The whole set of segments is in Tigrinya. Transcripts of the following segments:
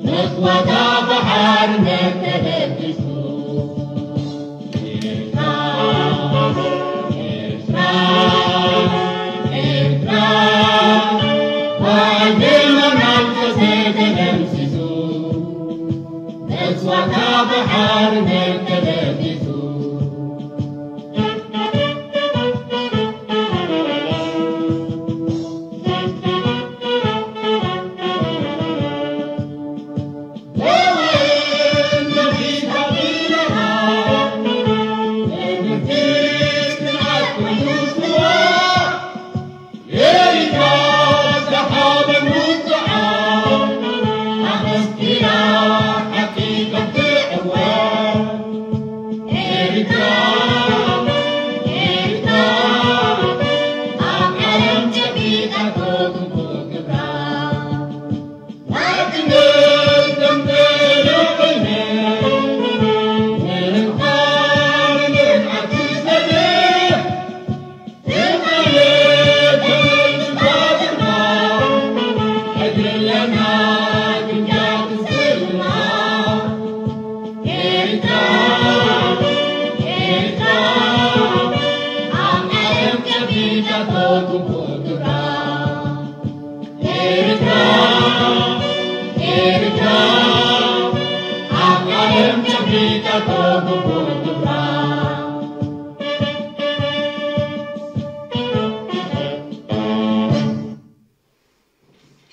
መስዋእታ ብሓርነት ተደቂሱ። ኤርትራ፣ ኤርትራ፣ ኤርትራ፣ ብዓንዴል መናልቀሰ ተደምሲሱ። መስዋእታ ብሓርነት ተደቂሱ።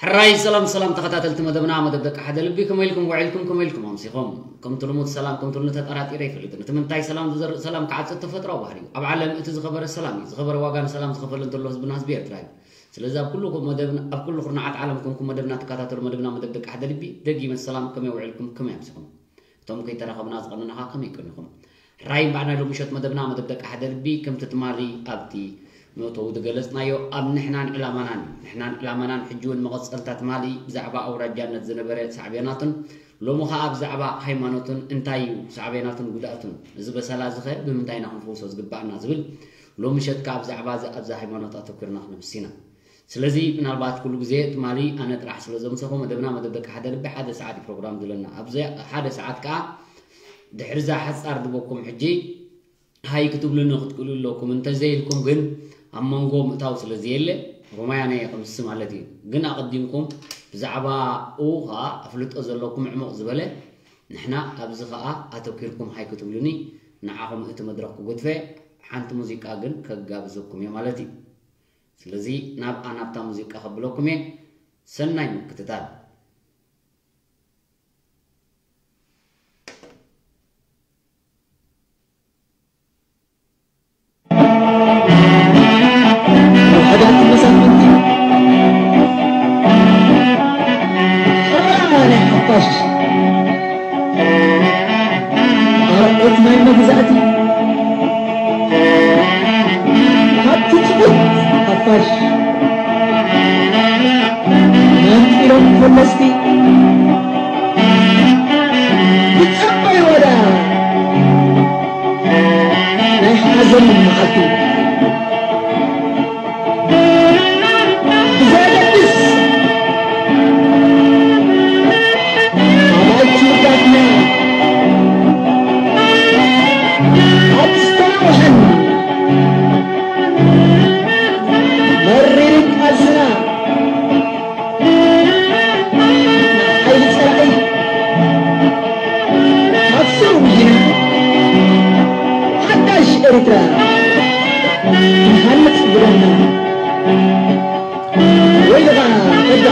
ሕራይ ሰላም ሰላም ተኸታተልቲ መደብና፣ መደብ ደቂ ሓደ ልቢ፣ ከመይ ኢልኩም ውዒልኩም፣ ከመይ ኢልኩም ኣምሲኹም? ከምቲ ልሙድ ሰላም፣ ከምቲ ልሙድ ተጠራጢረ ኣይፈልጥን። እቲ ምንታይ ሰላም ዝዘርእ ሰላም ክዓጽድ ተፈጥሮኣዊ ባህሪ እዩ። ኣብ ዓለም እቲ ዝኸበረ ሰላም እዩ። ዝኸበረ ዋጋ ንሰላም ዝኸፈለ እንተሎ ህዝብና ህዝቢ ኤርትራ እዩ። ስለዚ ኣብ ኩሉ መደብና፣ ኣብ ኩሉ ኩርናዓት ዓለም ኮንኩም መደብና ትከታተሉ፣ መደብና መደብ ደቂ ሓደ ልቢ፣ ደጊመ ሰላም፣ ከመይ ውዒልኩም፣ ከመይ ኣምሲኹም? እቶም ከይተራኸብና ዝቐነናኻ ከመይ ቀኒኹም? ሕራይ እምበኣር ናይ ሎሚ ምሸት መደብና፣ መደብ ደቂ ሓደ ልቢ፣ ከምቲ ትማሊ ኣብቲ መእተዊ ዝገለጽናዮ፣ ኣብ ንሕናን ዕላማናን፣ ንሕናን ዕላማናን ሕጂ እውን መቐጸልታ ትማሊ ብዛዕባ ኣውራጃነት ዝነበረ ሳዕቤናቱን፣ ሎሚ ኸኣ ብዛዕባ ሃይማኖትን እንታይ እዩ ሳዕቤናቱን ጉድኣቱን፣ እዚ በሰላ እዚ ኸ ብምንታይ ኢና ክንፍውሶ ዝግባኣና ዝብል፣ ሎሚ ምሸት ከኣ ብዛዕባ እዚ ኣብዛ ሃይማኖት ኣተኲርና ክነምስስ ኢና። ስለዚ ምናልባት ኩሉ ግዜ ትማሊ ኣነ ጥራሕ ስለ ዘምሰኹ፣ መደብና መደብ ደቂ ሓደ ልቢ ሓደ ሰዓት እዩ ፕሮግራም ዘለና። ኣብዚ ሓደ ሰዓት ከኣ ድሕሪ እዛ ሓጻር ድበኩም ሕጂ ሃይ ክትብሉኒ ክትክእሉ ኣለኩም። እንተዘይልኩም ግን ኣብ መንጎ ምእታው ስለ ዘየለ ሮማያን እየ ክምስስ ማለት እዩ። ግን ኣቐዲምኩም ብዛዕባኡ ከኣ ኣፍልጦ ዘለኩም ዕሙቕ ዝበለ ንሕና ኣብዚ ከኣ ኣተኲርኩም ሃይ ክትብሉኒ ንዓኹም እቲ መድረኽ ክጉድፈ ሓንቲ ሙዚቃ ግን ከጋብዘኩም እየ ማለት እዩ። ስለዚ ናብኣ ናብታ ሙዚቃ ከብለኩም እየ። ሰናይ ምክትታል። ውሑዳት መሳፍንቲ፣ ሕራ ናይ ሓፋሽ፣ ኣርዑት ናይ መግዛእቲ፣ ካብ ትጽቢት ሓፋሽ መንጢሮም ፈለስቲ፣ ብጸባይ ወዳ ናይ ሓዘን መዓልቲ። ብዘየገድስ ኣባይቲ ውዳትና ኣብ ዝተናውሐን መሪርን ቃልስና ንሓይሊ ጸላኢ ካብ ስሩ ውሒድና ሓዳሽ ኤርትራ ንሃንጽ ብደምና። ወይልኻ ተጋ።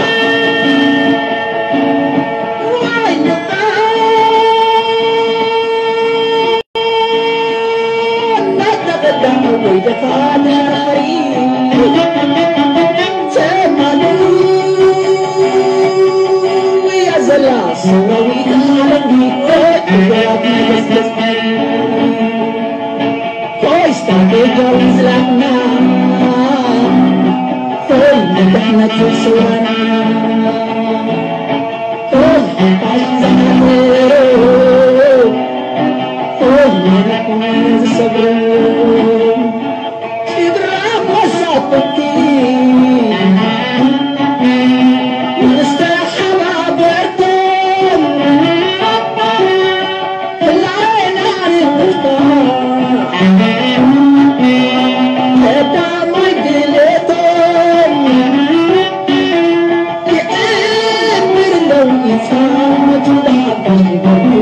ህፃውንቲ ብሓፋሽ ይገብር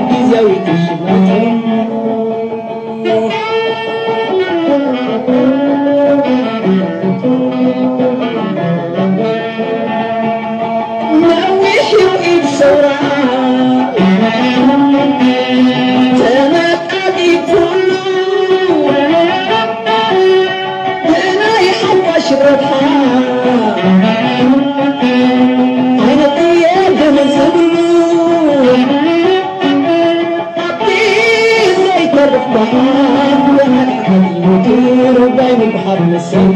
ግዝያዊ ተሽመቶም። ነዊሕ እዩ ኢድ ሰውራ ተመጣጢፉሉ ብናይ ሓፋሽ ረብሓ ኣይነጥየልን ዝብሉ ኣብቲ ዘይተርፍ በሓር ብሓድሓድ ምድር ባይ ምብሓር መሰሉ።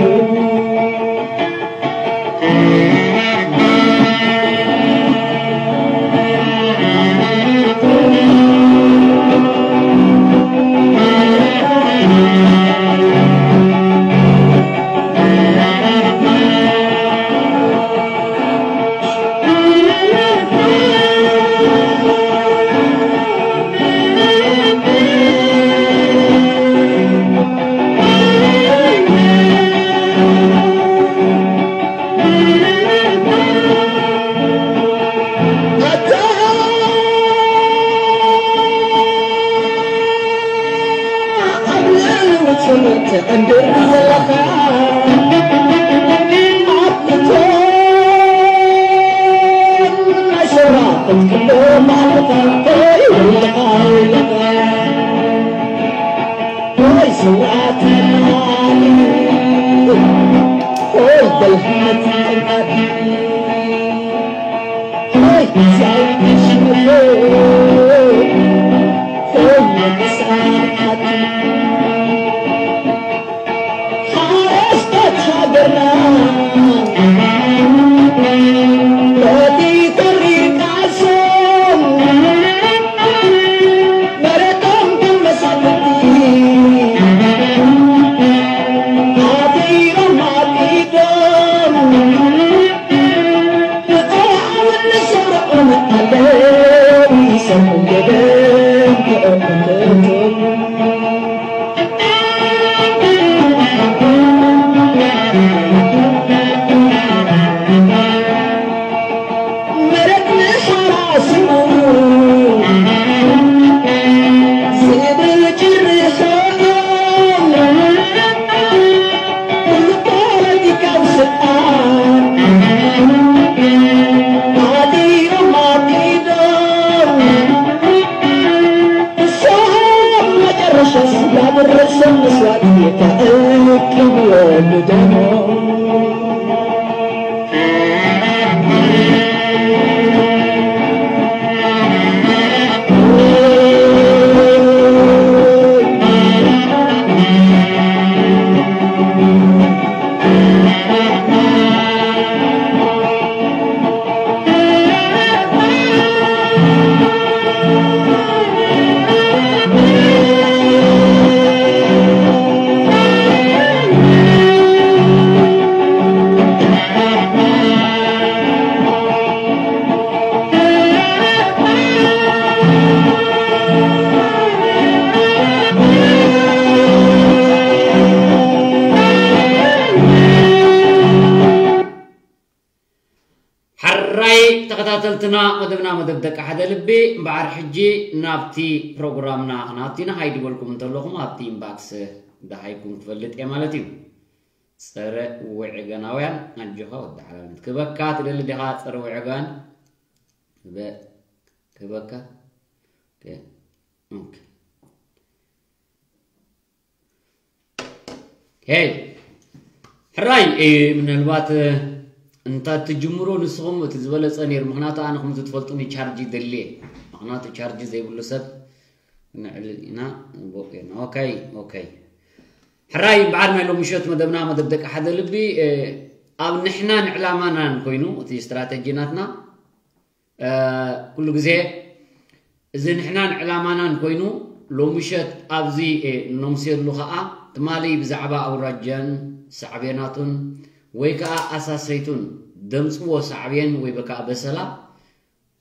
ሓረስቶት ሃገርና በቲ ተሪር ቃልሶም መሬቶም ከም መሳፍንቲ ኣቲሮም ኣቢዶም ንኣራዊት ንሰርዖም ኣለዉ ይሰርሑ ገደም ክእምንቶም። ሕራይ ተኸታተልትና፣ መደብና መደብ ደቂ ሓደ ልቢ እምበኣር፣ ሕጂ ናብቲ ፕሮግራምና ክነኣቱ ኢና። ሃይ ድበልኩም እንተለኹም ኣብቲ ኢንባክስ ደሃይኩም ክፈልጥ እየ ማለት እዩ። ጸረ ውዕገናውያን፣ ኣጆኻ ወዲ ሓላል፣ ክበካ ትደሊ ዲኻ? ጸረ ውዕገን ክበ-፣ ክበካ? ኦኬ። ኦኬ። ሄይ፣ ሕራይ፣ እ፣ ምናልባት፣ እ፣ እንተ ትጅምሩ ንስኹም እቲ ዝበለጸ ነይሩ። ምኽንያቱ ኣነ ከምዚ ትፈልጡኒ ቻርጅ ይደሊ እየ። ምኽንያቱ ቻርጅ ዘይብሉ ሰብ ንዕልል ኢና። ቦ-፣ ኦኬ፣ ኦኬ። ሕራይ፣ በዓል ናይ ሎሚ ምሸት መደብና መደብ ደቂ ሓደ ልቢ፣ እ፣ ኣብ ንሕናን ዕላማናን ኮይኑ እቲ ስትራተጂ ናትና እ፣ ኩሉ ግዜ እዚ ንሕናን ዕላማናን ኮይኑ፣ ሎሚ ምሸት ኣብዚ፣ እ፣ ነምስየሉ ኸኣ፣ ትማሊ ብዛዕባ ኣውራጃን ሳዕቤናቱን ወይ ከኣ ኣሳሰይቱን ደምጽዎ ሳዕቤን ወይ በ-፣ ከኣ በሰላ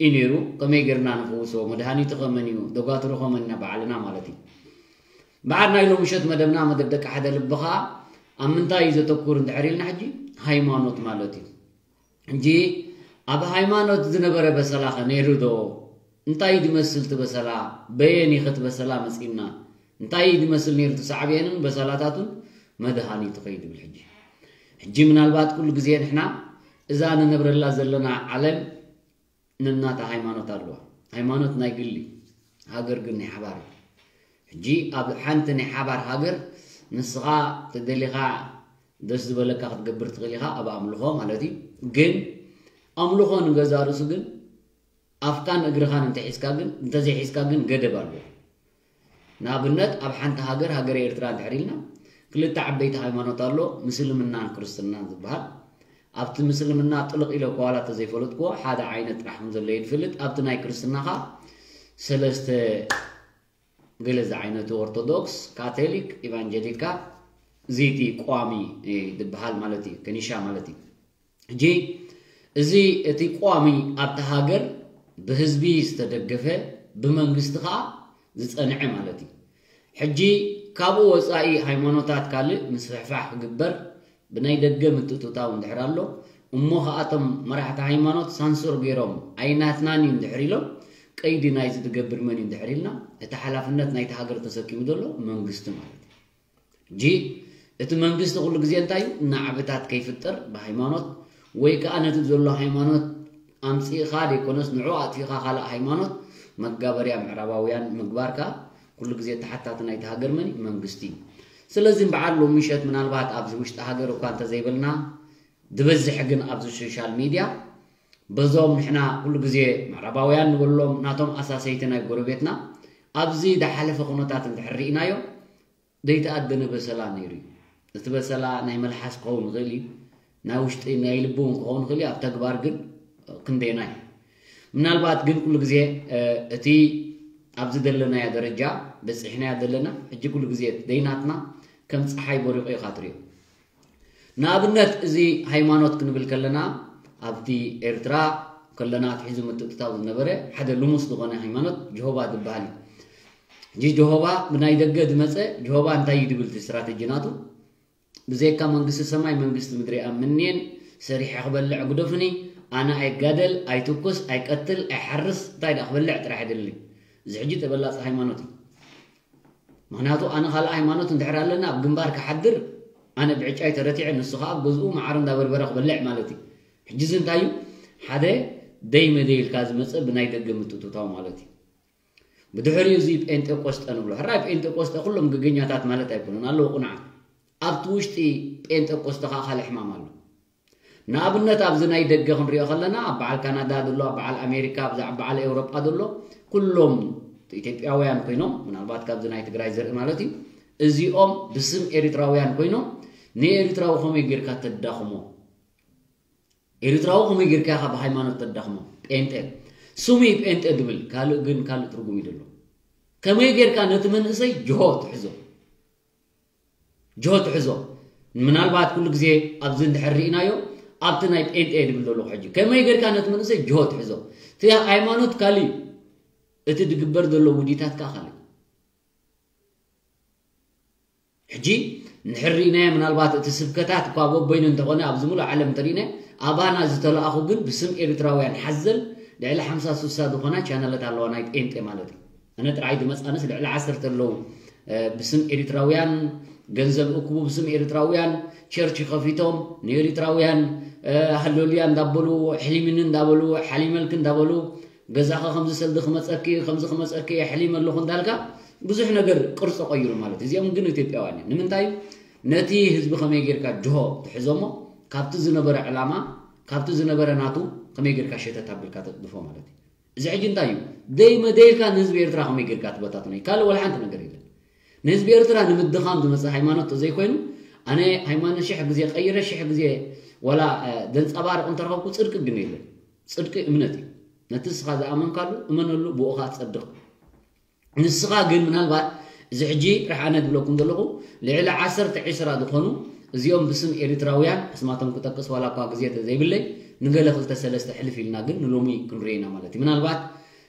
እዩ ነይሩ። ከመይ ጌርና ንፍውሶ? መድሃኒቱ ከ መን እዩ? ዶጋትሩ ከ መን ኢና? ባዕልና ማለት እዩ። በዓል ናይ ሎሚ ምሸት መደብና፣ መደብ ደቂ ሓደ ልቢ ኸኣ ኣብ ምንታይ እዩ ዘተኩር እንድሕር ኢልና፣ ሕጂ ሃይማኖት ማለት እዩ። ሕጂ ኣብ ሃይማኖት ዝነበረ በሰላኸ ነይሩ ዶ? እንታይ ድመስል እቲ በሰላ? በየን ኢኸ እቲ በሰላ መጺእና? እንታይ ድመስል ነይሩ እቲ ሳዕቤንን በሰላታቱን መድሃኒቱ ኸ ይድብል ሕጂ? ሕጂ ምናልባት ኩሉ ግዜ ንሕና እዛ ንነብረላ ዘለና ዓለም ነናታ ሃይማኖት ኣለዋ። ሃይማኖት ናይ ግሊ፣ ሃገር ግን ናይ ሓባር እዩ። ሕጂ ኣብ ሓንቲ ናይ ሓባር ሃገር ንስኻ ተደሊኻ ደስ ዝበለካ ክትገብር ትኽእል ኢኻ፣ ኣብ ኣምልኾ ማለት እዩ። ግን ኣምልኾ ንገዛ ርእሱ ግን ኣፍካን እግርኻን እንተሒዝካ ግን እንተዘይሒዝካ ግን ገደብ ኣለዎ። ንኣብነት ኣብ ሓንቲ ሃገር፣ ሃገረ ኤርትራ እንድሕር ኢልና ክልተ ዓበይቲ ሃይማኖት ኣሎ፣ ምስልምናን ክርስትናን ዝበሃል። ኣብቲ ምስልምና ጥልቕ ኢለ እኳ ዋላ እንተዘይፈለጥክዎ ሓደ ዓይነት ጥራሕ ከም ዘሎ እየ ዝፈልጥ። ኣብቲ ናይ ክርስትና ኸኣ ሰለስተ ገለ ዝዓይነቱ ኦርቶዶክስ፣ ካቶሊክ፣ ኢቫንጀሊካ፣ እዚ እቲ ቋሚ ዝበሃል ማለት እዩ፣ ከኒሻ ማለት እዩ። ሕጂ እዚ እቲ ቋሚ ኣብቲ ሃገር ብህዝቢ ዝተደገፈ ብመንግስቲ ከዓ ዝፀንዐ ማለት እዩ። ሕጂ ካብኡ ወፃኢ ሃይማኖታት ካልእ ምስፍሕፋሕ ክግበር ብናይ ደገ ምትእትታው እንድሕር ኣሎ እሞ ከኣቶም መራሕቲ ሃይማኖት ሳንሱር ገይሮም ኣይናትናን እዩ እንድሕር ኢሎም ቀይዲ ናይ ዝትገብር መን እዩ እንድሕር ኢልና እቲ ሓላፍነት ናይቲ ሃገር ተሰኪሙ ዘሎ መንግስቲ ማለት እዩ። ሕጂ እቲ መንግስቲ ኩሉ ግዜ እንታይ እዩ ናዕብታት ከይፍጠር ብሃይማኖት ወይ ከዓ ነቲ ዘሎ ሃይማኖት ኣምፂእኻ ዘይኮነስ ንዑ ኣጥፊእኻ ካልእ ሃይማኖት መጋበርያ ምዕራባውያን ምግባርካ ኩሉ ግዜ ተሓታቲ ናይቲ ሃገር መን እዩ? መንግስቲ እዩ። ስለዚ በዓል ሎሚ ምሸት ምናልባት ኣብዚ ውሽጢ ሃገር እኳ እንተዘይበልና ዝበዝሕ ግን ኣብዚ ሶሻል ሚድያ በዞም ንሕና ኩሉ ግዜ ምዕራባውያን ንበሎም ናቶም ኣሳሰይቲ ናይ ጎረቤትና ኣብዚ ዝሓለፈ ኩነታት እንድሕር ርኢናዮ ዘይተኣደነ በሰላ ነይሩ እዩ። እቲ በሰላ ናይ መልሓስ ክኸውን ይኽእል እዩ፣ ናይ ውሽጢ ናይ ልቢ እውን ክኸውን ይኽእል እዩ። ኣብ ተግባር ግን ክንደየናይ ምናልባት ግን ኩሉ ግዜ እቲ ኣብዚ ዘለናዮ ደረጃ በፂሕናዮ ዘለና ሕጂ ኩሉ ግዜ ደይናትና ከም ፀሓይ በሪቑ ኢኻ ትሪኦ። ንኣብነት እዚ ሃይማኖት ክንብል ከለና ኣብቲ ኤርትራ ከለና ኣትሒዙ ምትእትታው ዝነበረ ሓደ ልሙስ ዝኾነ ሃይማኖት ጀሆባ ዝበሃል እዩ። ሕጂ ጀሆባ ብናይ ደገ ዝመፀ ጀሆባ እንታይ እዩ ድብል እቲ ስትራተጂ ናቱ? ብዘይካ መንግስቲ ሰማይ መንግስቲ ምድሪ ኣምንየን ሰሪሐ ክበልዕ ግደፉኒ፣ ኣነ ኣይጋደል ኣይትኩስ ኣይቀትል ኣይሓርስ እንታይ ደኣ ክበልዕ ጥራሕ ይደሊ። እዚ ሕጂ ተበላፂ ሃይማኖት እዩ። ምክንያቱ ኣነ ካልእ ሃይማኖት እንድሕር ኣለና ኣብ ግንባር ክሓድር ኣነ ብዕጫይ ተረቲዐ ንሱ ከዓ ኣብ ገዝኡ መዓር እንዳበርበረ ክበልዕ ማለት እዩ። ሕጂ እዚ እንታይ እዩ? ሓደ ደይ መደይ ኢልካ ዝመፀ ብናይ ደገ ምትእትታው ማለት እዩ። ብድሕሪኡ እዚ ጴንጤቆስጠ ንብሎ ሕራይ ጴንጤቆስጠ ኩሎም ገገኛታት ማለት ኣይኮኑን ኣለዉ ቁኑዓት። ኣብቲ ውሽጢ ጴንጤቆስጠ ከዓ ካልእ ሕማም ኣሎ። ንኣብነት ኣብዚ ናይ ደገ ክንሪኦ ከለና ኣብ በዓል ካናዳ ዘሎ ኣብ በዓል ኣሜሪካ ኣብዛ ኣብ በዓል ኤውሮጳ ዘሎ ኩሎም ኢትዮጵያውያን ኮይኖም ምናልባት ካብዚ ናይ ትግራይ ዘርኢ ማለት እዩ እዚኦም ብስም ኤሪትራውያን ኮይኖም ንኤሪትራዊ ከመይ ጌርካ ተዳኽሞ ኤሪትራዊ ከመይ ጌርካ ኢኻ ብሃይማኖት ተዳኽሞ ጴንጤ ስሙ እዩ ጴንጤ ድብል ካልእ ግን ካልእ ትርጉም እዩ ዘሎ ከመይ ጌርካ ነቲ መንእሰይ ጅሆ ትሕዞ ጅሆ ትሕዞ ምናልባት ኩሉ ግዜ ኣብዚ እንድሕር ርኢናዮ ኣብቲ ናይ ጴንጤ እየ ድብል ዘለኹ ሕጂ ከመይ ጌርካ ነቲ መንእሰይ ጅሆ ትሕዞ እቲ ሃይማኖት ካልእ እዩ እቲ ድግበር ዘሎ ውዲታት ከዓ ካልእ ሕጂ እንድሕር ርኢናዮ ምናልባት እቲ ስብከታት እኳ በበይኑ እንተኾነ ኣብዚ ሙሉእ ዓለም እንተርኢናዮ ኣባና ዝተለኣኹ ግን ብስም ኤርትራውያን ሓዘል ልዕሊ ሓምሳ ስሳ ዝኾና ቻነላት ኣለዋ ናይ ጴንጤ ማለት እዩ ኣነ ጥራይ ዝመፃንስ ልዕሊ ዓሰርተ ኣለዉ ብስም ኤሪትራውያን ገንዘብ እክቡ ብስም ኤሪትራውያን ቸርች ከፊቶም ንኤሪትራውያን ሃሎልያ እንዳበሉ ሕሊምኒ እንዳበሉ ሓሊመልክ እንዳበሉ ገዛኸ ከምዚ ሰልዲ ክመፀኪ ከምዚ ክመፀኪ ሕሊም ኣለኹ እንዳልካ ብዙሕ ነገር ቅርፂ ቀይሩ ማለት እዚኦም ግን ኢትዮጵያውያን እዮም ንምንታይ ነቲ ህዝቢ ከመይ ጌርካ ጅሆ ትሕዞሞ ካብቲ ዝነበረ ዕላማ ካብቲ ዝነበረ ናቱ ከመይ ጌርካ ሸተት ኣቢልካ ተጥድፎ ማለት እዩ እዚ ሕጂ እንታይ እዩ ደይ መደይልካ ንህዝቢ ኤርትራ ከመይ ጌርካ ትበታትኖ እዩ ካልእ ወላ ሓንቲ ነገር የለን ንህዝቢ ኤርትራ ንምድኻም ዝመፀ ሃይማኖት ተዘይኮይኑ ኣነ ሃይማኖት ሽሕ ግዜ ቀይረ ሽሕ ግዜ ወላ ደንፀባርቕ እንተረኸብኩ ፅድቂ ግን የለን ፅድቂ እምነት እዩ ነቲ ንስኻ ዝኣመንካሉ እመነሉ ብኡ ከዓ ትፀድቕ ንስኻ ግን ምናልባት እዚ ሕጂ ርሓነ ዝብለኩም ዘለኹ ልዕሊ ዓሰርተ ዕስራ ዝኾኑ እዚኦም ብስም ኤሪትራውያን ኣስማቶም ክጠቅስ ዋላ እኳ ግዜ ዘይብለይ ንገለ ክልተ ሰለስተ ሕልፍ ኢልና ግን ንሎሚ ክንሪኦ ኢና ማለት እዩ ምናልባት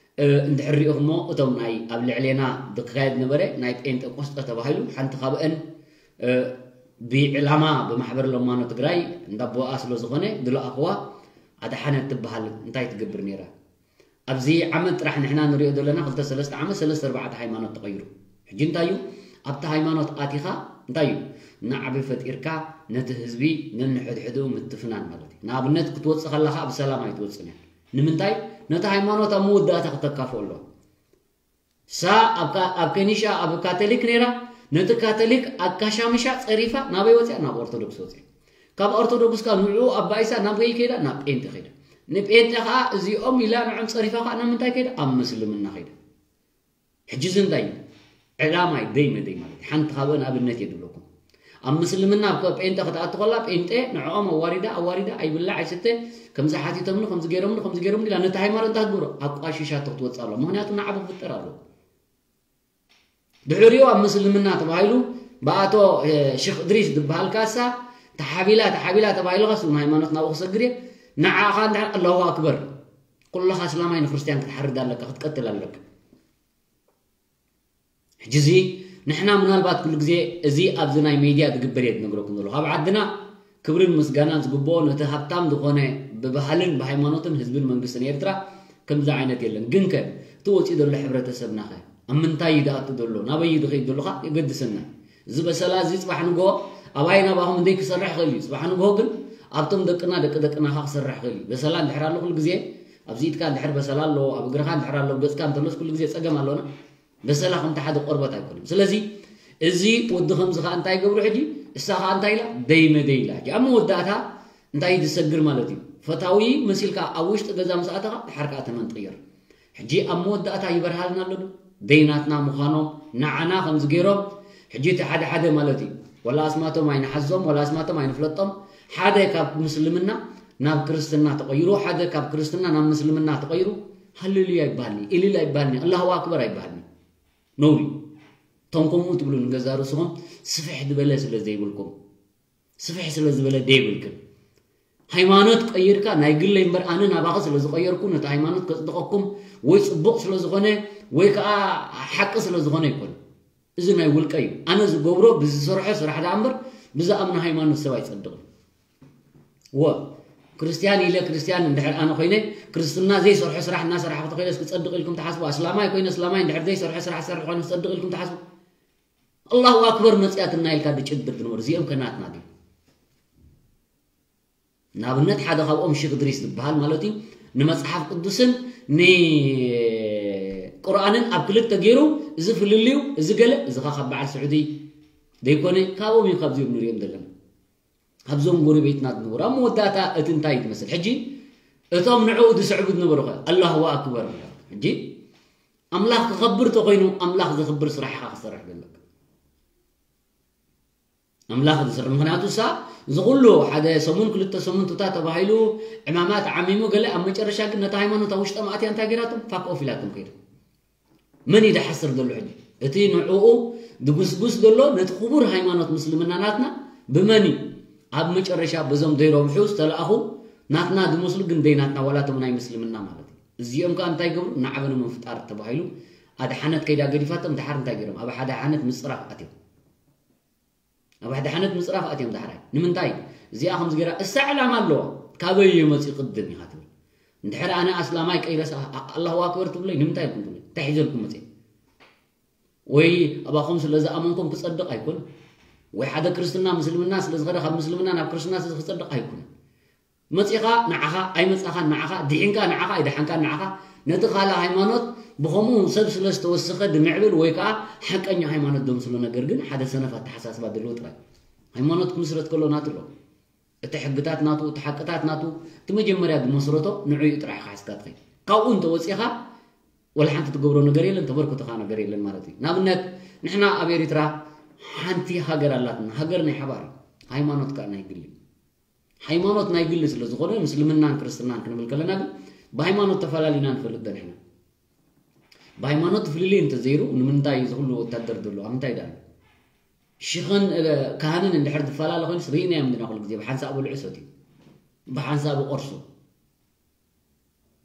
እንድሕር ሪኢኹሞ እቶም ናይ ኣብ ልዕሌና ዝካየድ ነበረ ናይ ጴንጠቆስጠ ተባሂሉ ሓንቲ ካብአን ብዕላማ ብማሕበር ለማኖ ትግራይ እንዳቦኣ ስለ ዝኾነ ዝለኣኽዋ ኣድሓነት ትበሃል እንታይ ትገብር ነይራ? ኣብዚ ዓመት ጥራሕ ንሕና ንሪኦ ዘለና ክልተ ሰለስተ ዓመት ሰለስተ ኣርባዕተ ሃይማኖት ተቐይሩ። ሕጂ እንታይ እዩ ኣብቲ ሃይማኖት ኣቲኻ? እንታይ እዩ ናዕቢ ፈጢርካ ነቲ ህዝቢ ነንሕድሕድኡ ምትፍናን ማለት እዩ። ንኣብነት ክትወፅእ ከለኻ ብሰላም ኣይትወፅን እያ። ንምንታይ? ነቲ ሃይማኖት ኣብ መወዳእታ ክተካፍኦ ኣለዋ። ሳ ኣብ ከኒሻ ኣብ ካቶሊክ ነይራ። ነቲ ካቶሊክ ኣካሻምሻ ፀሪፋ ናበይ ወፅያ? ናብ ኦርቶዶክስ ወፅያ። ካብ ኦርቶዶክስ ካብ ንዕኡ ኣባይሳ ናብ ገይ ከይዳ? ናብ ጴንጤ ከይዳ። ንጴንጤ ከዓ እዚኦም ኢላ ንዖም ፀሪፋ ከዓ ናብ ምንታይ ከይዳ? ኣብ ምስልምና ከይዳ። ሕጂ እዚ እንታይ እዩ? ዕላማ እዩ ደይ መደይ ማለት እዩ። ሓንቲ ካብአን ኣብነት እየ ድብለኩም። ኣብ ምስልምና ኣብ ጴንጤ ክትኣቱ ከላ ጴንጤ ንዕኦም ኣዋሪዳ ኣዋሪዳ ኣይብላዕ ኣይስተ ከምዚ ሓቲቶምኒ ከምዚ ገይሮምኒ ከምዚ ገይሮምኒ ኢላ ነቲ ሃይማኖት እንታይ ትገብሮ? ኣቋሽሻቶ ክትወፅእ ኣለዋ። ምክንያቱ ናዕቢ ክፍጠር ኣለዎ። ድሕሪኡ ኣብ ምስልምና ተባሂሉ ብኣቶ ሽክ እድሪስ ዝበሃል ካሳ ተሓቢላ ተሓቢላ ተባሂሉ ካስ ሃይማኖት ናብኡ ክሰግድ እየ ንዓኻ እንድሕር ኣላሁ ኣክበር ኩልኻ እስላማይ ንክርስትያን ክትሓርድ ኣለካ ክትቀትል ኣለካ። ሕጂ እዚ ንሕና ምናልባት ኩሉ ግዜ እዚ ኣብዚ ናይ ሜድያ ዝግበር እየ ዝነግረኩም ዘለኹ ኣብ ዓድና ክብርን ምስጋናን ዝግብኦ ነቲ ሃብታም ዝኾነ ብባህልን ብሃይማኖትን ህዝብን መንግስትን ኤርትራ ከምዚ ዓይነት የለን። ግንከ እቲ ወፂኡ ዘሎ ሕብረተሰብናኸ ኣብ ምንታይ እዩ ዝኣቱ ዘሎ ናበይ እዩ ዝኸይድ ዘሎ ከዓ የገድሰና። እዚ በሰላ እዚ ፅባሕ ንግሆ ኣባይ ናባኹም እንደይ ክሰርሕ ይኽእል እዩ። ፅባሕ ንግሆ ግን ኣብቶም ደቅና ደቂ ደቅናኻ ክሰርሕ ይኽእል እዩ። በሰላ እንድሕር ኣሎ ኩሉ ግዜ ኣብዚ ኢድካ እንድሕር በሰላ ኣለዎ ኣብ እግርኻ እንድሕር ኣሎ ገፅካ እንተሎስ ኩሉ ግዜ ፀገም ኣሎና። በሰላ ከምቲ ሓደ ቆርበት ኣይኮነን። ስለዚ እዚ ወዲ ከምዚ ከዓ እንታይ ገብሩ ሕጂ እሳ ከዓ እንታይ ኢላ ደይመ ደይ ኢላ ሕጂ ኣብ መወዳእታ እንታይ እዩ ዝሰግር ማለት እዩ። ፈታዊ መሲልካ ኣብ ውሽጢ ገዛ ምስ ኣተኻ ድሓር ከዓ ተመን ትቕየር። ሕጂ ኣብ መወዳእታ ይበርሃልና ኣሎ ዶ ደይናትና ምዃኖም ንዓና ከምዚ ገይሮም ሕጂ እቲ ሓደ ሓደ ማለት እዩ ወላ ኣስማቶም ኣይንሓዞም ወላ ኣስማቶም ኣይንፍለጦም ሓደ ካብ ምስልምና ናብ ክርስትና ተቐይሩ ሓደ ካብ ክርስትና ናብ ምስልምና ተቐይሩ ሃሌሉያ ይበሃልኒ ኢልል ኣይበሃልኒ ኣላሁ ኣክበር ኣይበሃልኒ ነውሪ እቶም ከምኡ ትብሉ ንገዛ ርእስኹም ስፍሕ ዝበለ ስለ ዘይብልኩም ስፍሕ ስለ ዝበለ ደይብልክን ሃይማኖት ቀይርካ ናይ ግለይ እምበር ኣነ ናባኺ ስለ ዝቐየርኩ ነቲ ሃይማኖት ከፅድቐኩም ወይ ፅቡቕ ስለ ዝኾነ ወይ ከዓ ሓቂ ስለ ዝኾነ ኣይኮነ እዚ ናይ ውልቀ እዩ ኣነ ዝገብሮ ብዝሰርሖ ስራሕ ደኣ እምበር ብዝኣምኖ ሃይማኖት ሰብ ኣይፀድቕን ወ ክርስትያን ኢለ ክርስትያን እንድሕር ኣነ ኮይነ ክርስትና ዘይሰርሖ ስራሕ እናሰራሕኩ ተኸይደስ ክፀድቕ ኢልኩም ትሓስቡ ኣስላማይ ኮይነ እስላማይ እንድሕር ዘይሰርሖ ስራሕ ዝሰርሕ ኮይነ ክፀድቕ ኢልኩም ትሓስቡ ኣላሁ ኣክበር መፅያትና ኢልካ ድጭብር ድንበር እዚኦም ከናትና ድዩ ንኣብነት ሓደ ካብኦም ሽክ ድሪስ ዝበሃል ማለት እዩ ንመፅሓፍ ቅዱስን ንቁርኣንን ኣብ ክልተ ገይሩ እዚ ፍልልዩ እዚ ገለ እዚ ኻ ካብ በዓል ስዑዲ ዘይኮነ ካብኦም እዩ ካብዚኦም ንሪኦም ዘለና ኣብዞም ጎረቤትና ዝነበሩ ኣብ መወዳእታ እቲ እንታይ እዩ ትመስል ሕጂ እቶም ንዕኡ ዝስዕቡ ዝነበሩ ኸ ኣላሁ ኣክበር ሕጂ ኣምላኽ ክኸብር ተኾይኑ ኣምላኽ ዘኽብር ስራሕ ኢኻ ክሰርሕ ዘለካ ኣምላኽ ዝስር ምክንያቱ እሳ እዚ ኩሉ ሓደ ሰሙን ክልተ ሰሙን ቱታ ተባሂሉ ዕማማት ዓሚሙ ገለ ኣብ መጨረሻ ግን ነታ ሃይማኖት ኣብ ውሽጦም ኣትያ እንታይ ገይራቶም ፋክ ኦፍ ኢላቶም ከይዳ መን እዩ ዝሓስር ዘሎ ሕጂ እቲ ንዕኡ ድጉስጉስ ዘሎ ነቲ ክቡር ሃይማኖት ምስልምና ናትና ብመን እዩ ኣብ መጨረሻ በዞም ዘይረብሑ ዝተለኣኹ ናትና ዝመስሉ ግን ደይ ናትና ዋላቶም ናይ ምስልምና ማለት እዩ እዚኦም ከዓ እንታይ ገብሩ ናዕበ ንምፍጣር ተባሂሉ ኣድሓነት ከይዳ ገዲፋቶም ድሓር እንታይ ገይሮም ኣብ ሓደ ሓነት ምፅራፍ ኣትዮም ኣብ ሓደ ሓነት ምፅራፍ ኣትዮም ዳሕራይ ንምንታይ እዚኣ ከምዚ ገይራ እሳ ዕላማ ኣለዋ ካበይ እዩ መፅኡ ቅድም ኢኻ ትብል እንድሕር ኣነ ኣስላማይ ቀይረስ ኣላሁ ኣክበር ትብለይ ንምንታይ ኢልኩም ትብለይ እንታይ ሒዘልኩም መፅእ ወይ ኣባኹም ስለ ዝኣመንኩም ክፀድቕ ኣይኮን ወይ ሓደ ክርስትና ምስልምና ስለ ዝኸደ ካብ ምስልምና ናብ ክርስትና ስለ ክፀድቕ ኣይኮን መፂኻ ንዓኻ ኣይመፃኻን ንዓኻ ድሒንካ ንዓኻ ኣይደሓንካን ንዓኻ ነቲ ካልእ ሃይማኖት ብኸምኡ ሰብ ስለ ዝተወሰኸ ድምዕብል ወይ ከዓ ሓቀኛ ሃይማኖት ዘምስሎ ነገር ግን ሓደ ሰነፍ ኣተሓሳስባ ዘለዎ ጥራይ ሃይማኖት ክምስረት ከሎ ናቱ ኣሎ እቲ ሕግታት ናቱ እቲ ሓቅታት ናቱ እቲ መጀመርያ ዝመስረቶ ንዑ እዩ ጥራሕ ክሓስካ ትኸይድ ካብኡ እንተወፂኻ ወላ ሓንቲ ትገብሮ ነገር የለን ተበርክቶኻ ነገር የለን ማለት እዩ ንኣብነት ንሕና ኣብ ኤሪትራ ሓንቲ ሃገር ኣላትና ሃገር ናይ ሓባር ሃይማኖት ከዓ ናይ ግሊ ሃይማኖት ናይ ግሊ ስለ ዝኾነ ምስልምናን ክርስትናን ክንብል ከለና ግን ብሃይማኖት ተፈላሊና ንፈልጥ ዶ ንሕና ብሃይማኖት ፍልልይ እንተዘይሩ ንምንታይ ዝኩሉ ወታደር ዘሎ ኣብ ምንታይ ዳሉ ሽኽን ካህንን እንድሕር ዝፈላለ ኮይኑስ ርኢናዮም ድና ኩሉ ግዜ ብሓንሳእ በልዑ ሰትዩ ብሓንሳእ ብቆርሱ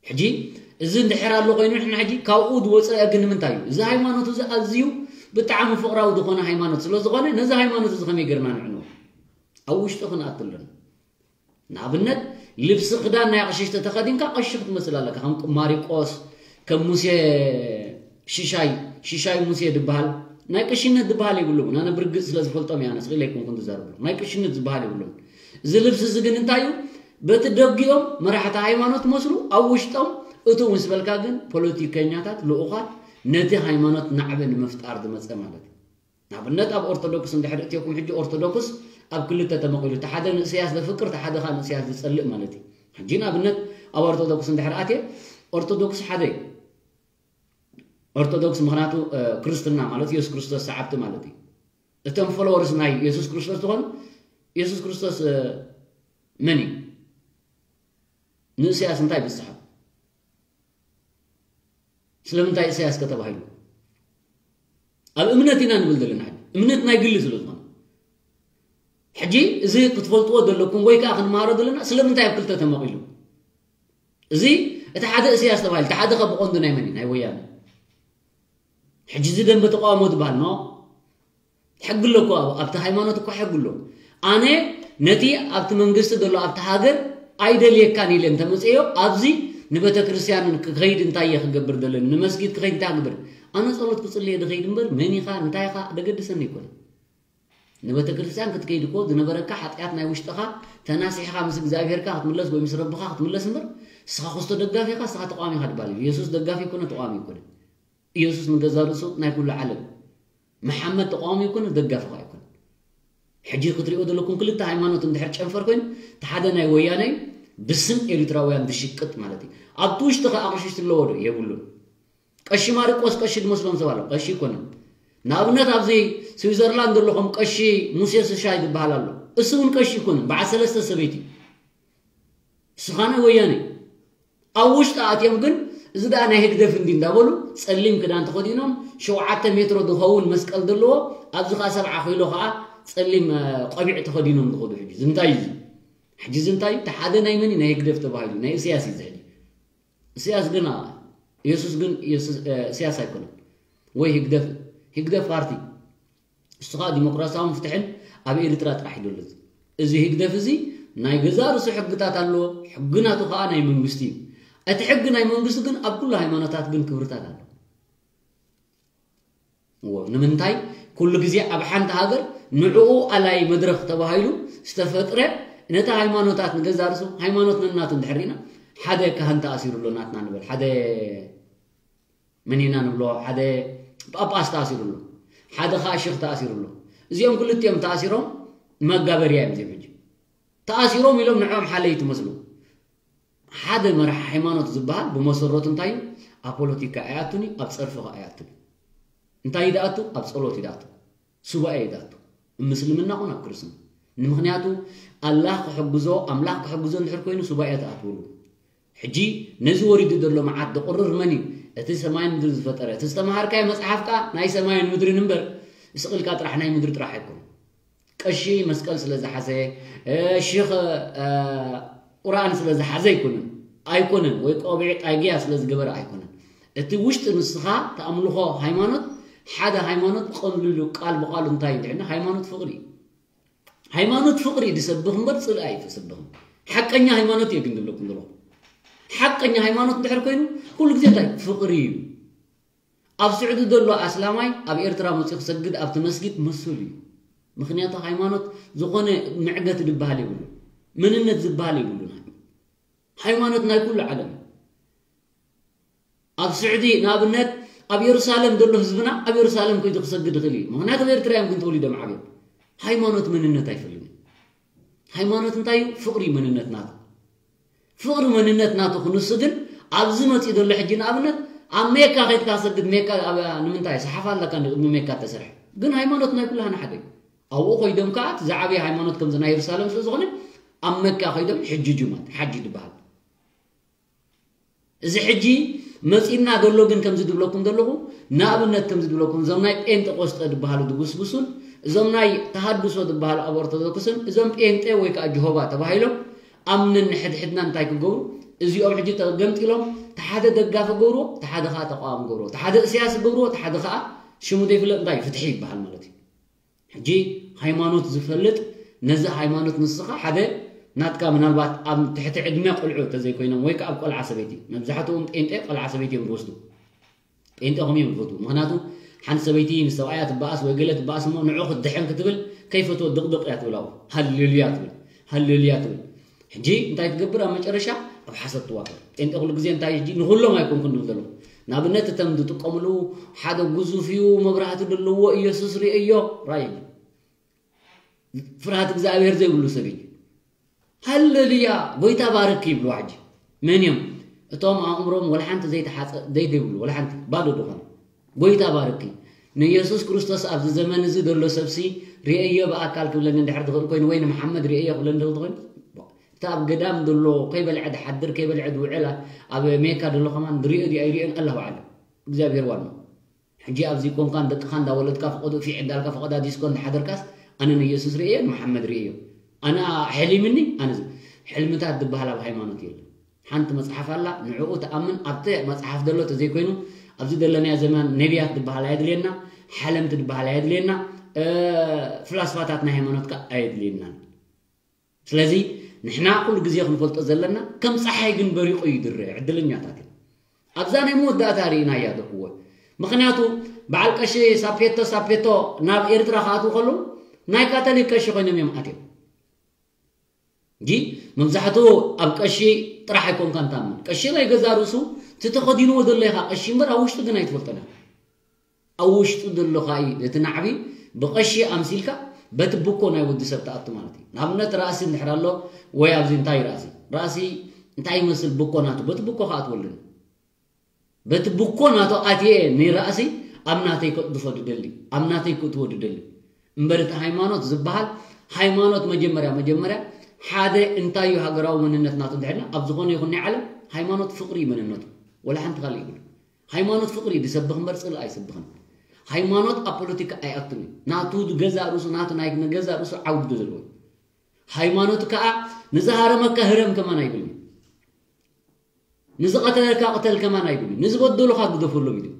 ሕጂ እዚ እንድሕር ኣሎ ኮይኑ ንሕና ሕጂ ካብኡ ዝወፀ ግን ንምንታይ እዩ እዚ ሃይማኖት እዚ ኣዝዩ ብጣዕሚ ፍቅራዊ ዝኾነ ሃይማኖት ስለ ዝኾነ ነዚ ሃይማኖት እዚ ከመይ ገርና ንዕንዎ ኣብ ውሽጡ ክንኣቱ ኣለና ንኣብነት ልብሲ ክዳን ናይ ኣቕሽሽቲ ተኸዲንካ ቀሺ ክትመስል ኣለካ። ከም ማሪቆስ፣ ከም ሙሴ ሽሻይ፣ ሽሻይ ሙሴ ድበሃል ናይ ቀሽነት ድበሃል የብሉን። ኣነ ብርግጽ ስለ ዝፈልጦም እየ፣ ኣነ ስቕ ኢለ ኣይኮንኩን ዝዛረብ። ናይ ቀሽነት ዝበሃል የብሉን። እዚ ልብሲ እዚ ግን እንታይ እዩ? በቲ ደጊኦም መራሕቲ ሃይማኖት መስሉ፣ ኣብ ውሽጦም እቱ ምስ በልካ ግን ፖለቲከኛታት፣ ልኡኻት፣ ነቲ ሃይማኖት ናዕቢ ንምፍጣር ዝመጸ ማለት እዩ። ንኣብነት ኣብ ኦርቶዶክስ እንድሕር እትየኩም፣ ሕጂ ኦርቶዶክስ ኣብ ክልተ ተመቒሉ፣ እቲ ሓደ ንእስያስ ዘፍቅር፣ እቲ ሓደ ኸኣ ንእስያስ ዝጸልእ ማለት እዩ። ሕጂ ንኣብነት ኣብ ኦርቶዶክስ እንድሕር ኣትየ፣ ኦርቶዶክስ ሓደ እዩ። ኦርቶዶክስ ምኽንያቱ፣ እ፣ ክርስትና ማለት የሱስ ክርስቶስ ሰዓብቲ ማለት እዩ። እቶም ፎሎወርስ ናይ የሱስ ክርስቶስ ዝኾኑ፣ የሱስ ክርስቶስ፣ እ፣ መን እዩ? ንእስያስ እንታይ ብዝሰሓብ? ስለምንታይ እሰያስ ከተባሂሉ? ኣብ እምነት ኢና ንብል ዘለና ሕጂ። እምነት ናይ ግሊ ስለ ዝኾነ። ሕጂ እዚ ክትፈልጥዎ ዘለኩም ወይ ከኣ ክንመሃሮ ዘለና ስለምንታይ ኣብ ክልተ ተመቒሉ? እዚ እቲ ሓደ እሰያስ ተባሂሉ፣ እቲ ሓደ ከ ብቐንዱ ናይ መን እዩ? ናይ ወያነ። ሕጂ እዚ ደንበ ተቃውሞ ዝበሃል ኖ? ሕጊ ኣሎ እኮ፣ ኣብ-፣ ኣብቲ ሃይማኖት እኮ ሕጊ ኣሎ። ኣነ ነቲ ኣብቲ መንግስቲ ዘሎ ኣብቲ ሃገር ኣይደልየካን ኢለ እንተመፅዮ፣ ኣብዚ ንቤተ ክርስቲያን ክኸይድ እንታይ እየ ክገብር ደለኒ? ንመስጊድ ክኸይድ እንታይ ክገብር? ኣነ ጸሎት ክጽልየ ድኸይድ እምበር፣ መን ኢኻ፣ እንታይ ኢኻ፣ ደገድሰኒ ኣይኮነን። ንቤተ ክርስቲያን ክትከይድ እኮ ዝነበረካ ሓጢኣት ናይ ውሽጥኻ ተናሲሕኻ ምስ እግዚኣብሔርካ ክትምለስ ወይ ምስ ረብኻ ክትምለስ እምበር፣ ንስኻ ክስቶ ደጋፊ ኢኻ፣ ንስኻ ተቃዋሚ ኢኻ ድባል እዩ። የሱስ ደጋፊ ኣይኮነ፣ ተቃዋሚ ኣይኮነ። ኢየሱስ ንገዛ ርእሱ ናይ ኩሉ ዓለም። መሓመድ ተቃዋሚ ይኩን ደጋፊ ኸዓ ይኩን። ሕጂ ክትሪኦ ዘለኩም ክልተ ሃይማኖት እንድሕር ጨንፈር ኮይኑ፣ እቲ ሓደ ናይ ወያነ እዩ፣ ብስም ኤሪትራውያን ዝሽቅጥ ማለት እዩ። ኣብቲ ውሽጢ ኸዓ ኣቕሽሽቲ ኣለዎ ዶ? የብሉን። ቀሺ ማርቆስ ቀሺ ዝመስሎም ሰብ ኣሎ። ቀሺ ይኮነን። ንኣብነት ኣብዚ ስዊዘርላንድ ዘለኹም ቀሺ ሙሴ ስሻይ ዝበሃል ኣሎ። እሱ እውን ቀሺ ይኮነን። በዓል ሰለስተ ሰበይቲ። እሱ ኸዓ ናይ ወያነ እዩ። ኣብ ውሽጢ ኣትዮም ግን፣ እዚ ደኣ ናይ ህግደፍ እንዲ እንዳበሉ፣ ጸሊም ክዳን ተኸዲኖም፣ ሸውዓተ ሜትሮ ዝኸውን መስቀል ዘለዎ፣ ኣብዚ ኸኣ ሰብዓ ኪሎ ኸኣ ጸሊም፣ እ፣ ቆቢዕ ተኸዲኖም ዝኸዱ። ሕጂ እዚ እንታይ እዩ እዚ? ሕጂ እዚ እንታይ እዩ? እቲ ሓደ ናይ መን እዩ? ናይ ህግደፍ ተባሂሉ፣ ናይ እስያስ እዩ እዚ ሕጂ። እስያስ ግን፣ አ-፣ የሱስ ግን፣ የሱስ፣ እ፣ እስያስ ኣይኮነን። ወይ ህግደፍ፣ ህግደፍ ፓርቲ። እሱ ኸዓ ዲሞክራሲያውን ፍትሕን ኣብ ኤርትራ ጥራሕ እዩ ዘሎ። እዚ ህግደፍ እዚ ናይ ገዛእ ርእሱ ሕግታት ኣለዎ፣ ሕጊ ናቱ ኸዓ ናይ መንግስቲ እዩ። እቲ ሕጊ ናይ መንግስቲ ግን ኣብ ኩሉ ሃይማኖታት ግን ክብርታት ኣሎ። እዎ፣ ንምንታይ ኩሉ ግዜ ኣብ ሓንቲ ሃገር ንዕኡ ኣላይ መድረኽ ተባሂሉ ዝተፈጥረ፣ ነቲ ሃይማኖታት ንገዛእ ርእሱ ሃይማኖት ነናቱ እንድሕር ርኢና፣ ሓደ ካህን ተኣሲሩ ኣሎ ናትና ንበል፣ ሓደ መን ኢና ንብሎ፣ ሓደ ጳጳስ ተኣሲሩ ኣሎ፣ ሓደ ኸዓ ሽኽ ተኣሲሩ ኣሎ። እዚኦም ክልቲኦም ተኣሲሮም መጋበርያ እዮም እዚኦም ሕጂ። ተኣሲሮም ኢሎም ንዕኦም ሓለይ ትመስሉ። ሓደ መራሒ ሃይማኖት ዝበሃል ብመሰረቱ እንታይ እዩ? ኣብ ፖለቲካ ኣይኣቱን እዩ፣ ኣብ ጸርፊ ኸዓ ኣይኣቱን እዩ። እንታይ እዩ ዝኣቱ? ኣብ ጸሎት እዩ ዝኣቱ። ሱባኤ እዩ ዝኣቱ። ምስልምና ኹን ኣብ ክርስትና። ንምኽንያቱ ኣላህ ክሕግዞ፣ ኣምላኽ ክሕግዞ እንድሕር ኮይኑ ሱባኤ ትኣትውሉ። ሕጂ ነዚ ወሪዱ ዘሎ መዓት ዘቑርር መን እዩ? እቲ ሰማይን ምድሪ ዝፈጠረ። እቲ ዝተምሃርካዮ መጽሓፍ ከኣ ናይ ሰማይን ምድርን እምበር፣ ስቕ ኢልካ ጥራሕ ናይ ምድሪ ጥራሕ ኣይኮነን። ቀሺ መስቀል ስለ ዝሓዘ፣ እ፣ ሽኽ፣ እ፣ ቁርኣን ስለ ዝሓዘ ኣይኮነን። ኣይኮነን። ወይ ቆቢዕ ጣግያ ስለ ዝገበረ ኣይኮነን። እቲ ውሽጢ ንስኻ ተኣምልኾ ሃይማኖት፣ ሓደ ሃይማኖት ብቐሊሉ ቃል ብቓሉ እንታይ እዩ እንድሕና? ሃይማኖት ፍቕሪ እዩ። ሃይማኖት ፍቕሪ እዩ ዝሰብኽ እምበር ጽልኢ ኣይተሰብኽን። ሓቀኛ ሃይማኖት እየ ግን ዝብለኩም ዘለኹ። ሓቀኛ ሃይማኖት እንድሕር ኮይኑ ኩሉ ግዜ እንታይ? ፍቕሪ እዩ። ኣብ ስዑዲ ዘሎ ኣስላማይ ኣብ ኤርትራ መጺኡ ክሰግድ ኣብቲ መስጊድ መሰሉ እዩ። ምኽንያቱ ሃይማኖት ዝኾነ መዕገቲ ዝበሃል የብሉን። መንነት ዝበሃል የብሉን። ሃይማኖት ናይ ኩሉ ዓለም እዩ። ኣብ ስዑዲ ንኣብነት ኣብ የሩሳሌም ዘሎ ህዝብና ኣብ የሩሳሌም ከይዱ ክሰግድ ይኽእል እዩ። ምኽንያቱ ኣብ ኤርትራ እዮም ግን ተወሊዶም ዓብዮም። ሃይማኖት መንነት ኣይፈልዩን። ሃይማኖት እንታይ እዩ? ፍቕሪ መንነት ናቱ። ፍቕሪ መንነት ናቱ ክንሱ ግን ኣብዚ መጺኡ ዘሎ ሕጂ ንኣብነት ኣብ ሜካ ከይድካ ሰግድ፣ ሜካ ኣብ፣ ንምንታይ ሰሓፋ ኣለካ እንዲ ቅድሚ ሜካ ተሰርሐ? ግን ሃይማኖት ናይ ኩላህና ሓደ እዩ። ኣብኡ ከይዶም ከኣ እቲ ዝዓበየ ሃይማኖት ከምዚ ናይ የሩሳሌም ስለ ዝኾነ ኣብ መካ ከይዶም ሕጂ ጁማት ሓጂ ዝበሃል። እዚ ሕጂ መጺእና ዘሎ ግን ከምዚ ድብለኩም ዘለኹ፣ ንኣብነት ከምዚ ድብለኩም እዞም ናይ ጴንጠቆስጠ ዝበሃሉ ድጉስጉሱን እዞም ናይ ተሃድሶ ዝበሃሉ ኣብ ኦርቶዶክስን እዞም ጴንጤ ወይ ከኣ ጀሆባ ተባሂሎም ኣብ ነንሕድሕድና እንታይ ክገብሩ፣ እዚኦም ሕጂ ተገምጢሎም፣ እቲ ሓደ ደጋፊ ገብርዎ፣ እቲ ሓደ ከኣ ተቃዋሚ ገብርዎ፣ እቲ ሓደ እስያስ ገብርዎ፣ እቲ ሓደ ከኣ ሽሙ ዘይፍለጥ እንታይ ፍትሒ ይበሃል ማለት እዩ። ሕጂ ሃይማኖት ዝፈልጥ ነዚ ሃይማኖት ንስኻ ሓደ ናትካ ምናልባት ኣብ ትሕቲ ዕድመ ቆልዑ እንተዘይኮይኖም ወይ ከዓ ኣብ ቆልዓ ሰበይቲ፣ መብዛሕትኦም ጴንጤ ቆልዓ ሰበይቲ እዮም ዝወስዱ። ጴንጤ ከምኡ እዮም ዝፈትዉ። ምኽንያቱ ሓንቲ ሰበይቲ ምስ ሰብኣያ ትበኣስ ወይ ገለ ትበኣስ እሞ ንዑ ክትድሕን ክትብል ከይፈትወ ድቕድቕ እያ ትብል። ኣብኡ ሃሌሉያ ትብል፣ ሃሌሉያ ትብል። ሕጂ እንታይ ትገብር? ኣብ መጨረሻ ኣብ ሓሰት ትዋፈር። ጴንጤ ኩሉ ግዜ እንታይ፣ ሕጂ ንኹሎም ኣይኮንኩን ድብል ዘለኹ። ንኣብነት እቶም ዝጥቀምሉ ሓደ ግዙፍ እዩ፣ መብራህቲ ዘለዎ ኢየሱስ ርእዮ ራእይ ፍርሃት እግዚኣብሔር ዘይብሉ ሰብ እዩ። ሃሌሉያ ጎይታ ባርክ ይብሉ። ሕጂ መን እዮም እቶም ኣእምሮም ወላ ሓንቲ ዘይተሓፀ ዘይብሉ ወላ ሓንቲ ባዶ ዝኾነ? ጎይታ ባርክ። ንኢየሱስ ክርስቶስ ኣብዚ ዘመን እዚ ዘሎ ሰብሲ ርእዮ ብኣካል ክብለኒ እንድሕር ዝኽእል ኮይኑ ወይ ንመሓመድ ርእዮ ክብለኒ ዝኽእል ኮይኑ፣ እቲ ኣብ ገዳም ዘሎ ከይበልዐ ዝሓድር ከይበልዐ ዝውዕል ኣብ ሜካ ዘሎ ከማን ዝርእዮ ድዩ ኣይርእዮን ኣላሁ ኣዕለም። እግዚኣብሔር ዋና። ሕጂ ኣብዚ ኮንካ ንደቅኻ እንዳወለድካ ፈቐዶ ፊዕ እንዳልካ ፈቐዳ ዲስኮ እንዳሓደርካስ ኣነ ንኢየሱስ ርእዮ ንመሓመድ ርእዮ ኣነ ሕሊምኒ ኣነ ዝ- ሕልምታት ዝበሃል ኣብ ሃይማኖት የለን። ሓንቲ መጽሓፍ ኣላ፣ ንዕኡ ተኣምን። ኣብቲ መጽሓፍ ዘሎ ተዘይኮይኑ ኣብዚ ዘለናዮ ዘመን ነቢያት ዝበሃል ኣየድልየና፣ ሓለምቲ ዝበሃል ኣየድልየና፣ እ፣ ፍላስፋታት ናይ ሃይማኖት ከኣ ኣየድልየናን። ስለዚ ንሕና ኩሉ ግዜ ክንፈልጦ ዘለና ከም ጸሓይ ግን በሪቑ እዩ ዝረአ። ዕድለኛታት ኢና። ኣብዛ ናይ መወዳእታ ርኢናያ ደቅዎ። ምኽንያቱ በዓል ቀሺ ሳፔቶ ሳፔቶ ናብ ኤርትራ ክኣትዉ ከለዉ ናይ ካቶሊክ ቀሺ ኮይኖም እዮም ኣትዮም። እንጂ መብዛሕትኡ ኣብ ቀሺ ጥራሕ ኣይኮንካን ታምን። ቀሺ ናይ ገዛ ርእሱ እቲ ተኸዲንዎ ዘሎ ኢኻ ቀሺ እምበር ኣብ ውሽጡ ግን ኣይትፈልጦን ኢኻ። ኣብ ውሽጡ ዘሎ ኸኣ እቲ ናዕቢ ብቐሺ ኣምሲልካ በቲ ብኮ ናይ ወዲ ሰብ ትኣቱ ማለት እዩ። ንኣብነት ራእሲ እንድሕር ኣሎ ወይ ኣብዚ እንታይ ራእሲ? ራእሲ እንታይ ይመስል ብኮ ናቱ? በቲ ብኮ ኸኣ ትወልድ። በቲ ብኮ ናቱ ኣትየ ንራእሲ ኣብ ናተይ ከጥድፎ ድደሊ፣ ኣብ ናተይ ክእትዎ ድደሊ። እምበር እቲ ሃይማኖት ዝበሃል ሃይማኖት መጀመርያ መጀመርያ ሓደ እንታይ እዩ ሃገራዊ መንነት ናቱ እንድሕርና ኣብ ዝኾነ ይኹን ናይ ዓለም ሃይማኖት ፍቕሪ እዩ መንነቱ። ወላ ሓንቲ ካልእ ይብሉ። ሃይማኖት ፍቕሪ እዩ ዝሰብኽ እምበር ጽልኢ ኣይሰብኽን። ሃይማኖት ኣብ ፖለቲካ ኣይኣቱን እዩ። ናቱ ገዛ ርእሱ ናቱ ናይ ገዛ ርእሱ ዓውዲ ዘለዎ። ሃይማኖት ከኣ ንዝሃረመካ ህረም ከማን ኣይብልን። ንዝቐተለካ ቅተል ከማን ኣይብልን። ንዝበደሉኻ ግደፈሎም እዩ ዝብል።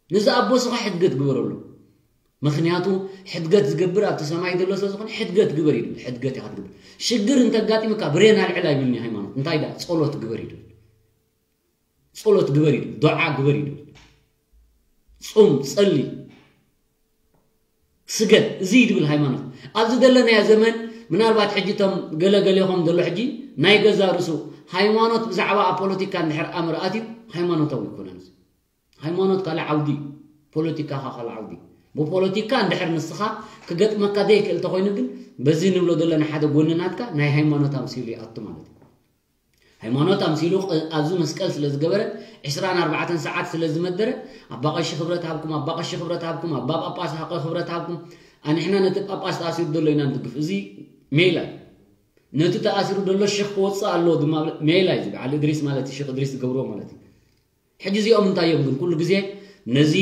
ንዝኣበሱኻ ሕድገት ግበረሎም። ምኽንያቱ ሕድገት ዝገብር ኣብቲ ሰማይ ዘሎ ስለ ዝኾነ ሕድገት ግበር እዩ ዝብል። ሕድገት ኢኻ ትገብር። ሽግር እንተጋጢሙካ ብሬን ኣልዕል ኣይብልን እዩ ሃይማኖት። እንታይ ደኣ ጸሎት ግበር እዩ ዝብል። ጸሎት ግበር እዩ ዝብል። ዱዓ ግበር እዩ ዝብል። ጹም፣ ጸሊ፣ ስገድ። እዚ እዩ ዝብል ሃይማኖት። ኣብዚ ዘለናዮ ዘመን ምናልባት ሕጂ እቶም ገለገሌኹም ዘሎ ሕጂ ናይ ገዛ ርእሱ ሃይማኖት ብዛዕባ ኣብ ፖለቲካ እንድሕር ኣምር ኣትዩ ሃይማኖታዊ ይኮነን። እዚ ሃይማኖት ካልእ ዓውዲ እዩ፣ ፖለቲካ ኸኣ ካልእ ዓውዲ እዩ። ብፖለቲካ እንድሕር ንስኻ ክገጥመካ ዘይክእል ተኾይኑ ግን በዚ ንብሎ ዘለና ሓደ ጎኒ ናትካ ናይ ሃይማኖት ኣምሲሉ ይኣቱ ማለት እዩ። ሃይማኖት ኣምሲሉ ቅ- ኣብዚ መስቀል ስለ ዝገበረ ዕስራን ኣርባዕተን ሰዓት ስለ ዝመደረ ኣባ ቀሺ ክብረት ሃብኩም፣ ኣባ ቀሺ ክብረት ሃብኩም፣ ኣባ ጳጳስ ሃቀ ክብረት ሃብኩም። ኣንሕና ነቲ ጳጳስ ተኣሲሩ ዘሎ ኢና ንድግፍ። እዚ ሜላ እዩ። ነቲ ተኣሲሩ ዘሎ ሽኽ ክወፅእ ኣለዎ ድማ ብል- ሜላ እዩ። እዚ በዓል እድሪስ ማለት እዩ፣ ሽኽ እድሪስ ዝገብርዎ ማለት እዩ። ሕጂ እዚኦም እንታይ እዮም ግን ኩሉ ግዜ ነዚ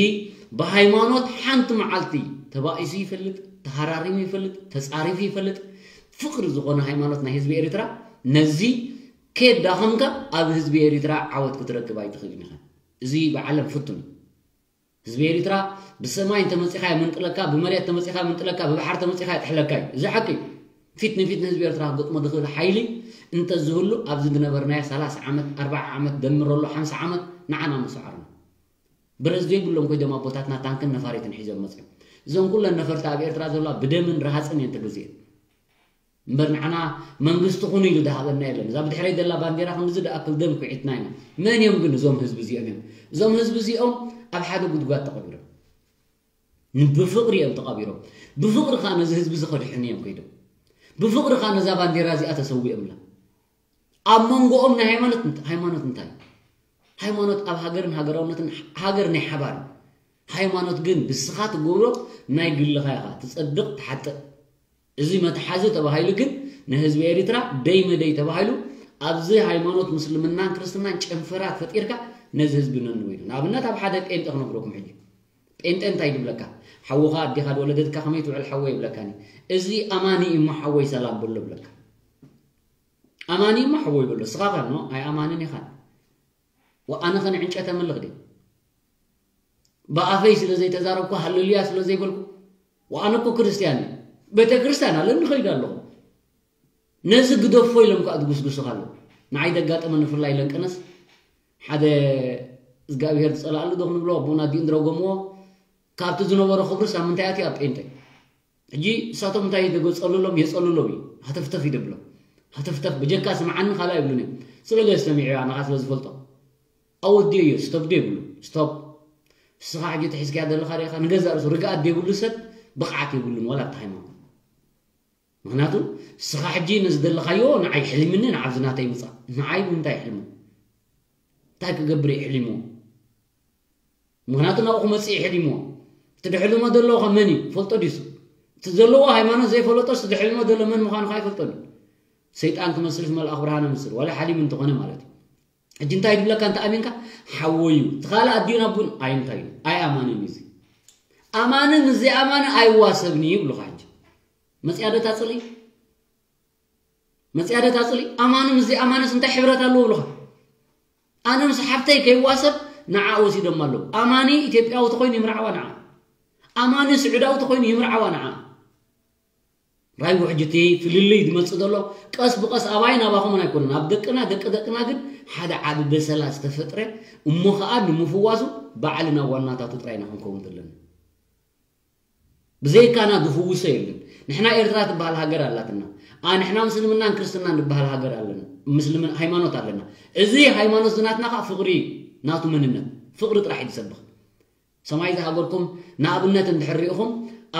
ብሃይማኖት ሓንቲ መዓልቲ ተባኢሱ ይፈልጥ፣ ተሃራሪሙ ይፈልጥ፣ ተፃሪፉ ይፈልጥ። ፍቕሪ ዝኾነ ሃይማኖት ናይ ህዝቢ ኤርትራ ነዚ ከየዳኸምካ ኣብ ህዝቢ ኤርትራ ዓወት ክትረክብ ኣይትኽእልን ኢኻ። እዚ ብዓለም ፍቱን እዩ። ህዝቢ ኤርትራ ብሰማይ እንተመፂኻ የመንጥለካ፣ ብመሬት ተመፂኻ የመንጥለካ፣ ብባሕሪ ተመፂኻ የጥሕለካ እዩ። እዚ ሓቂ እዩ። ፊት ንፊት ንህዝቢ ኤርትራ ክገጥሞ ዝኽእል ሓይሊ እንተዝህሉ ኣብዚ ዝነበርናዮ ሰላሳ ዓመት፣ ኣርባዓ ዓመት፣ ደምረሉ ሓምሳ ዓመት ንዓና ምሰዓርና። ብረት ዘይብሎም ኮይዶም ኣቦታትና ታንክን ነፋሪትን ሒዞም መፅዮም። እዞም ኩለን ነፈርቲ ኣብ ኤርትራ ዘለዋ ብደምን ረሃፅን እየን ተገዚኤን። እምበር ንዓና መንግስቲ ኩኑ ኢሉ ዝሃበና የለን። እዛ ብድሕረይ ዘላ ባንዴራ ክንድዚ ዝኣክል ደም ኩዒትና ኢና። መን እዮም ግን እዞም ህዝቢ እዚኦም እዮም? እዞም ህዝቢ እዚኦም ኣብ ሓደ ጉድጓድ ተቐቢሮም። ን- ብፍቕሪ እዮም ተቐቢሮም። ብፍቕሪ ከዓ ነዚ ህዝቢ እዚ ከድሕኑ እዮም ከይዶም። ብፍቕሪ ከዓ ነዛ ባንዴራ እዚኣ ተሰዊኦምላ። ኣብ መንጎኦም ናይ ሃይማኖት እንት- ሃይማኖት እንታይ እዩ? ሃይማኖት ኣብ ሃገርን ሃገራውነትን ሃገር ናይ ሓባር እዩ። ሃይማኖት ግን ብስኻ ትገብሮ ናይ ግልኻ ኢኻ ትጸድቕ ትሓጥእ። እዚ መትሓዚ ተባሂሉ ግን ንህዝቢ ኤሪትራ ደይ መደይ ተባሂሉ ኣብዚ ሃይማኖት ምስልምናን ክርስትናን ጨንፈራት ፈጢርካ ነዚ ህዝቢ ነንወይኑ። ንኣብነት ኣብ ሓደ ጴንጤ ክነግረኩም ሕጂ። ጴንጤ እንታይ ድብለካ? ሓውኻ ኣዴኻ ድወለደትካ ከመይ ትውዕል ሓወይ ይብለካኒ። እዚ ኣማኒ እዩ እሞ ሓወይ ሰላም በሎ ብለካ። ኣማኒ እሞ ሓወይ በሎ። ስኻ ኸ ኖ ኣይ ኣማንን ኢኻን። ወኣነ ኸ ንዕንጨት ኣምልኽ ድየ? ብኣፈይ ስለ ዘይተዛረብኩ ሃለሉያ ስለ ዘይበልኩ ወኣነ እኮ ክርስትያን እየ። ቤተ ክርስትያን ኣለኒ ኸይድ ኣለኹ። ነዚ ግደፎ ኢሎም ከዓ ዝጉስጉሱ ኣለዉ። ንዓይ ዘጋጠመኒ ፍላይ ለንቀነስ ሓደ እግዚኣብሔር ዝጸላእሉ ዶ ክንብሎ ኣቦና ዲኡ እንድረጎምዎ ካብቲ ዝነበሮ ክብሪ ሳምንታያት እዩ ኣብ ጴንጤ። ሕጂ እሳቶም እንታይ ደጎ ጸልሎም የጸልሎም እዩ። ሃተፍተፍ ይደብሎም። ሃተፍተፍ ብጀካ ስምዓኒ ካልእ ኣይብሉን እዮም። ስለ ዘስተሚዑ ኣናኻ ስለ ዝፈልጦ ኣወዲዮ እዩ። ስቶፕ ዶ ይብሉ። ስቶፕ። እስኻ ሕጂ ተሒዝካያ ዘለኻ ርኢኻ ንገዛእ ርእሱ ርግኣት ዘይብሉ ሰብ ብቕዓት የብሉን ዋላ ኣብቲ ሃይማኖት። ምክንያቱ እስኻ ሕጂ ነዚ ዘለኻዮ ንዓይ ሕሊምኒ ንዓብዚ ናተይ ምጻእ ንዓይ ብምንታይ ሕልሙ እንታይ ክገብር እዩ ሕሊምዎ ምክንያቱ ናብኡ ክመጽእ እዩ ሕሊምዎ እቲ ድሕልሞ ዘሎ ከ መን እዩ ፈልጦ ድዩ እቲ ዘለዎ ሃይማኖት ዘይፈለጦ እቲ ድሕልሞ ዘሎ መን ምዃኑ ከ ኣይፈልጦን እዩ ሰይጣን ክመስል መልኣኽ ብርሃን ምስል ዋላ ሓሊም እንተኾነ ማለት እዩ ሕጂ እንታይ ድብለካ እንተ ኣሚንካ ሓወዩ እቲ ካልእ ኣዲኡን ኣቡን ኣይንታዩ ኣይ ኣማንን እዩ ኣማንን እዚ ኣማን ኣይዋሰብን ይብሉኻ ሕጂ መጽያ ዶ ታጽሊ መጽያ ዶ ታጽሊ ኣማን ምስ ኣማንስ እንታይ ሕብረት ኣለዎ ብሉኻ ኣነ ምስ ሓፍተይ ከይዋሰብ ንዓ ወሲዶም ኣለዉ ኣማኒ ኢትዮጵያዊ ተኮይኑ ይምርዓዋ ንዓ ኣማኒ ስዑዳዊ ተኮይኑ ይምርዓዋ ንዓ ራይ ውሕጅቲ ፍልልይ ዝመጽእ ዘሎ ቀስ ብቀስ ኣባይ ናባኹምን ኣይኮነን ኣብ ደቅና ደቂ ደቅና ግን ሓደ ዓቢ በሰላ ዝተፈጥረ እሞ ከዓ ንምፍዋሱ ባዕልና ዋናታቱ ጥራይና ክንከውን ዘለና ብዘይካና ዝፍውሶ የለን ንሕና ኤርትራ ትበሃል ሃገር ኣላትና ንሕና ምስልምናን ክርስትናን ዝበሃል ሃገር ኣለና ምስልምን ሃይማኖት ኣለና እዚ ሃይማኖት ዝናትና ከዓ ፍቅሪ ናቱ መንነት ፍቅሪ ጥራሕ እዩ ዝሰብኽ ሰማይ ዝሃገርኩም ንኣብነት እንድሕር ሪኢኹም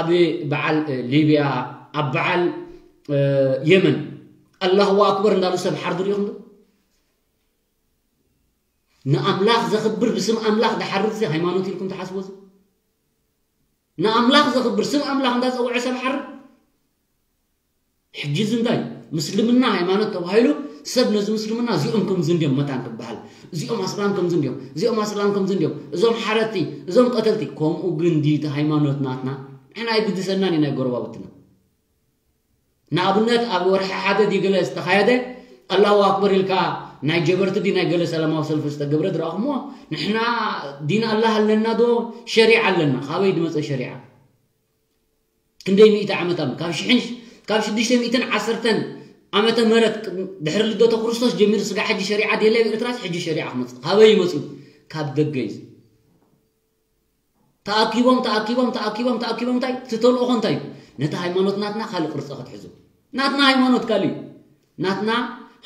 ኣብ በዓል ሊብያ ኣብ በዓል የመን ኣላሁ ኣክበር እንዳሉ ሰብ ሓርዱ ሪኢኹም ንኣምላኽ ዘኽብር ብስም ኣምላኽ ዝሓርድ ሃይማኖት ኢልኩም ትሓስቦ ንኣምላኽ ዘኽብር ስም ኣምላኽ እንዳጸውዐ ሰብ ሓርድ ሕጂ እዚ እንታይ ምስልምና ሃይማኖት ተባሂሉ ሰብ ነዚ ምስልምና እዚኦም ከምዚ እንዲዮም መታን ክበሃል እዚኦም ኣስላም ከምዚ እንዲዮም እዚኦም ኣስላም ከምዚ እንዲዮም እዞም ሓረድቲ እዞም ቀተልቲ ከምኡ ግን ድዩ እቲ ሃይማኖት ናትና ንሕና ኣይግድሰናን እዩ ናይ ጎረባብትና ንኣብነት ኣብ ወርሒ ሓደ ድዩ ገለ ዝተኻየደ ኣላሁ ኣክበር ኢልካ ናይ ጀበርቲ ድዩ ናይ ገለ ሰላማዊ ሰልፊ ዝተገብረ ዝረኣኹምዎ ንሕና ዲን ኣላህ ኣለና ዶ ሸሪዓ ኣለና ካበይ ዝመፀ ሸሪዓ ክንደይ ሚእቲ ዓመት ኣብ ካብ ሽሕን ካብ ሽዱሽተ ሚእትን ዓሰርተን ዓመተ ምህረት ድሕሪ ልደተ ክርስቶስ ጀሚሩ ስጋ ሕጂ ሸሪዓ ድየለ ኣብ ኤርትራስ ሕጂ ሸሪዓ ክመፅእ ካበይ ይመፅኡ ካብ ደገ እዩ ተኣኪቦም ተኣኪቦም ተኣኪቦም ተኣኪቦም እንታይ ትተልእኾ እንታይ እዩ ነቲ ሃይማኖት ናትና ካልእ ቅርፂ ክትሕዙ ናትና ሃይማኖት ካልእ እዩ ናትና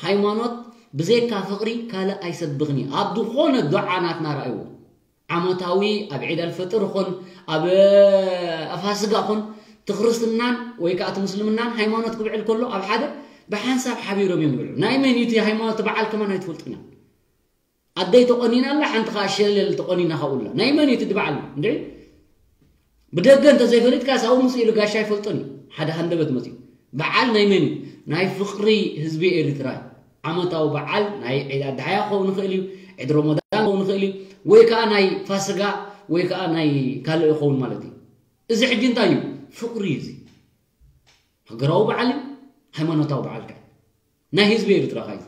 ሃይማኖት ብዘይካ ፍቕሪ ካልእ ኣይሰብኽን እዩ ኣብ ዝኾነ ዱዓ ናትና ረኣይዎ ዓመታዊ ኣብ ዒድ ኣልፈጥር ኾን ኣብ ኣፋስጋ ኾን እቲ ክርስትናን ወይ ከዓ እቲ ምስልምናን ሃይማኖት ክብዕል ከሎ ኣብ ሓደ ብሓንሳብ ሓቢሮም እዮም ይብዕሉ ናይ መን እዩ እቲ ሃይማኖት በዓል ከማን ኣይትፈልጡን እዮም ኣደይ ተቆኒና ኣላ ሓንቲ ከዓ ሸለል ተቆኒና ካብኡላ ናይ መን እዩ እቲ በዓል እንዴ ብደገ እንተዘይፈሊጥካ ሳው ምስ ኢሉ ጋሻ ይፈልጦን እዩ ሓደ ሃንደበት መፅኡ በዓል ናይ መን እዩ ናይ ፍቅሪ ህዝቢ ኤርትራ ዓመታዊ በዓል ናይ ዒድ ኣድሓያ ክኸውን ይኽእል እዩ ዒድ ረመዳን ክኸውን ይኽእል እዩ ወይ ከዓ ናይ ፋስጋ ወይ ከዓ ናይ ካልእ ይኸውን ማለት እዩ እዚ ሕጂ እንታይ እዩ ፍቅሪ እዩ እዚ ሃገራዊ በዓል እዩ ሃይማኖታዊ በዓል ከዓ ናይ ህዝቢ ኤርትራ ካዩ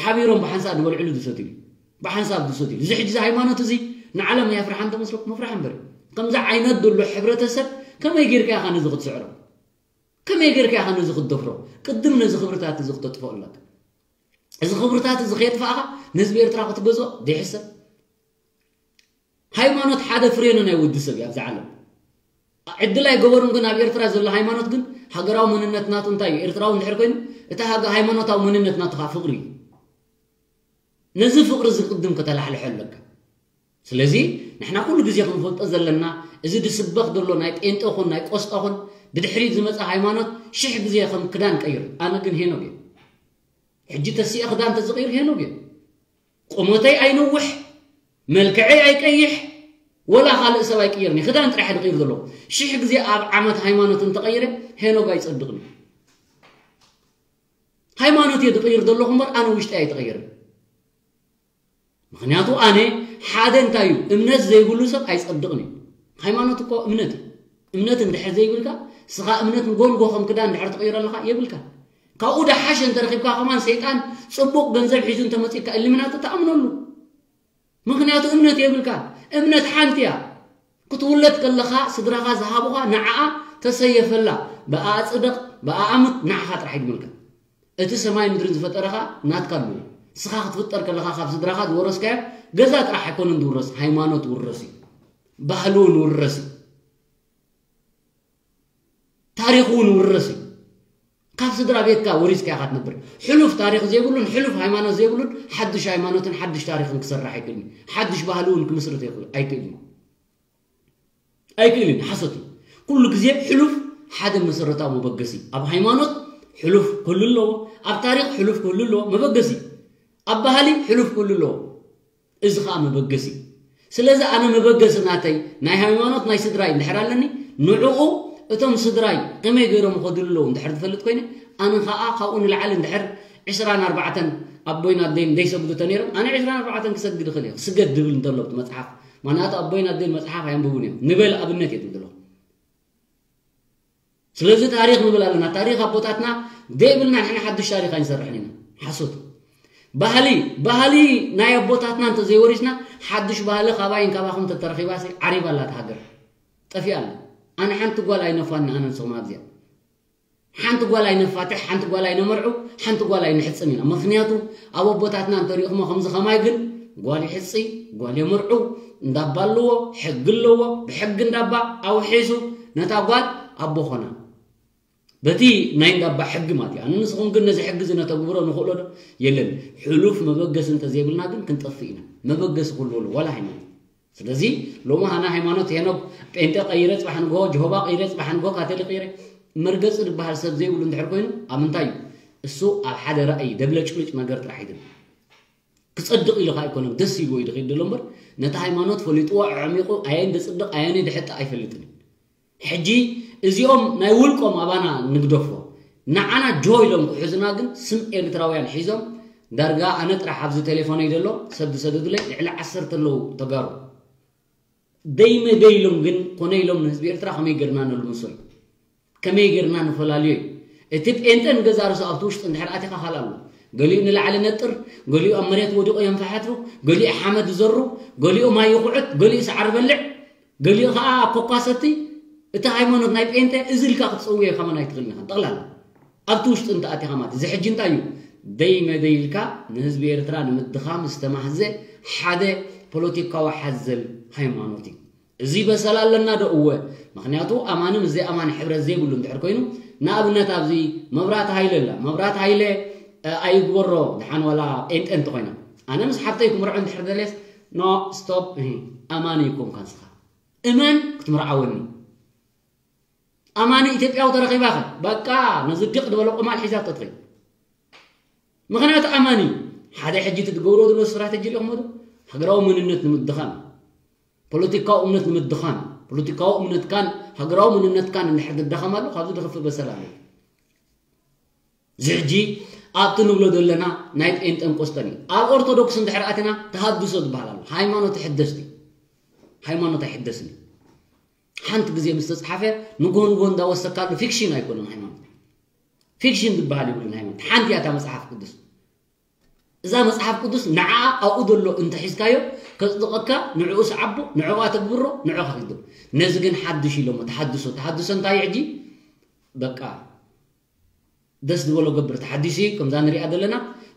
ሓቢሮም ብሓንሳብ ዝበልዕሉ ዝሰትሉ ብሓንሳብ ዝሰትሉ እዚ ሕጂ ሃይማኖት እዚ ንዓለም የፍርሓ እንተመስለኩም መፍርሓ እምበር ከምዚ ዓይነት ዘሎ ሕብረተሰብ ከመይ ጌርካ ኢኻ ነዚ ክትስዕሮ ከመይ ጌርካ ኢኻ ነዚ ክትደፍሮ ቅድም ነዚ ክብርታት እዚ ክተጥፍኦ ኣለካ እዚ ክብርታት እዚ ከየጥፋእኻ ንህዝቢ ኤርትራ ክትገዝኦ ዘይሕሰብ ሃይማኖት ሓደ ፍሬነ ናይ ወዲ ሰብ እዩ ኣብዚ ዓለም ዕድል ኣይገበሩን ግን ኣብ ኤርትራ ዘሎ ሃይማኖት ግን ሃገራዊ መንነት ናቱ እንታይ እዩ ኤርትራዊ እንድሕር ኮይኑ እቲ ሃገ ሃይማኖታዊ መንነት ናቱ ከዓ ፍቅሪ እዩ ነዚ ፍቅሪ እዚ ቅድም ከተላሕልሖ ኣለካ ስለዚ ንሕና ኩሉ ግዜ ክንፈልጦ ዘለና እዚ ድስበኽ ዘሎ ናይ ጴንጤ ኹን ናይ ቆስጣ ኹን ብድሕሪት ዝመፀ ሃይማኖት ሽሕ ግዜ ከም ክዳን ቀይር ኣነ ግን ሄኖግ እየ ሕጂ ተሲኤ ክዳን ተዝቕይር ሄኖግ እየ ቁመተይ ኣይነውሕ፣ መልክዐይ ኣይቀይሕ፣ ወላ ካልእ ሰብ ኣይቅየርን እየ። ክዳን ጥራሕ እየ ዝቕይር ዘለኹ። ሽሕ ግዜ ኣብ ዓመት ሃይማኖት እንተቐይረ ሄኖግ ኣይጸድቕን እዩ። ሃይማኖት እየ ዝቕይር ዘለኹ እምበር ኣነ ውሽጠይ ኣይተቐየርን። ምኽንያቱ ኣነ ሓደ እንታይ እዩ እምነት ዘይብሉ ሰብ ኣይጸድቕን እዩ። ሃይማኖት እኮ እምነት እዩ። እምነት እንድሕር ዘይብልካ እስኻ እምነት ንጎንጎ ከም ክዳን እንድሕር ትቕይሮ ኣለኻ የብልካ። ካብኡ ደሓሽ እንተረኺብካ ከማን ሰይጣን ጽቡቕ ገንዘብ ሒዙ እንተመጺእካ ኢሉሚናቲ ተኣምነሉ። ምኽንያቱ እምነት የብልካ። እምነት ሓንቲ እያ። ክትውለድ ከለኻ ስድራኻ ዝሃቡኻ ንዓኣ ተሰየፈላ። ብኣኣ ጽደቕ፣ ብኣኣ ምት፣ ንዓኻ ጥራሕ ይድመልካ። እቲ ሰማይ ምድርን ዝፈጠረኻ ናትካ ኣሎ። ንስኻ ክትፍጠር ከለኻ ካብ ስድራኻ ዝወረስካዮ ገዛ ጥራሕ ኣይኮነን ዝውረስ፣ ሃይማኖት ውረስ እዩ። ባህሊ እውን ውረስ እዩ። ታሪኽ እውን ውረስ እዩ። ካብ ስድራ ቤትካ ወሪስካ ኢኻ ትነብር። ሕሉፍ ታሪኽ ዘይብሉን ሕሉፍ ሃይማኖት ዘይብሉን ሓድሽ ሃይማኖትን ሓድሽ ታሪኽን ክሰርሕ ኣይክእልን እዩ። ሓድሽ ባህሊ እውን ክምስርት ኣይክእል- ኣይክእልን እዩ። ኣይክእልን፣ ሓሶት እዩ። ኩሉ ግዜ ሕሉፍ ሓደ መሰረታዊ መበገሲ። ኣብ ሃይማኖት ሕሉፍ ክህሉ ኣለዎ፣ ኣብ ታሪኽ ሕሉፍ ክህሉ ኣለዎ፣ መበገሲ። ኣብ ባህሊ ሕሉፍ ክህሉ ኣለዎ። እዚ ኸኣ መበገሲ እዩ። ስለዚ ኣነ መበገሲ ናተይ ናይ ሃይማኖት ናይ ስድራይ እንድሕር ኣለኒ፣ ንዕኡ እቶም ስድራይ ከመይ ገይሮም ይኸድሉ ኣለዉ እንድሕር ዝፈልጥ ኮይነ፣ ኣነ ኸኣ ካብኡ ንላዕሊ እንድሕር ዕስራን ኣርባዕተን ኣቦይን ኣደይን ዘይሰግዱ ተነይሮም፣ ኣነ ዕስራን ኣርባዕተን ክሰግድ እኽእል እየ፣ ክስገድ ዝብል እንተሎ ኣብቲ መጽሓፍ። ምኽንያቱ ኣቦይን ኣደይን መጽሓፍ ኣየንብቡን እዮም። ንበል ኣብነት እየ ዝብል ዘለኹ። ስለዚ ታሪኽ ንብል ኣለና። ታሪኽ ኣቦታትና ዘይብልና ንሕና ሓድሽ ታሪኽ ኣይንሰርሕን ኢና። ሓሶት። ባህሊ፣ ባህሊ ናይ ኣቦታትና እንተዘይወሪስና፣ ሓድሽ ባህሊ ካባይን ካባኹም ተተረኺባሲ ዓሪባ ኣላ እታ ሃገር። ጠፊኣ ኣላ። ኣነ ሓንቲ ጓል ኣይነፋኒ ኣነ ንስኹም ኣብዚኣ። ሓንቲ ጓል ኣይነፋትሕ፣ ሓንቲ ጓል ኣይነመርዑ፣ ሓንቲ ጓል ኣይንሕጽን ኢና። ምኽንያቱ ኣብ ኣቦታትና እንተሪእኹሞ ከምዚ ከማይ ግን ጓል ይሕጺ፣ ጓል የመርዑ፣ እንዳባ ኣለዎ፣ ሕጊ ኣለዎ፣ ብሕጊ እንዳባ ኣውሒሱ ነታ ጓል ኣቦ ኾና። በቲ ናይ እንዳባ ሕጊ ማለት እዩ። ኣነ ንስኹም ግን ነዚ ሕጊ እዚ ነተግብሮ ንኽእሎ ዶ? የለን። ሕሉፍ መበገሲ እንተዘይብልና ግን ክንጠፍእ ኢና። መበገሲ ክህልዎ ኣለዎ፣ ዋላ ሃይማኖት። ስለዚ ሎሚ ሃና ሃይማኖት ሄኖክ ጴንጤ ቀይረ ጽባሕ ንግሆ፣ ጀሆባ ቀይረ ጽባሕ ንግሆ፣ ካቶሊክ ቀይረ፣ መርገጺ ዝበሃል ሰብ ዘይብሉ እንድሕር ኮይኑ ኣብ ምንታይ እዩ? እሱ ኣብ ሓደ ራእይ ደብለጭልጭ ነገር ጥራሕ ይድል። ክጸድቕ ኢሉ ኸኣ ኣይኮነን፣ ደስ ኢልዎ እዩ ዝኸይድ ዘሎ እምበር፣ ነቲ ሃይማኖት ፈሊጥዎ ኣዕሚቑ ኣየን ደጽድቕ ኣየን ደሕጥ ኣይፈልጥን እዩ። ሕጂ እዚኦም ናይ ውልቆም ኣባና ንግደፎ። ንዓና ጆ ኢሎም ክሕዙና ግን ስም ኤርትራውያን ሒዞም፣ ዳርጋ ኣነ ጥራሕ ኣብዚ ቴሌፎነይ ዘሎ ሰብ ዝሰደዱለይ ልዕሊ ዓሰርተ ኣለዉ ተጋሩ። ደይ መደይ ኢሎም ግን ኮነ ኢሎም ንህዝቢ ኤርትራ ከመይ ጌርና ነልምሶ እዩ? ከመይ ጌርና ንፈላልዮ እዩ? እቲ ጴንጠ ንገዛ ርእሱ ኣብቲ ውሽጢ እንድሕር ኣቲኻ ካልእ ኣሎ። ገሊኡ ንላዕሊ ነጥር፣ ገሊኡ ኣብ መሬት ወዲቑ የንፈሐትሩ፣ ገሊኡ ሓመድ ይዘሩ፣ ገሊኡ ማይ ይኹዕት፣ ገሊኡ ሳዕሪ በልዕ፣ ገሊኡ ኸኣ ኮኳሰቲ። እቲ ሃይማኖት ናይ ጴንጠ እዚ ኢልካ ክትጸውዮ ከማን ኣይትኽእልን ኢኻ። ጠቕላላ ኣብቲ ውሽጢ እንተ ኣቲኻ ማለት እዚ ሕጂ እንታይ እዩ? ደይ መደይ ኢልካ ንህዝቢ ኤርትራ ንምድኻም ዝተማህዘ ሓደ ፖለቲካዊ ሓዘል ሃይማኖት እዩ። እዚ በሰል ኣለና ዶ? እወ። ምኽንያቱ ኣማኒ ምስ ዘይኣማኒ ሕብረት ዘይብሉ እንድሕር ኮይኑ፣ ንኣብነት ኣብዚ መብራት ሃይለ ኣላ። መብራት ሃይለ፣ እ፣ ኣይግበሮ ደሓን ዋላ ጴንጠ እንተኾይና። ኣነ ምስ ሓፍተይ ክምርዖ እንድሕር ደልየስ፣ ኖ፣ ስቶፕ፣ እህ፣ ኣማኒ ኣይኮንካን ንስኻ። እመን ክትምርዓወኒ። ኣማኒ ኢትዮጵያዊ ተረኺባኸ? በቃ ነዚ ድቕ ዝበለ ቁማል ሒዛቶ ትኸይድ። ምኽንያቱ ኣማኒ ሓደ ሕጂ እቲ ትገብሮ ዘሎ ስትራተጂ ሪኢኹሞ ዶ? ሃገራዊ መንነት ንምድኻም፣ ፖለቲካዊ እምነት ንምድኻም፣ ፖለቲካዊ እምነትካን ሃገራዊ መንነትካን እንድሕር ትዳኸም ኣሎ፣ ካብዚ ዝኸፍእ በሰል ኣሎ። እዚ ሕጂ ኣብቲ ንብሎ ዘለና ናይ ጴንጠንቆስጠን እዩ። ኣብ ኦርቶዶክስ እንድሕር ኣቲና ተሃድሶ ዝበሃል ኣሎ። ሃይማኖት ይሕደስ ድዩ? ሃይማኖት ኣይሕደስን እዩ። ሓንቲ ግዜ ምስ ተጻሓፈ ንግሆ ንግሆ እንዳወሰካሉ ፊክሽን ኣይኮነን ሃይማኖት። ፊክሽን ዝበሃል የብሉን ሃይማኖት። ሓንቲ እያ እታ መጽሓፍ ቅዱስ። እዛ መጽሓፍ ቅዱስ ንዓ ኣብኡ ዘሎ እንተሒዝካዮ ከጽድቐካ፣ ንዕኡ ሰዓቦ፣ ንዕኡ ኣተግብሮ፣ ንዕኡ ከኺዶ። ነዚ ግን ሓድሽ ኢሎሞ፣ ተሓድሶ። ተሓድሶ እንታይ እዩ ሕጂ? በቃ ደስ ዝበሎ ገብር። ተሓዲሱ እዩ፣ ከምዛ ንሪኣ ዘለና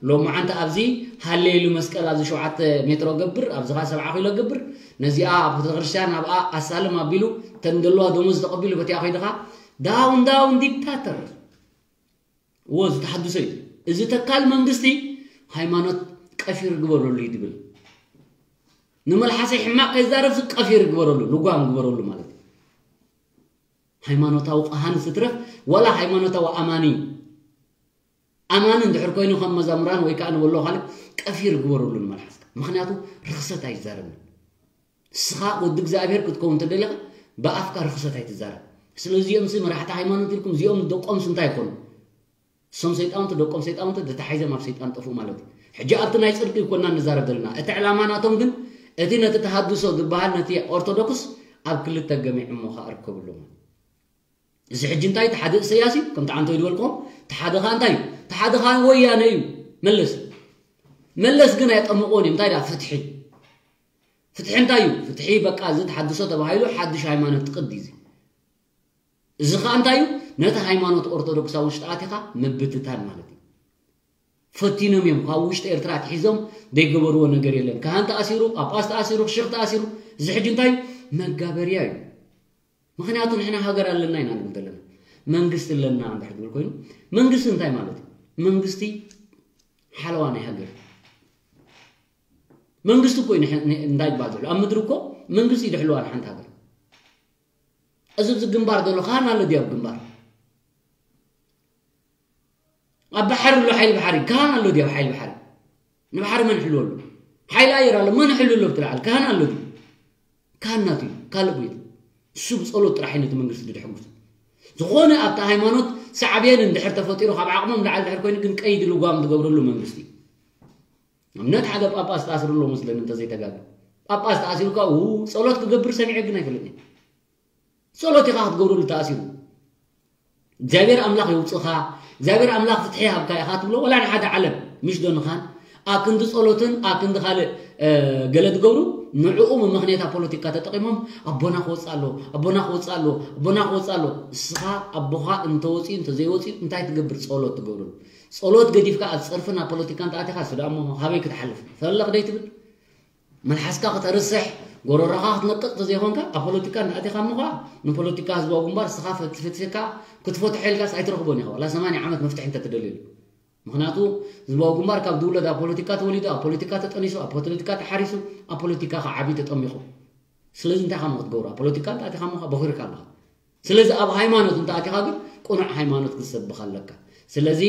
ሎማዓንቲ ኣብዚ ሃሌሉ መስቀል ኣብዚ ሸውዓተ ሜትሮ ገብር፣ ኣብዚ ኸዓ ሰብዓ ኪሎ ገብር። ነዚኣ ኣብ ቤተክርስትያን ኣብኣ ኣሳልም ኣቢሉ፣ ተን ዘለዋ ደሞዝ ተቐቢሉ በቲኣ ከይድኻ ዳውን ዳውን ዲክታተር። እዎ፣ እዚ ተሓድሶ እዩ። እዚ ተካል መንግስቲ ሃይማኖት ቀፊር ግበረሉ እዩ ድብል። ንመልሓሰይ ሕማቕ ከይዛረብሲ ቀፊር ግበረሉ፣ ልጓም ግበረሉ ማለት እዩ። ሃይማኖታዊ ቃሃን ስትረፍ፣ ዋላ ሃይማኖታዊ ኣማኒ፣ ኣማኒ እንድሕር ኮይኑ ከም መዛሙራን ወይ ከዓ ንበሎ ካልእ ቀፊር ግበረሉ ንመልሓስካ። ምኽንያቱ ርኽሰት ኣይዛረብን። ንስኻ ወዲ እግዚኣብሔር ክትከውን እንተደሊኻ ብኣፍካ ርኽሰት ኣይትዛረብ። ስለዚኦም ሲ መራሕቲ ሃይማኖት ኢልኩም እዚኦም ደቆምስ እንታይ ይኾኑ? እሶም ሰይጣውንቲ ደቆም ሰይጣውንቲ ተታሒዞም ኣብ ሰይጣን ጠፍኡ ማለት እዩ። ሕጂ ኣብቲ ናይ ጽድቂ ይኮና ንዛረብ ዘለና። እቲ ዕላማ ናቶም ግን እቲ ነቲ ተሃድሶ ዝበሃል ነቲ ኦርቶዶክስ ኣብ ክልተ ገሚዖሞ ከኣ ርከብሎም። እዚ ሕጂ እንታይ እቲ ሓደ እሰያስ እዩ፣ ከምቲ ዓንቶ ይድበልኩም፣ እቲ ሓደ ኸኣ እንታይ እዩ? እቲ ሓደ ኸኣ ወያነ እዩ። መለስ። መለስ ግን ኣየጠምቕዎን እዩ። እንታይ ደኣ ፍትሒ? ፍትሒ እንታይ እዩ? ፍትሒ በቃ እዚ ተሓድሶ ተባሂሉ ሓድሽ ሃይማኖት ትቕዲ እዚ። እዚ ኸኣ እንታይ እዩ? ነቲ ሃይማኖት ኦርቶዶክሳዊ ውሽጢ ኣቲኻ ምብትታን ማለት እዩ። ፈቲኖም እዮም። ካብ ውሽጢ ኤርትራ ኣትሒዞም ዘይገበርዎ ነገር የለን። ካህን ተኣሲሩ፣ ጳጳስ ተኣሲሩ፣ ሽኽ ተኣሲሩ። እዚ ሕጂ እንታይ እዩ? መጋበርያ እዩ። ምኽንያቱ ንሕና ሃገር ኣለና ኢና ንብል ዘለና። መንግስቲ ኣለና እንድሕር ትብል ኮይኑ፣ መንግስቲ እንታይ ማለት እዩ? መንግስቲ ሓለዋ ናይ ሃገር። መንግስቲ እኮ እዩ ንሕ- ን- እንታይ ይባል ዘሎ? ኣብ ምድሪ እኮ መንግስቲ እዩ ድሕልዋ ንሓንቲ ሃገር። እዚ ኣብዚ ግንባር ዘሎ ካህን ኣሎ ድዩ ኣብ ግንባር? ኣብ ባሕሪ ኣሎ ሓይሊ ባሕሪ፣ ካህን ኣሎ ድዩ ኣብ ሓይሊ ባሕሪ? ንባሕሪ መን ይሕልዎ ኣሎ? ሓይሊ ኣየር ኣሎ፣ መን ይሕሉ ኣሎ? ብትለዓል ካህን ኣሎ ድዩ? ካህን ናቱ እዩ፣ ካልእ እኮ የለን። እሱ ብጸሎት ጥራሕ እዩ ነቲ መንግስቲ ድሕጉስ። ዝኾነ ኣብታ ሃይማኖት ሳዕቤን እንድሕር ተፈጢሩ ካብ ዓቕሞም ላዕሊ ድሕር ኮይኑ ግን ቀይዲ ልጓም ትገብረሉ መንግስቲ እዩ። እምነት ሓደ ጳጳስ ተኣስሩ ኣሎ መስለኒ እንተዘይተጋገ። ጳጳስ ተኣሲሩ ከኣ ው ጸሎት ክገብር ሰሚዐ ግን ኣይፈልጥን። ጸሎት ኢኻ ክትገብረሉ ተኣሲሩ። እግዚኣብሔር ኣምላኽ የውፅኻ፣ እግዚኣብሔር ኣምላኽ ፍትሒ ይሃብካ ኢኻ ትብሎ ወላ ንሓደ ዓለም ምሽ ዶ ንኻን ኣክንዲ ጸሎትን ኣክንዲ ካልእ እ፣ ገለ ትገብሩ ንዕኡ መመኽንያታ ፖለቲካ ተጠቒሞም ኣቦና ክወፅእ ኣሎ ኣቦና ክወፅእ ኣሎ ኣቦና ክወፅእ ኣሎ። እስኻ ኣቦኻ እንተወፅኡ እንተዘይወፅኡ እንታይ ትገብር? ጸሎት ትገብረሉ። ጸሎት ገዲፍካ ኣብ ፀርፍን ኣብ ፖለቲካን ተኣቲኻ ስዳ እሞ ሃበይ ክትሓልፍ ፈለቕ ደይ ትብል? መልሓስካ ከተርስሕ ጎረሮኻ ክትነቅጥ ተዘይኮንካ ኣብ ፖለቲካ እናኣቲኻ እሞ ኸዓ ንፖለቲካ ህዝባዊ ግንባር ስኻ ፈትፈትካ ክትፈትሖ ኢልካስ ኣይትረኽቦን ኢኻ ዋላ ሰማንያ ዓመት መፍትሒ እንተትደልየሉ። ምኽንያቱ ህዝባዊ ግንባር ካብ ዝውለድ ኣብ ፖለቲካ ተወሊዱ ኣብ ፖለቲካ ተጠኒሱ ኣብ ፖለቲካ ተሓሪሱ ኣብ ፖለቲካ ከዓ ዓብዩ ተጠሚቑ። ስለዚ እንታይ ካሞ ክትገብሩ ኣብ ፖለቲካ እንተኣቲኻ እሞ ኸዓ ቦኺርካ ኣለኻ። ስለዚ ኣብ ሃይማኖት እንተኣቲኻ ግን ቅኑዕ ሃይማኖት ክትሰብኽ ኣለካ። ስለዚ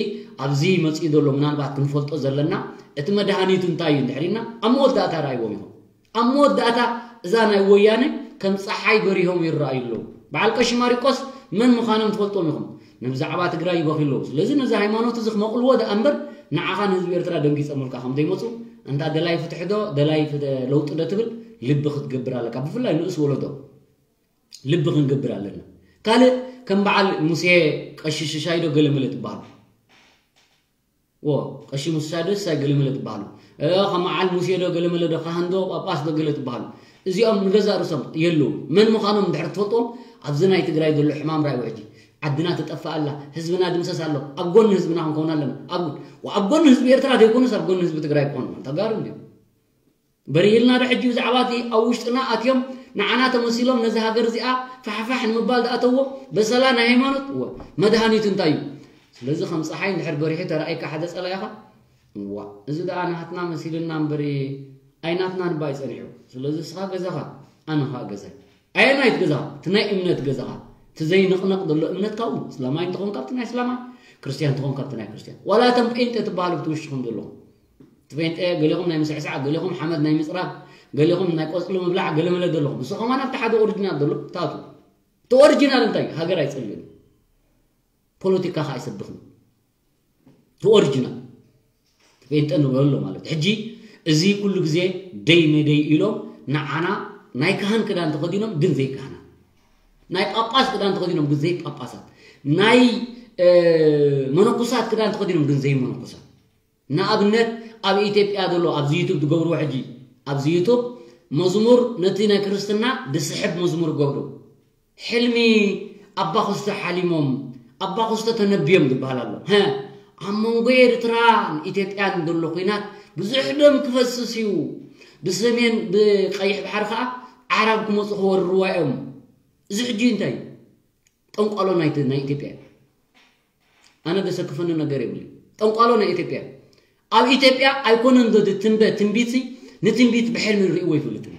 ኣብዚ መፅኡ ዘሎ ምናልባት ክንፈልጦ ዘለና እቲ መድሃኒቱ እንታይ እዩ እንድሕር ኢልና ኣብ መወዳእታ ረኣይዎም ኢኹም። ኣብ መወዳእታ እዛ ናይ ወያነ ከም ፀሓይ በሪሆም ይረኣዩ ኣለዉ። በዓል ቀሺ ማሪቆስ መን ምዃኖም ትፈልጦም ኢኹም። ንብዛዕባ ትግራይ ይበኽዩ ኣለዉ። ስለዚ ነዚ ሃይማኖት እዚ ክመቕልዎ ደኣ እምበር ንዓኻ ንህዝቢ ኤርትራ ደንጊፀምልካ ከም ዘይመፁ እንታ ደላይ ፍትሒ ዶ ደላይ ፍተ- ለውጢ ዶ ትብል ልቢ ክትገብር ኣለካ። ብፍላይ ንኡስ ወለዶ ልቢ ክንገብር ኣለና። ካልእ ከም በዓል ሙሴ ቀሺ ሽሻይ ዶ ገለመለ ትበሃሉ። ዎ ቀሺ ሙሳ ዶ ሽሻይ ገለመለ ትበሃሉ። እ፣ ከም በዓል ሙሴ ዶ ገለመለ ዶ ካህን ዶ ጳጳስ ዶ ገለ ትበሃሉ። እዚኦም ንገዛእ ርእሶም የለዉ። መን ምዃኖም እንድሕር ትፈልጥዎም ኣብዚ ናይ ትግራይ ዘሎ ሕማም ራእይዎ ሕጂ። ዓድና ትጠፍእ ኣላ፣ ህዝብና ድምሰስ ኣሎ። ኣብ ጎኒ ህዝብና ክንከውን ኣለና። ኣብ ጎ- ኣብ ጎኒ ህዝቢ ኤርትራ ዘይኮኑስ ኣብ ጎኒ ህዝቢ ትግራይ ክኾኑ ተጋሩ እንዲዮም። በሪሂልና ዶ ሕጂ ብዛዕባ እቲ ኣብ ውሽጥና ኣትዮም ንዓና ተመሲሎም ነዚ ሃገር እዚኣ ፋሕፋሕ ንምባል ዝኣተዎ በሰላ ናይ ሃይማኖት እወ መድሃኒቱ እንታይ እዩ? ስለዚ ከም ፀሓይ እንድሕር በሪሑ ተረኣይካ ሓደ ፀላኢኻ እዋ እዚ ደኣ ናትና መሲልና እምበሪ ኣይናትናን እባ እዩ ፀኒሑ። ስለዚ እስኻ ገዛኻ ኣነ ኸዓ ገዛይ ኣየናይት ገዛኻ እቲ ናይ እምነት ገዛኻ እቲ ዘይንቕነቕ ዘሎ እምነት ካብኡ እስላማይ እንተኾንካ ኣብቲ ናይ እስላማይ ክርስትያን እንተኾንካ ኣብቲ ናይ ክርስትያን ዋላ እቶም ጴንጤ ትበሃሉ ብትውሽኹም ዘለኹም እቲ ጴንጤ ገሌኹም ናይ ምስዕሳዕ ገሌኹም ሓመድ ናይ ምፅራግ ገሌኹም ናይ ቆፅሊ ምብላዕ ገለመለ ዘለኹም ንሱ ከማን ኣብቲ ሓደ ኦሪጂናል ዘሎ ታቱ እቲ ኦሪጂናል እንታይ እዩ ሃገር ኣይፅልእን ፖለቲካ ከዓ ኣይሰብኽን እቲ ኦሪጂናል ጴንጠ ንብሎ ኣሎ ማለት ሕጂ እዚ ኩሉ ግዜ ደይ መደይ ኢሎም ንዓና ናይ ካህን ክዳን ተኸዲኖም ግን ዘይካህናት ናይ ጳጳስ ክዳን ተኸዲኖም ግን ዘይጳጳሳት ናይ መነኩሳት ክዳን ተኸዲኖም ግን ዘይመነኩሳት ንኣብነት ኣብ ኢትዮጵያ ዘሎ ኣብዚ ዩቱብ ትገብርዎ ሕጂ ኣብዚ ዩቱብ መዝሙር ነቲ ናይ ክርስትና ድስሕብ መዝሙር ገብሩ ሕልሚ ኣባ ክስተ ሓሊሞም ኣባ ክስተ ተነብዮም ዝበሃል ኣሎ ኣብ መንጎ ኤርትራን ኢትዮጵያን ዘሎ ኩናት ብዙሕ ደም ክፈስስ እዩ ብሰሜን ብቀይሕ ባሕሪ ከዓ ዓራብ ክመፁ ክወርርዋ እዮም እዚ ሕጂ እንታይ እዩ ጠንቋሎ ናይ ኢትዮጵያ እዩ ኣነ ዘሰክፈኒ ነገር የብሉ ጠንቋሎ ናይ ኢትዮጵያ ኣብ ኢትዮጵያ ኣይኮነን ዶ ትንበ ትንቢት ንትንቢት ብሕልሚ ንርእይዎ ይፈልጥን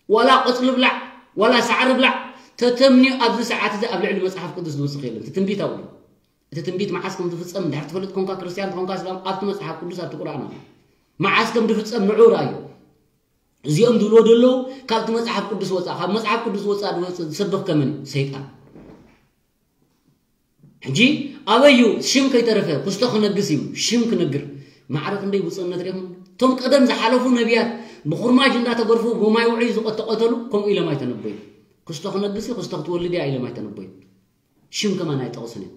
ዋላ ቆፅሊ ብላዕ ዋላ ሳዕሪ ብላዕ ተተምንዩ ኣብዚ ሰዓት እዚ ኣብ ልዕሊ መፅሓፍ ቅዱስ ዝውስኽ የለን እቲ ትንቢት ኣብኡ እቲ ትንቢት መዓስ ከም ዝፍፀም እንድሕር ትፈልጥ ኮንካ ክርስትያን ትኾንካ ስላም ኣብቲ መፅሓፍ ቅዱስ ኣብቲ ቁርኣን ኣሎ መዓስ ከም ዝፍፀም ንዑ ረኣዩ እዚኦም ዝብልዎ ዘለዉ ካብቲ መፅሓፍ ቅዱስ ወፃእ ካብ መፅሓፍ ቅዱስ ወፃእ ዝወፅእ ዝሰብኽ ከመን እዩ ሰይጣን ሕጂ ኣበዩ ሽም ከይተረፈ ክስቶ ክነግስ እዩ ሽም ክነግር ማዕረ ክንደይ ብፁዕነት ሪኹም እቶም ቀደም ዝሓለፉ ነቢያት ብኹርማጅ እንዳተገርፉ ብማይ ውዑይ ዝቆተቆተሉ ከምኡ ኢሎም ኣይተነበዩ ክስቶ ክነግስ እዩ ክስቶ ክትወልድ እያ ኢሎም ኣይተነበዩ ሽም ከማን ኣይጠቕሱን እዮም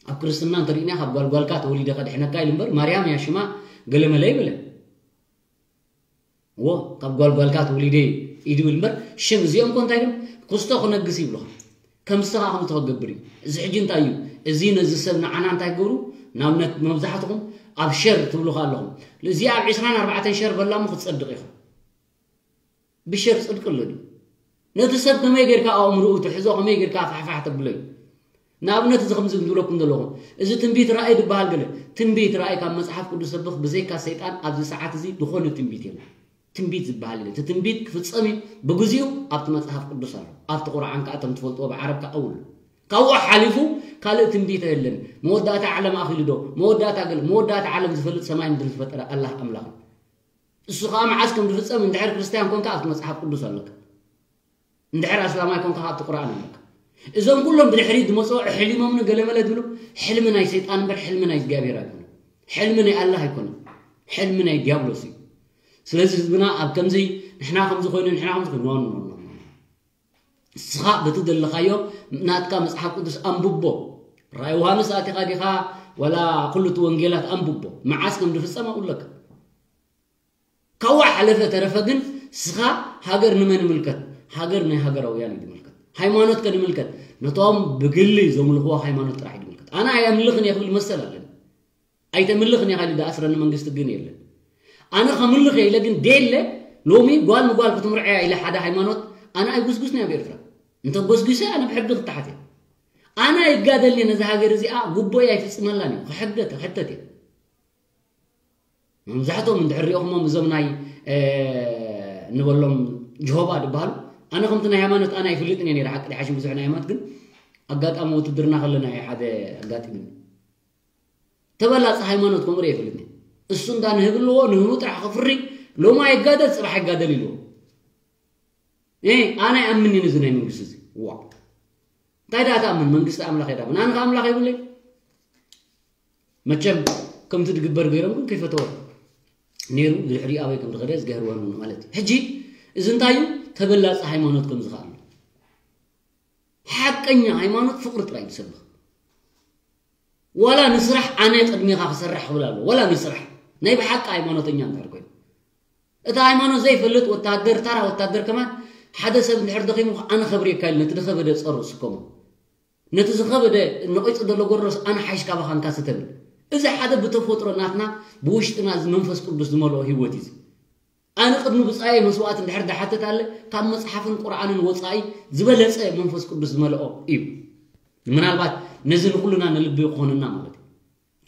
ኣብ ክርስትና እንተሪእና ካብ ጓልጓልካ ተወሊደ ከድሕነካ ኢሉ እምበር ማርያም እያ ሽማ ገለመለ ይበለ እዎ ካብ ጓልጓልካ ተወሊደ እዩ ድብል እምበር ሽም እዚኦም ኮ እንታይ ድም ክስቶ ክነግስ ይብሉኻ ከም ንስኻ ከም ትገብር እዩ። እዚ ሕጂ እንታይ እዩ? እዚ ነዚ ሰብ ንዓና እንታይ ገብሩ? ንኣብነት መብዛሕትኹም ኣብ ሸር ትብሉ ኣለኹም። እዚኣ ኣብ ዕስራን ኣርባዕተን ሸር በላሞ ክትጸድቕ ኢኻ። ብሸር ጽድቂ ኣሎ ድዩ? ነቲ ሰብ ከመይ ጌርካ ኣእምርኡ ትሕዞ፣ ከመይ ጌርካ ፋሕፋሕ ተብሎ እዩ። ንኣብነት እዚ ከምዚ ዝብለኩም ዘለኹ፣ እዚ ትንቢት ራእይ ዝበሃል ገለ፣ ትንቢት ራእይ ካብ መጽሓፍ ቅዱስ ሰብኽ ብዘይካ ሰይጣን ኣብዚ ሰዓት እዚ ዝኾነ ትንቢት የለን። ትንቢት ዝበሃል የለን። እቲ ትንቢት ክፍጸም እዩ ብግዚኡ ኣብቲ መጽሓፍ ቅዱስ ኣሎ። ኣብቲ ቁርኣን ከኣ እቶም ትፈልጥዎ ብዓረብ ከኣ ኣውሉ። ካብኡ ሓሊፉ ካልእ ትንቢት የለን። መወዳእታ ዓለም ኣኺሉ ዶ? መወዳእታ ገለ፣ መወዳእታ ዓለም ዝፈልጥ ሰማይ ምድሪ ዝፈጠረ ኣላህ ኣምላኽ እዩ። እሱ ከኣ መዓስ ከም ዝፍጸም እንድሕር ክርስትያን ኮንካ ኣብቲ መጽሓፍ ቅዱስ ኣለካ። እንድሕር ኣስላማይ ኮንካ ኣብቲ ቁርኣን ኣለካ። እዞም ኩሎም ብድሕሪት ዝመጽኡ ሕሊሞም ንገለመለ ዝብሉ ሕልሚ ናይ ሰይጣን እምበር ሕልሚ ናይ እግዚኣብሔር ኣይኮነን። ሕልሚ ናይ ኣላህ ኣይኮነን። ሕልሚ ናይ ዲያብሎስ እዩ። ስለዚ ህዝብና ኣብ ከምዚ ንሕና ከምዚ ኮይኑ ንሕና ከምዚ ኮይኑ ኖ ኖ ኖ ኖ። ንስኻ በቲ ዘለኻዮ ናትካ መጽሓፍ ቅዱስ ኣንብቦ። ራእይ ዮሃንስ ኣቲኻ ዲኻ ዋላ ኩሉ እቲ ወንጌላት ኣንብቦ። መዓስ ከም ዝፍጸም ኣውለካ። ካብኡ ሓለፈ ተረፈ ግን ስኻ ሃገር ንመን ይምልከት? ሃገር ናይ ሃገራውያን እዩ ዝምልከት። ሃይማኖት ከ ንምልከት? ነቶም ብግሊ ዘምልኽዎ ሃይማኖት ጥራሕ እዩ ዝምልከት። ኣነ ኣየምልኽን እየ ክብል መሰል ኣለኒ። ኣይተምልኽን እየ ካሊ ዝኣስረኒ መንግስቲ ግን የለን። ኣነ ከምልኽ እየ ኢለ ግን ደለ ሎሚ ጓል ንጓል ክትምርዖ እያ ኢለ ሓደ ሃይማኖት ኣነ ኣይጉስጉስን እየ ኣብ ኤርትራ። እንተ ጎስጉሰ ኣነ ብሕጊ ክተሓት እየ። ኣነ ኣይጋደልን እየ ነዛ ሃገር እዚኣ ጉቦይ ኣይፍጽመላን እየ። ክሕገት ክሕተት እየ። መብዛሕትኦም እንድሕር ሪኦኹሞም እዞም ናይ እ፣ እንበሎም ጅሆባ ዝበሃሉ ኣነ ከምቲ ናይ ሃይማኖት ኣነ ኣይፍልጥን እየ ነይረ ሓቂ ሓሽም ብዙሕ ናይ ሃይማኖት ግን ኣጋጣሚ ውትድርና ከለና እዩ ሓደ ኣጋጢሙ ተበላፂ ሃይማኖት ከምኡ ሪኦ ኣይፈልጥን እየ። እሱ እንዳ ንህብ ኣለዎ ንህቡ ጥራሕ ክፍሪ ሎማ ይጋደል ፅባሕ ይጋደል ኢልዎ እ፣ ኣነ ኣይኣምን እየ ነዚ ናይ መንግስቲ እዚ ዋ እንታይ ደኣ ትኣምን መንግስቲ ኣምላኽ እየ ዳኣምን ኣነ ከ ኣምላኽ የብለይ መቸም ከምቲ ዝግበር ገይሮም ግን ከይፈተወ ነይሩ ድሕሪ ኣበይ ከም ዝኸደ ዝገህርወን ማለት እዩ ሕጂ እዚ እንታይ እዩ ተበላፂ ሃይማኖት ከም ዝኸኣሉ ሓቀኛ ሃይማኖት ፍቅሪ ጥራይ ዝሰብኽ ዋላ ንስራሕ ኣነ ቅድሚኻ ክሰርሕ ክብል ኣሎ ዋላ ንስራሕ ናይ ብሓቂ ሃይማኖተኛ እንድሕር ኮይኑ እቲ ሃይማኖት ዘይፈልጥ ወታደር ታራ ወታደር ከማን ሓደ ሰብ እንድሕር ደኺሙ ኣነ ከብርየካ ኢሉ ነቲ ዝኸበደ ፀሩ ስከሞ ነቲ ዝኸበደ ነቒፁ ዘሎ ጎረስ ኣነ ሓይሽ ካባኻ እንካ ስተብል እዚ ሓደ ብተፈጥሮ ናትና ብውሽጥና እዚ መንፈስ ቅዱስ ዝመልኦ ህይወት እዩ ኣነ ቅድሚ ብፃየ መስዋዕት እንድሕር ዝሓትት ኣለ ካብ መፅሓፍን ቁርዓንን ወፃኢ ዝበለፀ መንፈስ ቅዱስ ዝመልኦ እዩ ምናልባት ነዚ ንኩሉና ንልቢ ክኾነና ማለት እዩ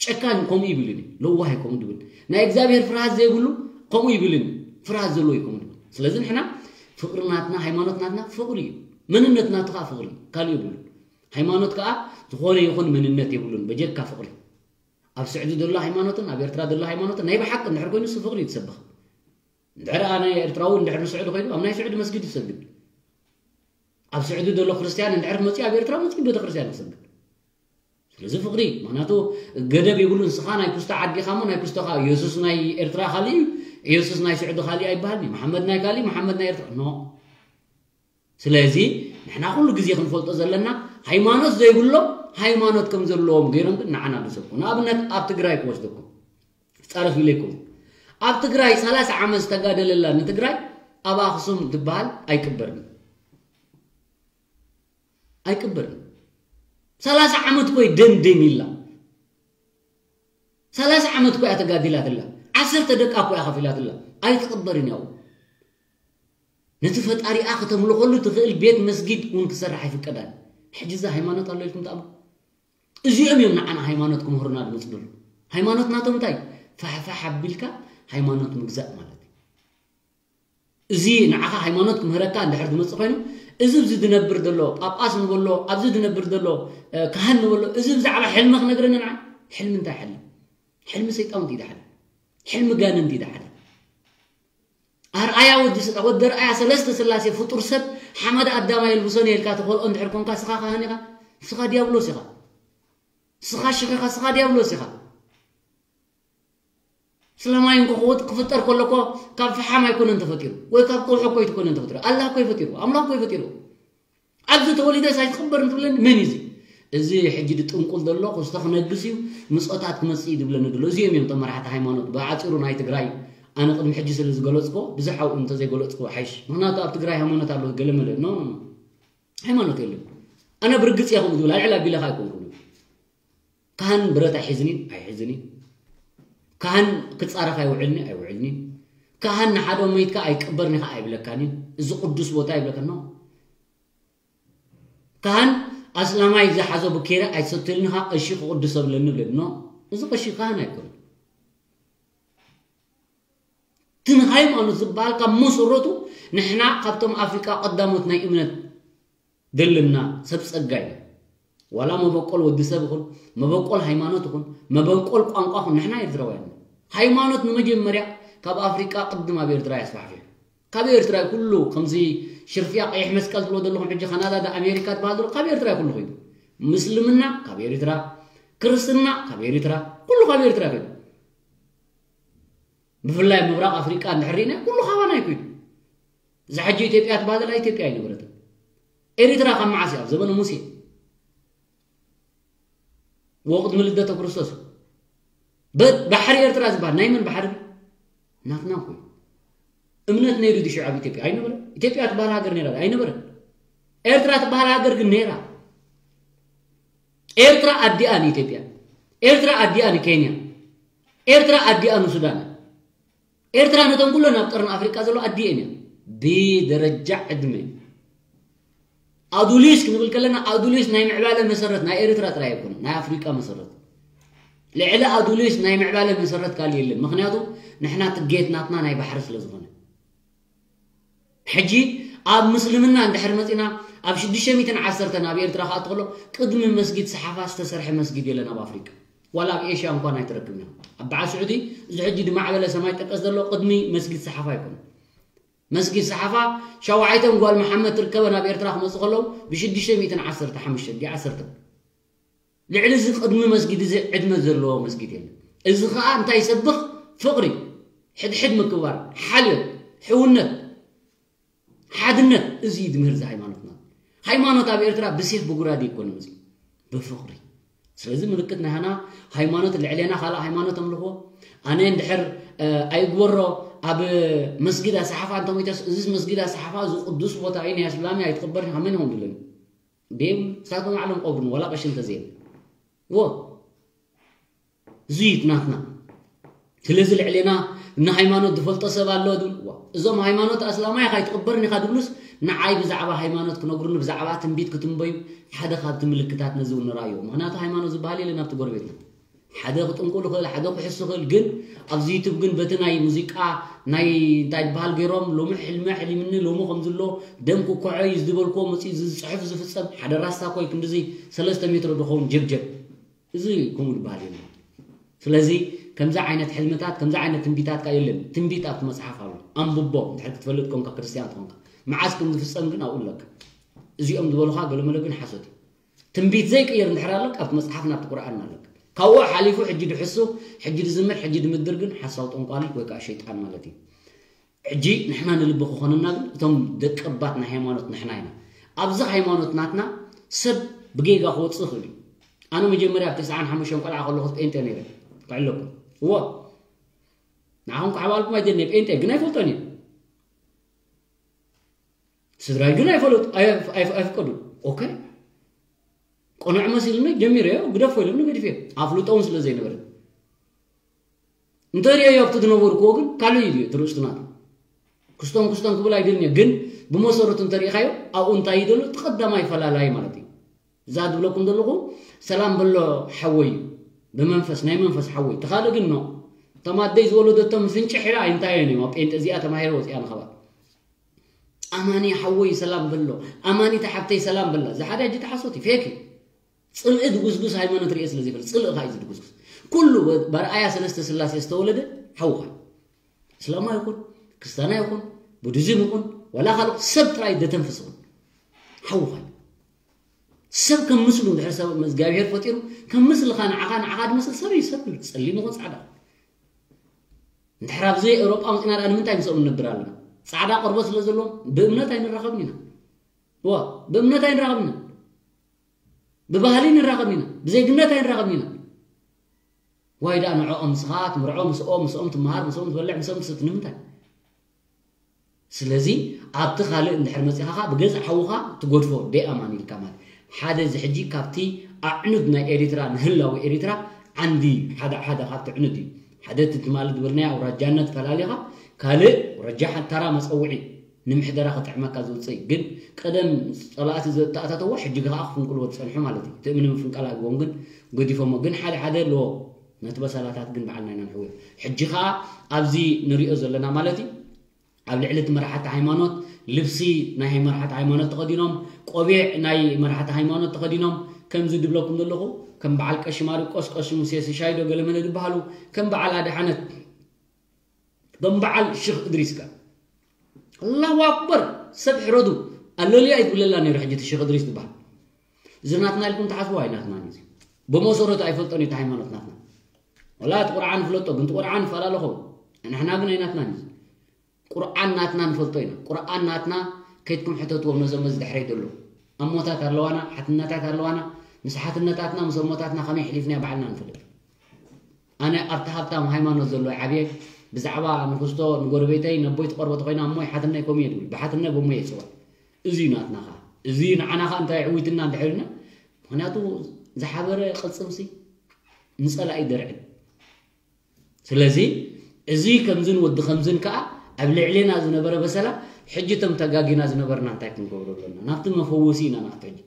ጨካን ከምኡ ይብልን እዩ ለዋህ ከምኡ ድብል ናይ እግዚኣብሔር ፍርሃት ዘይብሉ ከምኡ ይብልን እዩ ፍርሃት ዘለዎ እዩ ከምኡ ድብል ስለዚ ንሕና ፍቅሪ ናትና ሃይማኖት ናትና ፍቅሪ እዩ መንነት ናቱ ከዓ ፍቅሪ እዩ ካልእ የብሉን ሃይማኖት ከዓ ዝኾነ ይኹን መንነት የብሉን በጀካ ፍቅሪ ኣብ ስዕዲ ዘሎ ሃይማኖትን ኣብ ኤርትራ ዘሎ ሃይማኖትን ናይ ብሓቂ እንድሕር ኮይኑ እሱ ፍቅሪ እዩ ትሰብኽ እንድሕር ኣነ ኤርትራዊ እንድሕር ንስዕዲ ኮይኑ ኣብ ናይ ስዕዲ መስጊድ ይሰግድ ኣብ ስዕዲ ዘሎ ክርስትያን እንድሕር መፅኡ ኣብ ኤርትራ መፅኡ ቤተክርስትያን ክሰግድ ስለዚ ፍቅሪ ምክንያቱ ገደብ የብሉ ንስኻ ናይ ኩስቶ ዓዲኻ ሞ ናይ ኩስቶኻ የሱስ ናይ ኤርትራ ካሊእ እዩ የሱስ ናይ ስዑዲ ካሊእ ኣይበሃልን እዩ መሓመድ ናይ ካሊእ መሓመድ ናይ ኤርትራ ኖ ስለዚ ንሕና ኩሉ ግዜ ክንፈልጦ ዘለና ሃይማኖት ዘይብሎም ሃይማኖት ከም ዘለዎም ገይሮም ግን ንዓና ዝሰብኩ ንኣብነት ኣብ ትግራይ ክወስደኩም ፃረፍ ኢለይኩም ኣብ ትግራይ ሰላሳ ዓመት ዝተጋደለላ ንትግራይ ኣብ ኣክሱም ትበሃል ኣይቅበርን ኣይቅበርን ሰላሳ ዓመት ኮይ ደም ደም ኢላ ሰላሳ ዓመት ኮይ ኣተጋዲላትላ ዓሰርተ ደቃ ኮይ ኣኸፊላትላ ኣይትቅበርን ያው ነቲ ፈጣሪኣ ከተምልኾሉ ትኽእል ቤት መስጊድ እውን ክሰርሕ ኣይፍቀዳን ሕጂ እዛ ሃይማኖት ኣሎ ኢልኩም ትኣምኑ እዚኦም እዮም ንዓና ሃይማኖት ክምህሩና ዝመፁ ዘለዉ ሃይማኖት ናቶም እንታይ ፋሕፋሕ ኣቢልካ ሃይማኖት ምግዛእ ማለት እዩ እዚ ንዓኻ ሃይማኖት ክምህረካ እንድሕር ዝመፅእ ኮይኑ እዚ ብዚ ዝነብር ዘሎ ጳጳስ ንበሎ ኣብዚ ዝነብር ዘሎ ካህን ንበሎ እዚ ብዛዕባ ሕልሚ ክነግረኒ ንዓ ሕልሚ እንታይ ሕልም ሕልሚ ሰይጣውንቲ ይድሓል ሕልሚ ጋንንቲ ይድሓል ኣርኣያ ወዲ ስጋ ወዲ ኣርኣያ ሰለስተ ስላሴ ፍጡር ሰብ ሓመድ ኣዳማ የልብሶን የልካ ተኾልኦ እንድሕር ኮንካ ስኻ ካህን ኢኻ ስኻ ዲያብሎስ ኢኻ ስኻ ሽኺኻ ስኻ ዲያብሎስ ኢኻ ስለማይ እንኮ ክወጥ ክፍጠር ከሎ እኮ ካብ ፈሓም ኣይኮነን ተፈጢሩ ወይ ካብ ከውሒ እኮ ኣይትኮነን ተፈጢሩ ኣላህ እኮ ይፈጢሩ ኣምላኽ እኮ ይፈጢሩ ኣብዚ ተወሊደስ ኣይትኽበርን ትብለኒ መን እዩ እዚ እዚ ሕጂ ድጥንቁል ዘሎ ክስቶ ክነግስ እዩ ምፆታት ክመፅእ እዩ ዝብለኒ ድሎ እዚኦም እዮም እቶም መራሕቲ ሃይማኖት ብዓፂሩ ናይ ትግራይ ኣነ ቅድሚ ሕጂ ስለ ዝገለፅኮ ብዙሕ ኣብኡ እንተዘይገለፅኮ ሓይሽ ምክንያቱ ኣብ ትግራይ ሃይማኖት ኣሎ ገለመለ ኖ ሃይማኖት የለን ኣነ ብርግጽ እየ ከምኡ ዝብል፣ ኣልዕል ኣቢለ ኸኣ ኣይኮንኩን። ካህን ብረት ኣይሕዝን እዩ፣ ኣይሕዝን እዩ። ካህን ክጻረፍ ኣይውዕልን እዩ፣ ኣይውዕልን እዩ። ካህን ንሓደ መይትካ ኣይቅበርን ኢኻ ኣይብለካን እዩ። እዚ ቅዱስ ቦታ ይብለካ፣ ኖ። ካህን ኣስላማይ ዝሓዞ ብኬረ ኣይትሰትልኒ ኢኻ፣ ቀሺ ክቕድስ ኣብለኒ ይብለኒ፣ ኖ። እዚ ቀሺ ካህን ኣይኮነን። እቲ ንሃይማኖት ዝበሃል ካብ መሰረቱ ንሕና ካብቶም ኣፍሪቃ ቀዳሞት ናይ እምነት ደለና ሰብ ጸጋ ኢና። ዋላ መበቆል ወዲ ሰብ ይኹን፣ መበቆል ሃይማኖት ይኹን፣ መበቆል ቋንቋ ይኹን፣ ንሕና ኤርትራውያን ኢና። ሃይማኖት ንመጀመርያ ካብ ኣፍሪቃ ቅድም ኣብ ኤርትራ የስፋሕፊሑ። ካብ ኤርትራ እዩ ኩሉ፣ ከምዚ ሽርፍያ ቀይሕ መስቀል ትብሎ ዘለኹም፣ ሕጂ ካናዳ ዳ ኣሜሪካ ትበሃል ዘሎ፣ ካብ ኤርትራ እዩ ኩሉ ኸይዱ። ምስልምና ካብ ኤርትራ፣ ክርስትና ካብ ኤርትራ፣ ኩሉ ካብ ኤርትራ ከይዱ። ብፍላይ ምብራቕ ኣፍሪቃ እንድሕር ርኢና፣ ኩሉ ካባና እዩ ከይዱ። እዛ ሕጂ ኢትዮጵያ ትበሃል ዘላ ኢትዮጵያ ኣይነበረትን። ኤርትራ ካብ መዓስ እያ? ኣብ ዘመነ ሙሴ፣ ወቅድሚ ልደተ ክርስቶስ። በ-፣ ባሕሪ ኤርትራ ዝበሃል ናይ መን ባሕሪ? ናትና እኮ እዩ። እምነት ነይሩ ድዩ ሽዑ ኣብ ኢትዮጵያ? ኣይነበረን። ኢትዮጵያ ትበሃል ሃገር ነይራ? ኣይነበረን። ኤርትራ ትበሃል ሃገር ግን ነይራ። ኤርትራ ኣዲኣ ንኢትዮጵያ፣ ኤርትራ ኣዲኣ ንኬንያ፣ ኤርትራ ኣዲኣ ንሱዳን። ኤርትራ ነተን ኩለን ኣብ ቀርኒ ኣፍሪቃ ዘሎ ኣዲኤን እየን። ብደረጃ ዕድመ ኣዱሊስ ክንብል ከለና፣ ኣዱሊስ ናይ ምዕባለ መሰረት ናይ ኤርትራ ጥራይ ኣይኮነን፣ ናይ ኣፍሪቃ መሰረት። ልዕሊ ኣዱሊስ ናይ ምዕባለ መሰረት ካልእ የለን። ምኽንያቱ ንሕና ትጌት ናትና ናይ ባሕሪ ስለ ዝኾነ። ሕጂ ኣብ ምስልምና እንድሕር መጺና፣ ኣብ ሽዱሽተ ሚእትን ዓሰርተን ኣብ ኤርትራ ክኣቱ ከሎ፣ ቅድሚ መስጊድ ሰሓፋ ዝተሰርሐ መስጊድ የለን ኣብ ኣፍሪቃ። ዋላ ኣብ ኤሽያ እንኳን ኣይትረክብን ኢኻ። ኣብ በዓል ስዑዲ፣ እዚ ሕጂ ዝማዕበለ ሰማይ ጠቀስ ዘሎ ቅድሚ መስጊድ ሰሓፋ ኣይኮነን። መስጊድ ሰሓፋ፣ ሻውዓይተን ጓል መሓመድ ትርከበን ኣብ ኤርትራ ክመጹ ከለዉ፣ ብሽዱሽተ ሚእትን ዓሰርተ ሓሙሽተ ድዩ ዓሰርተ? ልዕሊ እዚ ቅድሚ መስጊድ እዚ ዕድመ ዘለዎ መስጊድ የለን። እዚ ኸኣ እንታይ ይሰብኽ? ፍቕሪ፣ ሕድሕድ ምክብባር፣ ሓልዮት፣ ሕውነት፣ ሓድነት። እዚ እዩ ትምህርቲ ሃይማኖትና። ሃይማኖት ኣብ ኤርትራ ብሴፍ ብጉራዴ ኣይኮነን፣ እዚ ብፍቕሪ። ስለዚ ምልክት ናይ ሃና ሃይማኖት ልዕሌና ካልእ ሃይማኖት ኣምልኽዎ። ኣነ እንድሕር፣ እ፣ ኣይግበሮ ኣብ መስጊድ ኣሰሓፋ እንተሞይተስ፣ እዚ መስጊድ ኣሰሓፋ እዚ ቅዱስ ቦታ እዩ፣ ናይ ኣስላሚ ኣይትቕበርን ኢኻ፣ መን ኢኹም ትብለኒ? ደም ንሳቶም ባዕሎም ቀብሩኒ፣ ዋላ ቀሺ እንተዘየለ። ዎ፣ እዚ እዩ ናትና። ስለዚ ልዕሌና ንሃይማኖት ዝፈልጦ ሰብ ኣሎ ድብል። ዋ፣ እዞም ሃይማኖት ኣስላማይ ኢኻ ኣይትቕበርን ኢኻ ድብሉስ፣ ንዓይ ብዛዕባ ሃይማኖት ክነግሩኒ፣ ብዛዕባ ትንቢት ክትንበዩ፣ ሓደ ካብቲ ምልክታት ነዚ እውን ንርኣዮ። ምኽንያቱ ሃይማኖት ዝበሃል የለን ኣብቲ ጎረቤትና። ሓደ ክጥንቁል ይኽእል፣ ሓደ ክሕሱ ይኽእል፣ ግን ኣብዚ ዩቱብ ግን በቲ ናይ ሙዚቃ ናይ እንታይ ዝበሃል ገይሮም፣ ሎሚ ሕልመ ሕሊምኒ፣ ሎሚ ከም ዝሎ ደም ክኮዖ እዩ ዝበልክዎ መፂኡ ዝፅሕፍ ዝፍፀም ሓደ ራስታ ኮይ ክንድዚ ሰለስተ ሜትሮ ዝኸውን ጀብጀብ። እዚ ከምኡ ዝበሃል የለን። ስለዚ ከምዚ ዓይነት ሕልምታት፣ ከምዚ ዓይነት ትንቢታት ከ የለን። ትንቢት ኣብቲ መፅሓፍ ኣሎ። ኣንብቦ፣ እንድሕር ክትፈልጥ ኮንካ፣ ክርስትያን ትኾንካ። መዓስ ከም ዝፍፀም ግን ኣብኡ ኣለካ። እዚኦም ዝበሉኻ ገለመለ ግን ሓሶት እዩ። ትንቢት ዘይቅየር እንድሕር ኣለካ፣ ኣብቲ መፅሓፍ ናብቲ ቁርኣን ኣለካ። ካብኡ ሓሊፉ ሕጂ ድሕሱ፣ ሕጂ ድዝምር፣ ሕጂ ድምድር ግን ሓሳዊ ጠንቋሊ ወይ ከዓ ሸይጣን ማለት እዩ። ሕጂ ንሕና ንልቢ ክኾነና ግን እቶም ደቀባት ናይ ሃይማኖት ንሕና ኢና። ኣብዚ ሃይማኖት ናትና ሰብ ብጌጋ ክወፅእ ይኽእል እዩ። ኣነ መጀመርያ ኣብ ተስዓን ሓሙሽተን ቆልዓ ከለኹ ጴንጤ ነይረ። ክዕለኩም። እዎ። ንዓኹም ክዓባልኩም ኣይደልን እየ፣ ጴንጤ ግን ኣይፈልጦን እየ። ስድራይ ግን ኣይፈለጡ፣ ኣይ-፣ ኣይ-፣ ኣይፍቀዱ። ኦኬ። ቆኑዕ መሲሉኒ ጀሚረዮ፣ ግደፎ ኢሎምኒ ገዲፈዮ። ኣፍልጦ እውን ስለ ዘይነበረ። እንተሪኦዮ ኣብቲ ዝነበርክዎ ግን ካልእ እዩ እቲ ርእስቱ ናቱ። ክስቶም ክስቶም ክብል ኣይደልን እየ፣ ግን ብመሰረቱ እንተሪኢኻዮ ኣብኡ እንታይ እዩ ዘሎ? እቲ ቀዳማይ ፈላላይ ማለት እዩ። እዛ ዝብለኩም ዘለኹ ሰላም በሎ ሓወይ እዩ። ብመንፈስ፣ ናይ መንፈስ ሓወይ። እቲ ካልእ ግን ኖ። እቶም ኣደይ ዝወለደቶም ፍንጭሕ ኢላ ኣይንታዮን እዮም። ኣብ ጴንጤ እዚኣ ተማሂረ ወፂኣ ንኸባል። ኣማኒ ሓወይ ሰላም በሎ። ኣማኒት ሓብተይ ሰላም በላ። እዚ ሓደ ሕጂ ተሓሶት እዩ፣ ፌክ እዩ። ጽልኢ ድጉስጉስ ሃይማኖት ርእየ ስለ ዘይፈልጥ፣ ጽልኢ ኸኣ እዩ ዝድጉስጉስ። ኩሉ ብ-፣ በርኣያ ሰለስተ ስላሴ ዝተወለደ ሓውኻ እዩ። እስላማ ይኹን፣ ክርስታና ይኹን፣ ቡዲዝም ይኹን፣ ዋላ ካልእ ሰብ ጥራይ ደተንፍስ ይኹን፣ ሓውኻ እዩ። ሰብ ከም ምስሉ እንድሕር ሰብ እግዚኣብሔር ፈጢሩ፣ ከም ምስልኻ ንዓኻ፣ ንዓኻ ድመስል ሰብ እዩ፣ ሰብ እዩ፣ ጸሊም ይኹን ጻዕዳ። እንድሕር ኣብዚ ኤውሮጳ መጺና ደኣ ንምንታይ ምስኦም ንነብር ኣለና? ጻዕዳ ቆርበት ስለ ዘለዎም ብእምነት ኣይንራኸብን ኢና። እዋ፣ ብእምነት ኣይንራኸብን ኢና። ብባህሊ ንራኸብ ኢና፣ ብዜግነት ኣይንራኸብን ኢና። ዋይ ደኣ ንዕኦም፣ ንስኻ ትምርዖ ምስኦም፣ ምስኦም ትመሃር፣ ምስኦም ትበልዕ፣ ምስኦም ትሰቲ፣ ንምንታይ? ስለዚ ኣብቲ ካልእ እንድሕር መጺኻ ብገዛእ ሓውኻ ትገድፎ ደይ ኣማን ኢልካ ማለት። ሓደ እዚ ሕጂ ካብቲ ኣዕኑድ ናይ ኤሪትራ ንህላዊ ኤሪትራ ዓንዲ ሓደ ሓደ ካብቲ ዕኑድ እዩ። ሓደ እቲ ትማሊ ዝበልናዮ ኣውራጃነት ፈላሊኻ ካልእ ኣውራጃ ሓታራ መጸውዒ ንምሕደራ ክጥዕመካ ዝውፅእ እዩ። ግን ቀደም ጸላእቲ ዘተኣታተዎ ሕጂ ከዓ ክፍንቅልዎ ዝጸንሑ ማለት እዩ። እቲ እምኒ ምፍንቃል ኣብዎም ግን ገዲፎሞ። ግን ሓደ ሓደ ኣለዎ ነቲ በሰላታት ግን በዓልና ኢና ንሕውዮ። ሕጂ ከዓ ኣብዚ ንሪኦ ዘለና ማለት እዩ ኣብ ልዕሊ እቲ መራሕቲ ሃይማኖት ልብሲ ናይ መራሕቲ ሃይማኖት ተኸዲኖም ቆቢዕ ናይ መራሕቲ ሃይማኖት ተኸዲኖም ከምዚ ድብለኩም ዘለኹ ከም በዓል ቀሺ ማርቆስ ቀሺ ሙሴ ስሻይዶ ገለመለ ዝበሃሉ ከም በዓል ኣድሓነት ከም በዓል ሽኽ እድሪስካ ኣላሁ ኣክበር ሰብ ሕረዱ ኣለልያ ይትብለላ ነይሩ ሕጂ እቲ ሽኽ እድሪስ ዝበሃል እዚ ናትና ኢልኩም ትሓስቡ ኣይናትና እዩ ብመሰረቱ ኣይፈልጦን እዩ ሃይማኖት ናትና ወላ እቲ ቁርዓን ፍለጦ ግን ቁርዓን ይፈላለኹም ንሕና ግን ኣይናትና እዩ ቁርዓን ናትና ንፈልጦ ኢና ቁርዓን ናትና ከይትኩም ሕተትዎም ነዞም እዚ ድሕረይ ዘሎ ኣሞታት ኣለዋና ሓትነታት ኣለዋና ምስ ሓትነታትና ምስ ኣሞታትና ከመይ ሕሊፍና ባዕልና ንፈልጥ ኣነ ኣብቲ ሃብታም ሃይማኖት ዘሎ ዓብየ ብዛዕባ ንክስቶ ንጎረቤተይ ነቦይ ትቀርቦ ተኮይና እሞ ሓትነይ ከምኡ እየ ድብል ብሓትነ በሞ እየ ፅዋዕ እዚ እዩ ናትና ከዓ እዚ ንዓና ከዓ እንታይ ዕዊትና እንድሕር ኢልና ምክንያቱ ዝሓበረ ቅልፅምሲ ንፀላኢ ደርዕን ስለዚ እዚ ከምዝን ወዲ ከምዝን ከዓ ኣብ ልዕሌና ዝነበረ በሰላ ሕጂ እቶም ተጋጊና ዝነበርና እንታይ ክንገብሮ ኣለና ናብቲ መፈወሲ ኢና ናብቲ ሕጂ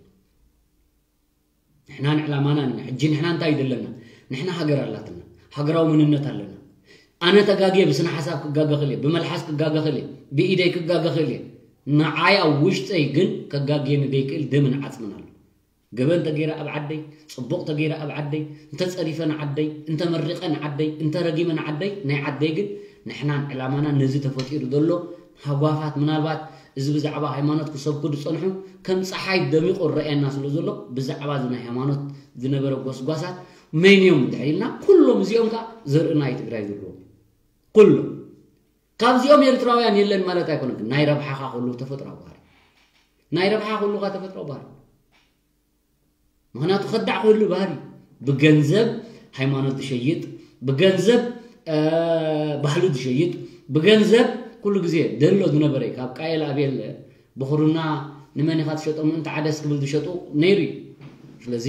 ንሕና ንዕላማና ንና ሕጂ ንሕና እንታይ ዘለና ንሕና ሃገር ኣላትና ሃገራዊ መንነት ኣለና ኣነ ተጋግየ ብስነ ሓሳብ ክጋገ ክእል ብመልሓስ ክጋገ ክእል ብኢደይ ክጋገ ክእል ንዓይ ኣብ ውሽጠይ ግን ከጋግየኒ ደይክእል ደምን ዓፅምን ኣሎ ገበን ተገይረ ኣብ ዓደይ፣ ፅቡቕ ተገይረ ኣብ ዓደይ፣ እንተፀሪፈ ንዓደይ፣ እንተመሪቐ ንዓደይ፣ እንተረጊመ ንዓደይ፣ ናይ ዓደይ ግን ንሕናን ዕላማናን ነዚ ተፈጢሩ ዘሎ ሃጓፋት ምናልባት እዚ ብዛዕባ ሃይማኖት ክሰብኩ ዝፀንሑ ከም ፀሓይ ደሚቑ ዝረኣየና ስለ ዘሎ ብዛዕባ እዚ ናይ ሃይማኖት ዝነበረ ጎስጓሳት መን እዮም እንድሕር ኢልና ኩሎም እዚኦም ከዓ ዘርእና እዩ ትግራይ ዘለዎም ኩሎም ካብዚኦም ኤርትራውያን የለን ማለት ኣይኮነን ናይ ረብሓኻ ኩሉ ተፈጥሮ ባህሪ ናይ ረብሓ ኩሉ ካ ተፈጥሮ ባህሪ ምክንያቱ ከዳዕ ክህሉ ባህሪ ብገንዘብ ሃይማኖት ዝሸይጥ ብገንዘብ ባህሉ ዝሸይጥ ብገንዘብ ኩሉ ግዜ ደሎ ዝነበረ ካብ ቃየል ኣቤል ብክሩና ንመን ኢካ ትሸጦ ምእንቲ ዓደስ ክብል ዝሸጡ ነይሩ እዩ ስለዚ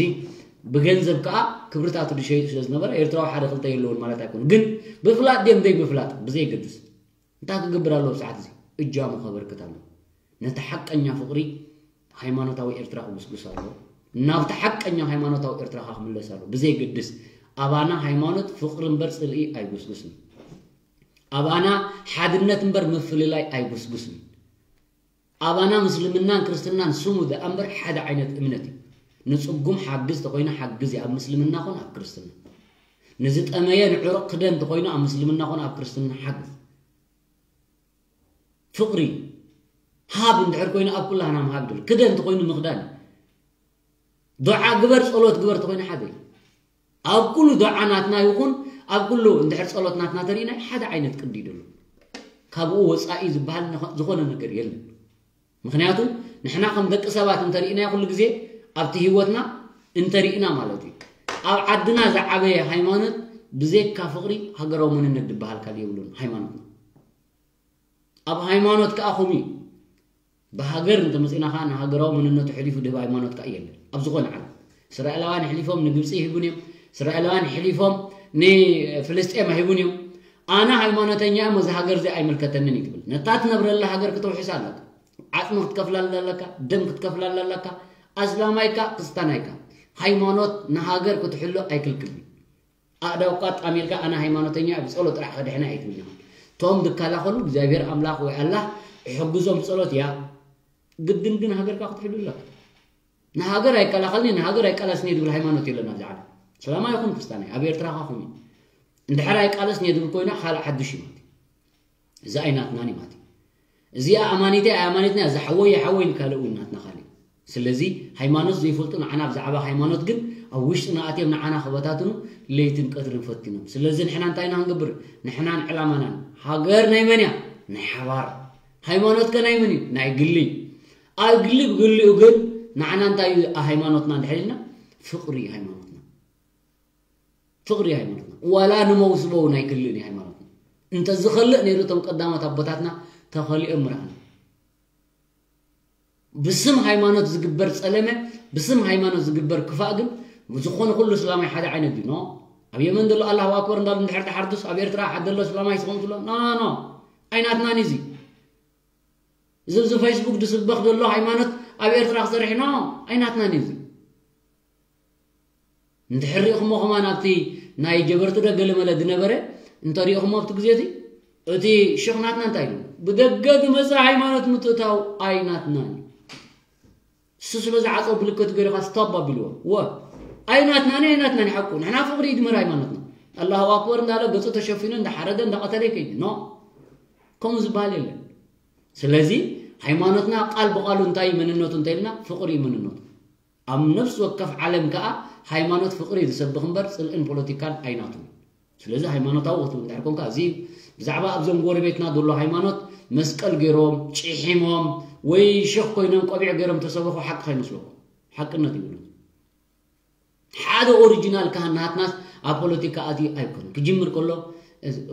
ብገንዘብ ከዓ ክብርታቱ ዝሸይጥ ስለ ዝነበረ ኤርትራዊ ሓደ ክልተ የለውን ማለት ኣይኮኑ ግን ብፍላጥ ድም ዘይ ብፍላጥ ብዘይገድስ እንታይ ክገብር ኣለዎ ሰዓት እዚ እጃሙ ከበርክት ኣለዎ ነቲ ሓቀኛ ፍቅሪ ሃይማኖታዊ ኤርትራ ክጉስጉስ ኣለዎ ናብቲ ሓቀኛ ሃይማኖታዊ ኤርትራ ክምለስ ኣለዎ ብዘይገድስ ኣባና ሃይማኖት ፍቅሪ እምበር ፅልኢ ኣይጉስጉስን ኣባና ሓድነት እምበር ምፍልላይ ኣይጉስጉስን ኣባና ምስልምናን ክርስትናን ስሙ ደኣ እምበር ሓደ ዓይነት እምነት እዩ ንፅጉም ሓግዝ ተኮይኑ ሓግዝ ኣብ ምስልምና ኮን ኣብ ክርስትና ንዝጠመየ ንዕሩቕ ክደን ተኮይኑ ኣብ ምስልምና ኮን ኣብ ክርስትና ሓግዝ ፍቕሪ ሃብ እንድሕር ኮይኑ ኣብ ኩላህና ምሃብ ድብል ክደን ተኮይኑ ምኽዳን ዱዓ ግበር ጸሎት ግበር ተኮይኑ ሓደ ኣብ ኩሉ ዱዓ ናትና ይኹን ኣብ ኩሉ እንድሕር ጸሎት ናትና ተሪእና ሓደ ዓይነት ቅዲ ይደሉ ካብኡ ወጻኢ ዝበሃል ዝኾነ ነገር የለን ምክንያቱ ንሕና ከም ደቂ ሰባት እንተሪእናዮ ኩሉ ግዜ ኣብቲ ህይወትና እንተሪእና ማለት እዩ ኣብ ዓድና ዝዓበየ ሃይማኖት ብዘይካ ፍቕሪ ሃገራዊ መንነት ዝበሃል ካል የብሉን ሃይማኖትና ኣብ ሃይማኖት ከዓ ከምኡ እዩ ብሃገር እንተመፂእና ከዓ ንሃገራዊ መንነቱ ሕሊፉ ድህብ ሃይማኖት ከዓ የለን ኣብ ዝኾነ ዓለም እስራኤላውያን ሕሊፎም ንግብፂ ይህቡን እዮም እስራኤላውያን ሕሊፎም ንፍልስጤም ኣይህቡን እዮም ኣነ ሃይማኖተኛ እሞ እዚ ሃገር እዚ ኣይምልከተንን እዩ ትብል ነታ ትነብረላ ሃገር ክትውሕሳ ኣለካ ዓፅሚ ክትከፍላላ ኣለካ ደም ክትከፍላላ ኣለካ ኣስላማይካ ክስታናይካ ሃይማኖት ንሃገር ክትሕሎ ኣይክልክል ኣእዳውካ ኣጣሚርካ ኣነ ሃይማኖተኛ ብፀሎ ጥራሕ ከድሕና ኣይትብል ቶም ዝከላኸሉ እግዚኣብሔር ኣምላኽ ወይ ኣላህ ሕግዞም ብፀሎት እያ ግድን ግን ሃገርካ ክትሕሉ ኣለካ ንሃገር ኣይከላኸልኒ ንሃገር ኣይቀለስኒ ዝብል ሃይማኖት የለን ኣብዚ ዓለም ሰላማ ይኹን ክስታናይ ኣብ ኤርትራ ካኹም እንድሕር ኣይቃለስኒ ዝብል ኮይና ካልእ ሓድሽ እዩ ማለት እዚ ኣይናትናን እዩ ማለት እዚኣ ኣማኒተይ ኣይ ኣማኒትና እዚ ሓወይ ሓወይ ንካልእ እውን ናትና ካልእ ስለዚ ሃይማኖት ዘይፈልጡ ንዓና ብዛዕባ ሃይማኖት ግን ኣብ ውሽጥና ኣትዮም ንዓና ክበታትኑ ለይትን ቀትርን ፈቲኖም ስለዚ ንሕና እንታይ ኢና ክንገብር ንሕናን ዕላማናን ሃገር ናይ መን እያ ናይ ሓባር ሃይማኖት ከ ናይ መን እዩ ናይ ግሊ ኣብ ግሊ ብግሊኡ ግን ንዓና እንታይ እዩ ሃይማኖትና እንድሕር ኢልና ፍቕሪ ሃይማኖትና ፍቕሪ ሃይማኖትና ዋላ ንመውስቦ ናይ ክልእ ናይ ሃይማኖትና እንተ ዝኸልእ ነይሩ እቶም ቀዳሞት ኣቦታትና ተኸሊኦም ምርኣና ብስም ሃይማኖት ዝግበር ጸለመ፣ ብስም ሃይማኖት ዝግበር ክፋእ ግን ዝኾነ ኩሉ እስላማይ ሓደ ዓይነት ድዩ? ኖ። ኣብ የመን ዘሎ ኣላሁ ኣክበር እንዳሉ እንድሕር ተሓርዱስ ኣብ ኤርትራ ሓደ ዘሎ እስላማይ ስኾም ትሎ? ኖ፣ ኖ፣ ኖ። ኣይናትናን እዚ። እዚ ኣብዚ ፌስቡክ ዝስበኽ ዘሎ ሃይማኖት ኣብ ኤርትራ ክሰርሕ? ኖ፣ ኣይናትናን እዚ። እንድሕር ሪእኹሞ ከማን ኣብቲ ናይ ጀበርቲ ዶ ገለመለ ዝነበረ እንተሪእኹሞ ኣብቲ ግዜ እቲ፣ እቲ ሽኽ ናትና እንታይ ኢሉ? ብደገ ዝመጸ ሃይማኖት ምትእታው ኣይናትናን እዩ። እሱ ስለ ዝዓጾ ብልክት ገይርካ ስቶፕ ኣቢልዎ። ወ ኣይናትናን እዩ፣ ኣይናትናን እዩ ሓቁ። ንሕና ፍቕሪ ይድመር ሃይማኖትና። ኣላሁ ኣክበር እንዳለ ገጹ ተሸፊኑ እንዳሓረደ እንዳቐተለ ይከይድ ኖ፣ ከምኡ ዝበሃል የለን። ስለዚ ሃይማኖትና ቃል ብቓሉ እንታይ እዩ መንነቱ እንተኢልና ፍቕሪ እዩ መንነቱ። ኣብ ነፍሲ ወከፍ ዓለም ከኣ ሃይማኖት ፍቕሪ እዩ ዝሰብኽ እምበር ጽልእን ፖለቲካን ኣይናቱን። ስለዚ ሃይማኖታዊ ክትብል እንድሕር ኮንካ እዚ እዩ። ብዛዕባ ኣብዞም ጎረቤትና ዘሎ ሃይማኖት መስቀል ገይሮም ጭሒሞም ወይ ሽኽ ኮይኖም ቆቢዕ ገይሮም ተሰበኹ ሓቂ ከይመስለኩም፣ ሓቅነት ይብሉ። ሓደ ኦሪጂናል ካህን ናትናስ ኣብ ፖለቲካ ኣትዩ ኣይኮነን። ክጅምር ከሎ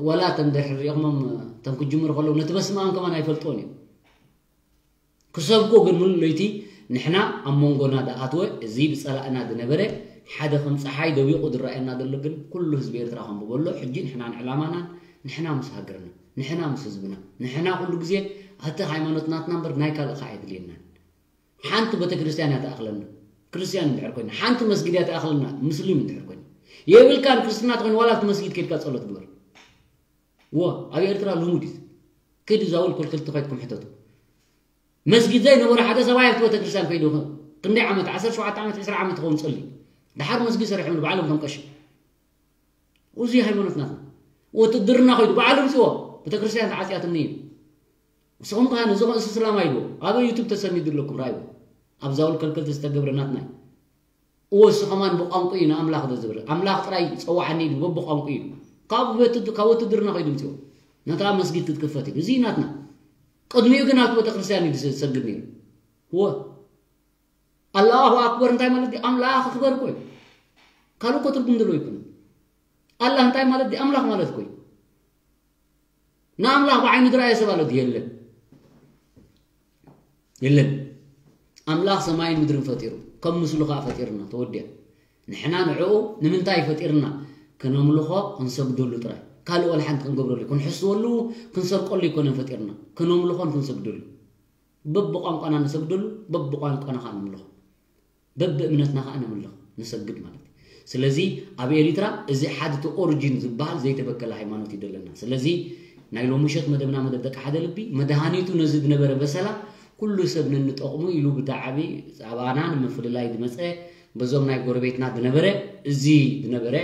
ዋላ እቶም ድሕር ሪእኹሞም እቶም ክጅምሩ ከለዉ ነቲ በስመ ኣብ ከማን ኣይፈልጥዎን እዮም። ክሰብኩ ግን ሙሉእ ለይቲ ንሕና ኣብ መንጎና ዝኣትወ እዚ ብጸላእና ዝነበረ ሓደ ከም ጸሓይ ደዊቑ ዝረኣየና ዘሎ ግን ኩሉ ህዝቢ ኤርትራ ከንብበሎ ሕጂ ንሕናን ዕላማናን ንሕና ምስ ሃገርና ንሕና ምስ ህዝብና ንሕና ኩሉ ግዜ እቲ ሃይማኖት ናትና እምበር ናይ ካልእ ከኣ የድልየናን። ሓንቲ ቤተክርስትያን እያ ትኣኽለና ክርስትያን እንድሕር ኮይና፣ ሓንቲ መስጊድ እያ ትኣኽለና ሙስሊም እንድሕር ኮይና። የብልካን ክርስትና ተኾይኑ ዋላ ኣብቲ መስጊድ ከይድካ ጸሎት ግበር። እወ ኣብ ኤርትራ ልሙድ እዩ። ከይዱ ዛውል ኮልከልቲ ከይድኩም ሕተቱ። መስጊድ ዘይነበሮ ሓደ ሰብኣይ ኣብቲ ቤተክርስትያን ከይዱ ክንደይ ዓመት ዓሰርተ ሸውዓተ ዓመት ዕስራ ዓመት ይኸውን ጸልዩ። ደሓር መስጊድ ሰሪሖም ባዕሎም እቶም ቀሺ። እዚ ሃይማኖት ናትና። ውትድርና ከይዱ ባዕሉ ምጽዎ ቤተክርስትያን ተዓጽያትኒ እዩ። ንስኹም ከኣ ነዚ ኸ እስላማይ ኢልዎ ኣብ ዩቱብ ተሰኒዱ ኣለኩም ረኣይዎ። ኣብ ዛውል ከልከልቲ ዝተገብረ ናትና እዩ። እወ እሱ ከማን ብቋንቁ እዩ ንኣምላኽ ዶ ዝብል ኣምላኽ ጥራይ ጸዋዓኒ ኢሉ በብቋንቁ እዩ። ካብ ውትድ- ካብ ውትድርና ከይዱ ምጽዎ ነታ መስጊድ ክትክፈት ኢሉ እዚ ናትና። ቅድሚኡ ግን ኣብቲ ቤተክርስትያን እዩ ዝሰግድ ነይሩ። እወ ኣላሁ ኣክበር እንታይ ማለት ድዩ? ኣምላኽ ኣኽበር እኮ እዩ። ካልእ እኮ ትርጉም ዘለዎ ኣይኮነን። ኣላህ እንታይ ማለት ድዩ? ኣምላኽ ማለት እኮ እዩ። ንኣምላኽ ብዓይኑ ዝረኣየ ሰብ ኣሎ ድዩ? የለን። የለን። ኣምላኽ ሰማይን ምድርን ፈጢሩ ከም ምስሉ ከኣ ፈጢርና ተወዲኣ። ንሕና ንዕኡ ንምንታይ ፈጢርና? ከነምልኾ ክንሰግደሉ ጥራይ። ካልእ ወላ ሓንቲ ክንገብረሉ ክንሕስወሉ ክንሰርቀሉ ኣይኮነን ፈጢርና። ከነምልኾን ክንሰግደሉ በብቋንቋና ንሰግደሉ በብቋንቋና ከዓ ንምልኾ በብእምነትና ከዓ ንምልኽ ንሰግድ ማለት እዩ። ስለዚ ኣብ ኤሪትራ እዚ ሓደ እቲ ኦሪጂን ዝበሃል ዘይተበከለ ሃይማኖት እዩ ዘለና። ስለዚ ናይ ሎሚ ምሸት መደብና መደብ ደቂ ሓደ ልቢ መድሃኒቱ ነዚ ዝነበረ በሰላ ኩሉ ሰብ ነንጠቕሙ ኢሉ ብዛዕቢ ዛዕባና ንምፍልላይ ዝመፀ በዞም ናይ ጎረቤትና ዝነበረ እዚ ዝነበረ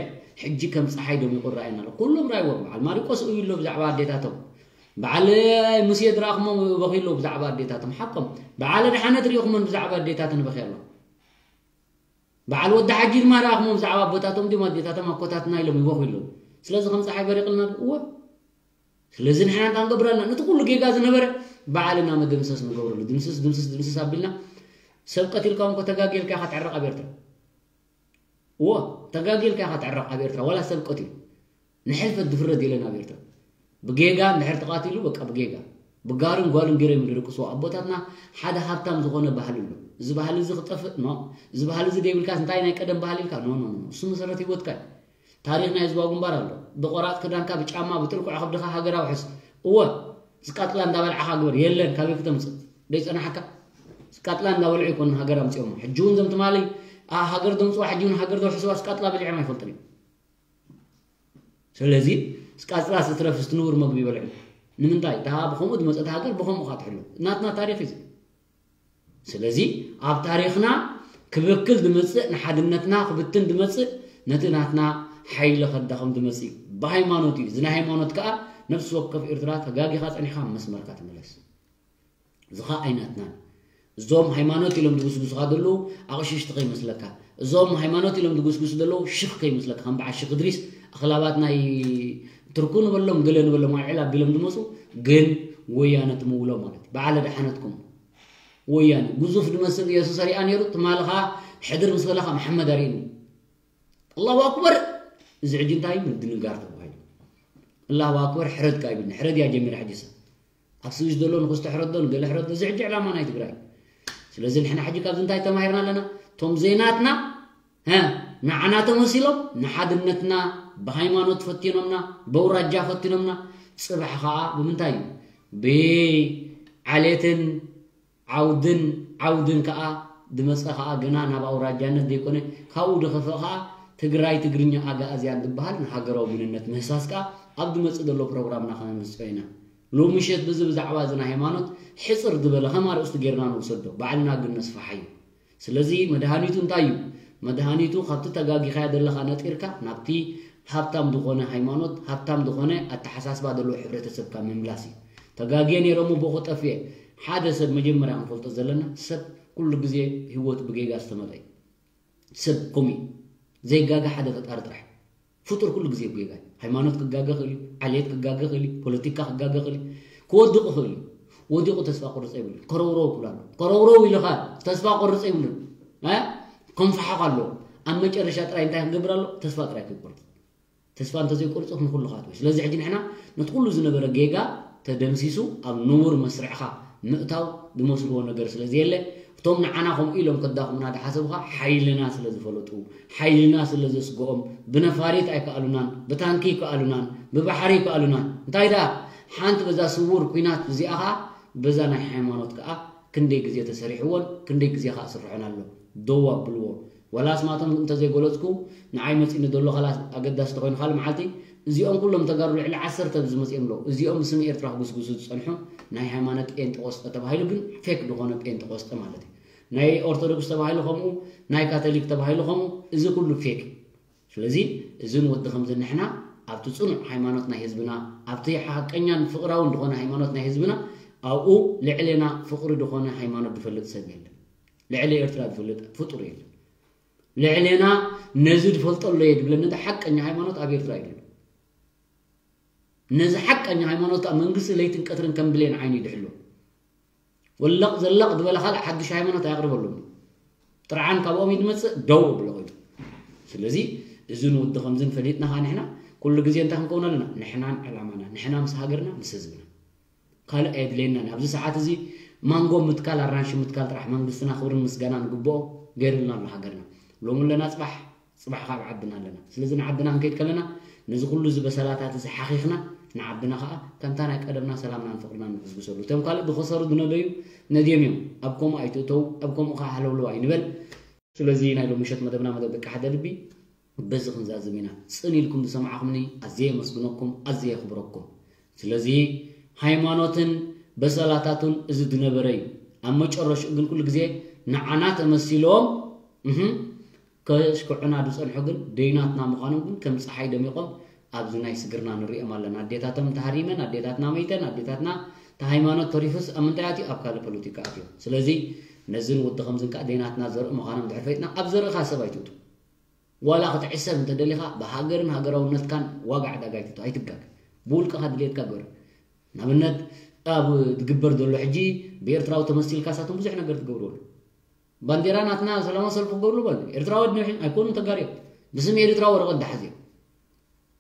ሕጂ ከም ፀሓይ ደሚቑ ይረኣየና ኣሎ። ኩሎም ራይዎም በዓል ማሪቆስ እዩ ኣሎ ብዛዕባ ኣዴታቶም በዓል ሙሴ ድረኣኹሞ በኺ ኣለዉ ብዛዕባ ኣዴታቶም ሓቆም በዓል ኣድሓነት ሪእኹሞን ብዛዕባ ኣዴታተን በኺ ኣለዋ። በዓል ወዲ ሓጂ ድማ ረኣኹሞ ብዛዕባ ኣቦታቶም ድም ኣዴታቶም ኣኮታትና ኢሎም ይበኹ ኣለዉ። ስለዚ ከም ፀሓይ በሪቕልና እወ ስለዚ ንሕና እንታይ ንገብር ኣለና ነቲ ኩሉ ጌጋ ዝነበረ በዓልና መደምሰስ ንገብረሉ ድምስስ ድምስስ ድምስስ ኣቢልና ሰብ ቀቲልካ እንኮ ተጋጊልካ ኢኻ ትዕረቕ ኣብ ኤርትራ እዎ ተጋጊልካ ኢኻ ትዕረቕ ኣብ ኤርትራ ዋላ ሰብ ቀቲሉ ንሕልፈት ድፍረድ የለን ኣብ ኤርትራ ብጌጋ እንድሕር ተቓቲሉ በቃ ብጌጋ ብጋርን ጓልን ገይሮም ይደቅስዎ ኣቦታትና ሓደ ሃብታም ዝኾነ ባህሊ ኣሎ እዚ ባህሊ እዚ ክጠፍእ ኖ እዚ ባህሊ እዚ ደይብልካስ እንታይ ናይ ቀደም ባህሊ ኢልካ ኖ ኖ ኖ እሱ መሰረት ህይወትካ እዩ ታሪኽ ናይ ህዝባዊ ግንባር ኣሎ ብቆራፅ ክዳንካ ብጫማ ብጥልቁዕ ከብድኻ ሃገር ኣውሕስ እወ ዝቃጥላ እንዳበልዓኻ ግበር የለን ካበይ ክተምፅእ ደይፀናሓካ ዝቃጥላ እንዳበልዑ ይኮኑ ሃገር ኣምፅኦሞ ሕጂ እውን ዘም ትማሊ ሃገር ዘምፅዋ ሕጂ እውን ሃገር ዘውሕስዋ ዝቃጥላ በሊዖም ኣይፈልጥን እዩ ስለዚ ዝቃፅላ ስትረፍ ስትንውር መግቢ ይበልዑ ንምንታይ እታ ብከምኡ ዝመፀት ሃገር ብከምኡ ካ ትሕሎ ናትና ታሪክ እዩ ስለዚ ኣብ ታሪኽና ክበክል ዝመፅእ ንሓድነትና ክብትን ዝመፅእ ነቲ ናትና ሓይሊ ከዳኸም ዝመፅእ እዩ ብሃይማኖት እዩ እዚ ናይ ሃይማኖት ከዓ ነፍሲ ወከፍ ኤርትራ ተጋጊኻ ፀኒሕካ መስመርካ ትመለስ እዚ ከዓ ኣይናትናን እዞም ሃይማኖት ኢሎም ዝጉስጉስኻ ዘለዉ ኣቕሽሽቲ ከይመስለካ እዞም ሃይማኖት ኢሎም ዝጉስጉሱ ዘለዉ ሽኽ ከይመስለካ ከም በዓል ሽኽ እድሪስ ኣኽላባት ናይ ትርኩ ንበሎም ገለ ንበሎም ኣልዕል ኣቢሎም ዝመፁ ግን ወያነ ትምውሎ ማለት በዓለ ደሓነትኩም ወያነ ግዙፍ ዝመስል ኢየሱስ ኣሪኣ ነይሩ ትማሊ ኸዓ ሕድር ምስ በለኻ መሓመድ ኣርእኒ ኣላሁ ኣክበር እዚ ሕጂ እንታይ ምድንጋር ተባሂሉ ኣላሁ ኣክበር ሕረድ ካ ይብል ሕረድ እያ ጀሚራ ሕጂ ሰብ ኣብ ስዊስ ዘሎ ንክስቶ ሕረዶ ንገለ ሕረዶ እዚ ሕጂ ዕላማ ናይ ትግራይ ስለዚ ንሕና ሕጂ ካብዚ እንታይ ተማሂርና ኣለና? እቶም ዘይናትና ንዓና ተመሲሎም ንሓድነትና ብሃይማኖት ፈቲኖምና፣ በውራጃ ፈቲኖምና፣ ፅባሕ ከዓ ብምንታይ እዩ? ብዓሌትን ዓውድን ዓውድን ከዓ ድመፀ ከዓ ግና ናብ ኣውራጃነት ዘይኮነ ካብኡ ድኸፍእ ከዓ ትግራይ ትግርኛ ኣጋእዝያን ዝበሃል ንሃገራዊ መንነት ምህሳስ ከዓ ኣብ ድመፅእ ዘሎ ፕሮግራምና ከነምስኦ ኢና። ሎሚ ምሸት ብዚ ብዛዕባ እዚ ናይ ሃይማኖት ሕፅር ዝበለ ከም ኣርእስቲ ጌርና ንውሰዶ፣ ባዕልና ግን ነስፋሓዮ። ስለዚ መድሃኒቱ እንታይ እዩ? መድሃኒቱ ካብቲ ተጋጊኻያ ዘለኻ ነጢርካ ናብቲ ሃብታም ዝኾነ ሃይማኖት፣ ሃብታም ዝኾነ ኣተሓሳስባ ዘለዎ ሕብረተሰብካ ምምላስ እዩ። ተጋግየ ነይረ እሞ ብኡ ክጠፍእ እየ። ሓደ ሰብ መጀመርያ ክንፈልጦ ዘለና ሰብ ኩሉ ግዜ ህይወቱ ብጌጋ ዝተመልአ እዩ። ሰብ ከምኡ እዩ። ዘይጋገ ሓደ ፈጣሪ ጥራሕ። ፍጡር ኩሉ ግዜ ብጌጋ እዩ። ሃይማኖት ክጋገ ክእል እዩ፣ ዓሌት ክጋገ ክእል እዩ፣ ፖለቲካ ክጋገ ክእል እዩ፣ ክወድቕ ክእል እዩ። ወዲቑ ተስፋ ቁርፅ የብሉን። ከረውረው ክብል ኣሎ። ከረውረው ኢልኻ ተስፋ ቆርፅ የብሉን። እ? ከንፍሓቕ ኣለዎ። ኣብ መጨረሻ ጥራይ እንታይ ክገብር ኣሎ? ተስፋ ጥራይ ክቆርፅ። ተስፋ እንተዘይቆርፅ ንኩሉ ካትወይ። ስለዚ ሕጂ ንሕና ነቲ ኩሉ ዝነበረ ጌጋ ተደምሲሱ ኣብ ንቡር መስርዕኻ ምእታው ዝመስልዎ ነገር ስለ ዘየለ፣ እቶም ንዓና ከምኡ ኢሎም ከዳኽሙና ዝሓሰቡ ኸኣ ሓይልና ስለ ዝፈለጡ፣ ሓይልና ስለ ዘስግኦም፣ ብነፋሪት ኣይከኣሉናን፣ ብታንኪ ይከኣሉናን፣ ብባሕሪ ይከኣሉናን። እንታይ ደኣ ሓንቲ በዛ ስውር ኲናት እዚኣ ኸኣ በዛ ናይ ሃይማኖት ከኣ ክንደይ ግዜ ተሰሪሕዎን ክንደይ ግዜ ከኣ ስርሖን ኣሎ። ደው ኣብልዎ። ዋላ ኣስማቶም እንተዘይገለጽኩ ንዓይ መጺኒ ዘሎ ኻላስ ኣገዳሲ ተኾይኑ ካልእ መዓልቲ እዚኦም ኩሎም ተጋሩ ልዕሊ ዓሰርተ ኣብዚ መጺኦም ኣለዉ። እዚኦም ብስም ኤርትራ ክጉስጉሱ ዝጸንሑ ናይ ሃይማኖት ጴንጠቆስጠ ተባሂሉ ግን ፌክ ዝኾነ ጴንጠቆስጠ ማለት እዩ። ናይ ኦርቶዶክስ ተባሂሉ ከምኡ፣ ናይ ካቶሊክ ተባሂሉ ከምኡ፣ እዚ ኩሉ ፌክ እዩ። ስለዚ እዝን ወዲ ከምዚ ንሕና ኣብቲ ጽኑዕ ሃይማኖት ናይ ህዝብና፣ ኣብቲ ሓቀኛን ፍቕራውን ዝኾነ ሃይማኖት ናይ ህዝብና፣ ኣብኡ ልዕሌና ፍቕሪ ዝኾነ ሃይማኖት ዝፈልጥ ሰብ የለን። ልዕሊ ኤርትራ ዝፈልጥ ፍጡር የለን። ልዕሌና ነዚ ዝፈልጦ ኣሎ እየ ዝብለኒ እቲ ሓቀኛ ሃይማኖት ኣብ ኤርትራ እዩ ዘሎ። ነዚ ሓቀኛ ሃይማኖት ከዓ መንግስቲ ለይትን ቀትርን ከም ብሌን ዓይኒ ይድሕሎ። ወለቕ ዘለቕ ዝበለ ካልእ ሓድሽ ሃይማኖት ኣየቕርበሉን። ጥርዓን ካብኦም እዩ ዝመጽእ፣ ደው ኣብሎ ኮይኑ። ስለዚ እዝን ወዲ ከምዝን ፈሊጥና ኸዓ ንሕና ኩሉ ግዜ እንታይ ክንከውን ኣለና? ንሕናን ዕላማና፣ ንሕና ምስ ሃገርና፣ ምስ ህዝብና። ካልእ ኣየድልየናን። ኣብዚ ሰዓት እዚ ማንጎ ምትካል፣ ኣራንሺ ምትካል ጥራሕ መንግስትና ክብርን ምስጋናን ዝግብኦ ገይሩልና ኣሎ ሃገርና። ሎሚ ኣለና፣ ጽባሕ፣ ጽባሕ ካብ ዓድና ኣለና። ስለዚ ንዓድና ክንከይድ ከለና ነዚ ኩሉ እዚ በሰላታት እዚ ሓኺኽና ንዓድና ኸዓ ከምታ ናይ ቀደምና ሰላምናን ፍቕርናን ንዕዝግሰሉ። እቶም ካልእ ዝኸሰሩ ዝነደዩ ነድዮም እዮም። ኣብ ከምኡ ኣይትእተው፣ ኣብ ከምኡ ኸዓ ሃለውለው ኣይንበል። ስለዚ ናይ ሎሚ ምሸት መደብና መደብ ደቂ ሓደ ልቢ በዚ ክንዛዝም ኢና። ጽን ኢልኩም ዝሰማዕኹምኒ ኣዝየ የመስግነኩም፣ ኣዝየ የኽብረኩም። ስለዚ ሃይማኖትን በሰላታቱን እዚ ዝነበረ እዩ። ኣብ መጨረሽኡ ግን ኩሉ ግዜ ንዓና ተመሲሎም፣ እህ፣ ከሽክዑና ዝጸንሑ ግን ደይናትና ምዃኖም ግን ከም ጸሓይ ደሚቖም ኣብዚ ናይ ስግርና ንሪኦም ኣለና። ኣዴታቶም ተሃሪመን፣ ኣዴታትና መይተን፣ ኣዴታትና እቲ ሃይማኖት ተሪፉስ ኣብ ምንታይ ኣትዩ? ኣብ ካልእ ፖለቲካ ኣትዩ። ስለዚ ነዝን ወዲ ከምዝን ከኣ ደይናትና ዘርኢ ምዃኖም ድሕር ፈይጥና ኣብ ዘርእኻ ሰብ ኣይትእቱ። ዋላ ክትዕሰብ እንተደሊኻ ብሃገርን ሃገራውነትካን ዋጋ ዕዳጋ ኣይትእቱ፣ ኣይትጋገ። ብውልቅኻ ድሌትካ ግበር። ንኣብነት ኣብ ዝግበር ዘሎ ሕጂ ብኤርትራዊ ተመሲልካ ሳቶም ብዙሕ ነገር ትገብሩ ኣሎ። ባንዴራ ናትና ሰላማዊ ሰልፊ ክገብሩ ባንዴራ ኤርትራዊ ኣድንሑ ኣይኮኑን ተጋርዮም። ብስም ኤርትራ ወረቐት ድሓዝ እዮም።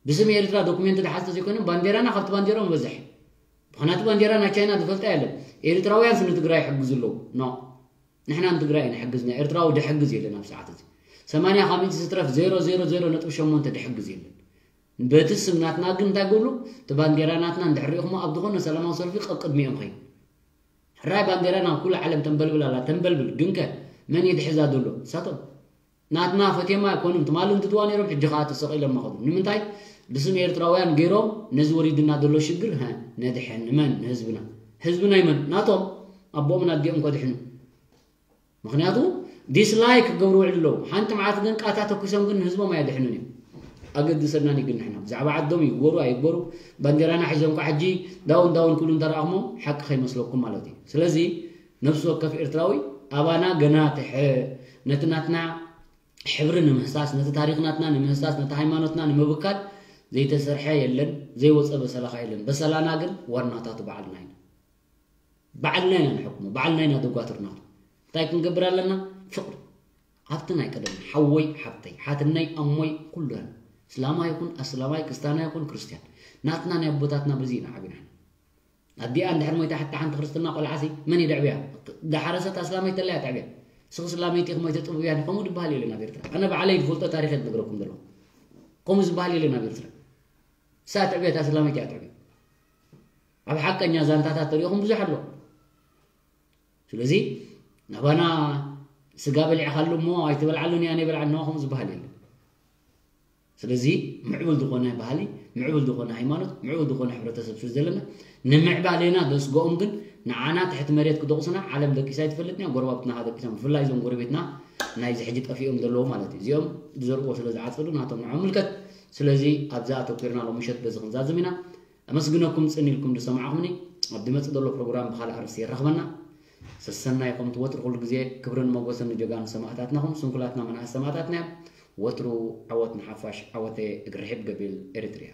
ብስም ኤርትራ ዶኩሜንት ድሓዝ ተዘይኮይኖም ባንዴራና ካብቲ ባንዴራኦም ይበዝሕ። ምኽንያቱ ባንዴራ ናይ ቻይና ዝፈልጣ የለን። ኤርትራውያን ስኒ ትግራይ ይሕግዙ ኣለዉ። ኖ። ንሕና ንትግራይ ንሕግዝ፣ ንኤርትራዊ ድሕግዝ የለን ኣብ ሰዓት እዚ። ሰማንያ ካብ ሚእቲ ዝትረፍ ዜሮ ዜሮ ዜሮ ነጥቢ ሸሞንተ ድሕግዝ የለን። በቲ ስም ናትና ግን እንታይ ገብሩ? እቲ ባንዴራ ናትና እንድሕር ሪእኹሞ ኣብ ዝኾነ ሰላማዊ ሰልፊ ቀቅድሚኦም ኸይዱ። ሕራይ ባንዴራ ናብ ኩሉ ዓለም ተንበልብል ኣላ፣ ተንበልብል። ግንከ መን እዩ ድሕዛ ዘሎ? ንሳቶም። ናትና ፈትየማ ኣይኮኑን። ትማሊ እንትትዋ ነይሮም፣ ሕጂ ኸዓ ተሰቒሎም መኸዱ። ንምንታይ? ብስም ኤርትራውያን ገይሮም ነዚ ወሪድና ዘሎ ሽግር፣ ሀ፣ ነድሕን። ንመን? ንህዝብና። ህዝቢ ናይ መን? ናቶም። ኣቦኦምን ኣዲኦም ከድሕኑ። ምኽንያቱ ዲስላይክ ክገብሩ ውዕል ኣለዉ። ሓንቲ መዓልቲ ግን ቃታ ተኩሶም ግን ንህዝቦም ኣየድሕኑን እዮም። ኣገድሰናን እዩ ግን ንሕና ብዛዕባ ዓዶም ይግበሩ ኣይግበሩ፣ ባንዴራና ሒዞም ከዓ ሕጂ ዳውን ዳውን ክብሉ እንተረኣኹሞ ሓቂ ከይመስለኩም ማለት እዩ። ስለዚ ነፍሲ ወከፍ ኤርትራዊ ኣባና ገና ትሕ-፣ ነቲ ናትና ሕብሪ ንምህሳስ፣ ነቲ ታሪኽ ናትና ንምህሳስ፣ ነቲ ሃይማኖትና ንምብካል ዘይተሰርሐ የለን፣ ዘይወፀ በሰላ ኸዓ የለን። በሰላና ግን ዋናታቱ ባዕልና ኢና። ባዕልና ኢና ንሕክሞ፣ ባዕልና ኢና ደጓትር ናቱ። እንታይ ክንገብር ኣለና? ፍቕሪ። ኣብቲ ናይ ቀደም ሓወይ ሓብተይ፣ ሓትነይ ኣሞይ ኩሉ እስላማይ ይኹን ኣስላማይ፣ ክስታና ይኹን ክርስትያን፣ ናትና ናይ ኣቦታትና በዚ ኢና ዓቢና። ኣዲኣ እንድሕር ሞይታ፣ ሓታ ሓንቲ ክርስትና ቆልዓሲ መን እዩ ደዕብያ? ዳሓረሰት ኣስላመይቲ ተለያ ተዕብያ። ስኽ ስላመይቲ ኢኽ ሞይተ ጥቡብ እያ፣ ከምኡ ድበሃል የለን ኣብ ኤርትራ። ኣነ ባዕለይ ዝፈልጦ ታሪኽ እየ ዝነግረኩም ዘለኹ። ከምኡ ዝበሃል የለን ኣብ ኤርትራ። እሳ ትዕብየት ኣስላመይቲ እያ ትዕብየት። ኣብ ሓቀኛ ዛንታታት ተሪእኹም ብዙሕ ኣሎ። ስለዚ ናባና ስጋ በሊዕካሉ እሞ ኣይትበልዓሉን እያ፣ ኣነ ይበልዓ ኣለኹ ከምኡ ዝበሃል የለን። ስለዚ ምዕቡል ዝኾነ ባህሊ፣ ምዕቡል ዝኾነ ሃይማኖት፣ ምዕቡል ዝኾነ ሕብረተሰብ ስለ ዘለና፣ ንምዕባሌና ዘስግኦም ግን ንዓና ትሕቲ መሬት ክደቑሱና ዓለም ደቂሳ ኣይትፈልጥን እያ፣ ጎረባብትና ደቂሶም፣ ብፍላይ እዞም ጎረቤትና ናይዚ ሕጂ ጠፊኦም ዘለዉ ማለት እዩ። እዚኦም ዝዘርእዎ ስለ ዝዓጸዱ ናቶም ንዖም ምልከት። ስለዚ ኣብዛ ኣተኲርና ሎሚ ምሸት በዚ ክንዛዝም ኢና። ኣመስግነኩም ጽን ኢልኩም ዝሰማዕኹምኒ። ኣብ ዝመጽእ ዘሎ ፕሮግራም ብኻልእ ኣርእስቲ የራኽበና። ሰሰናይ። ከምቲ ወትሩ ኩሉ ግዜ ክብርን ሞገስን ንጀጋኑ ሰማእታትና፣ ኹም ስንኩላትና መናእስ ሰማእታትና እዮም። ወትሩ ዓወት ንሓፋሽ፣ ዓወተ እግሪ ርሒብ ገቢል ኤሪትሪያ።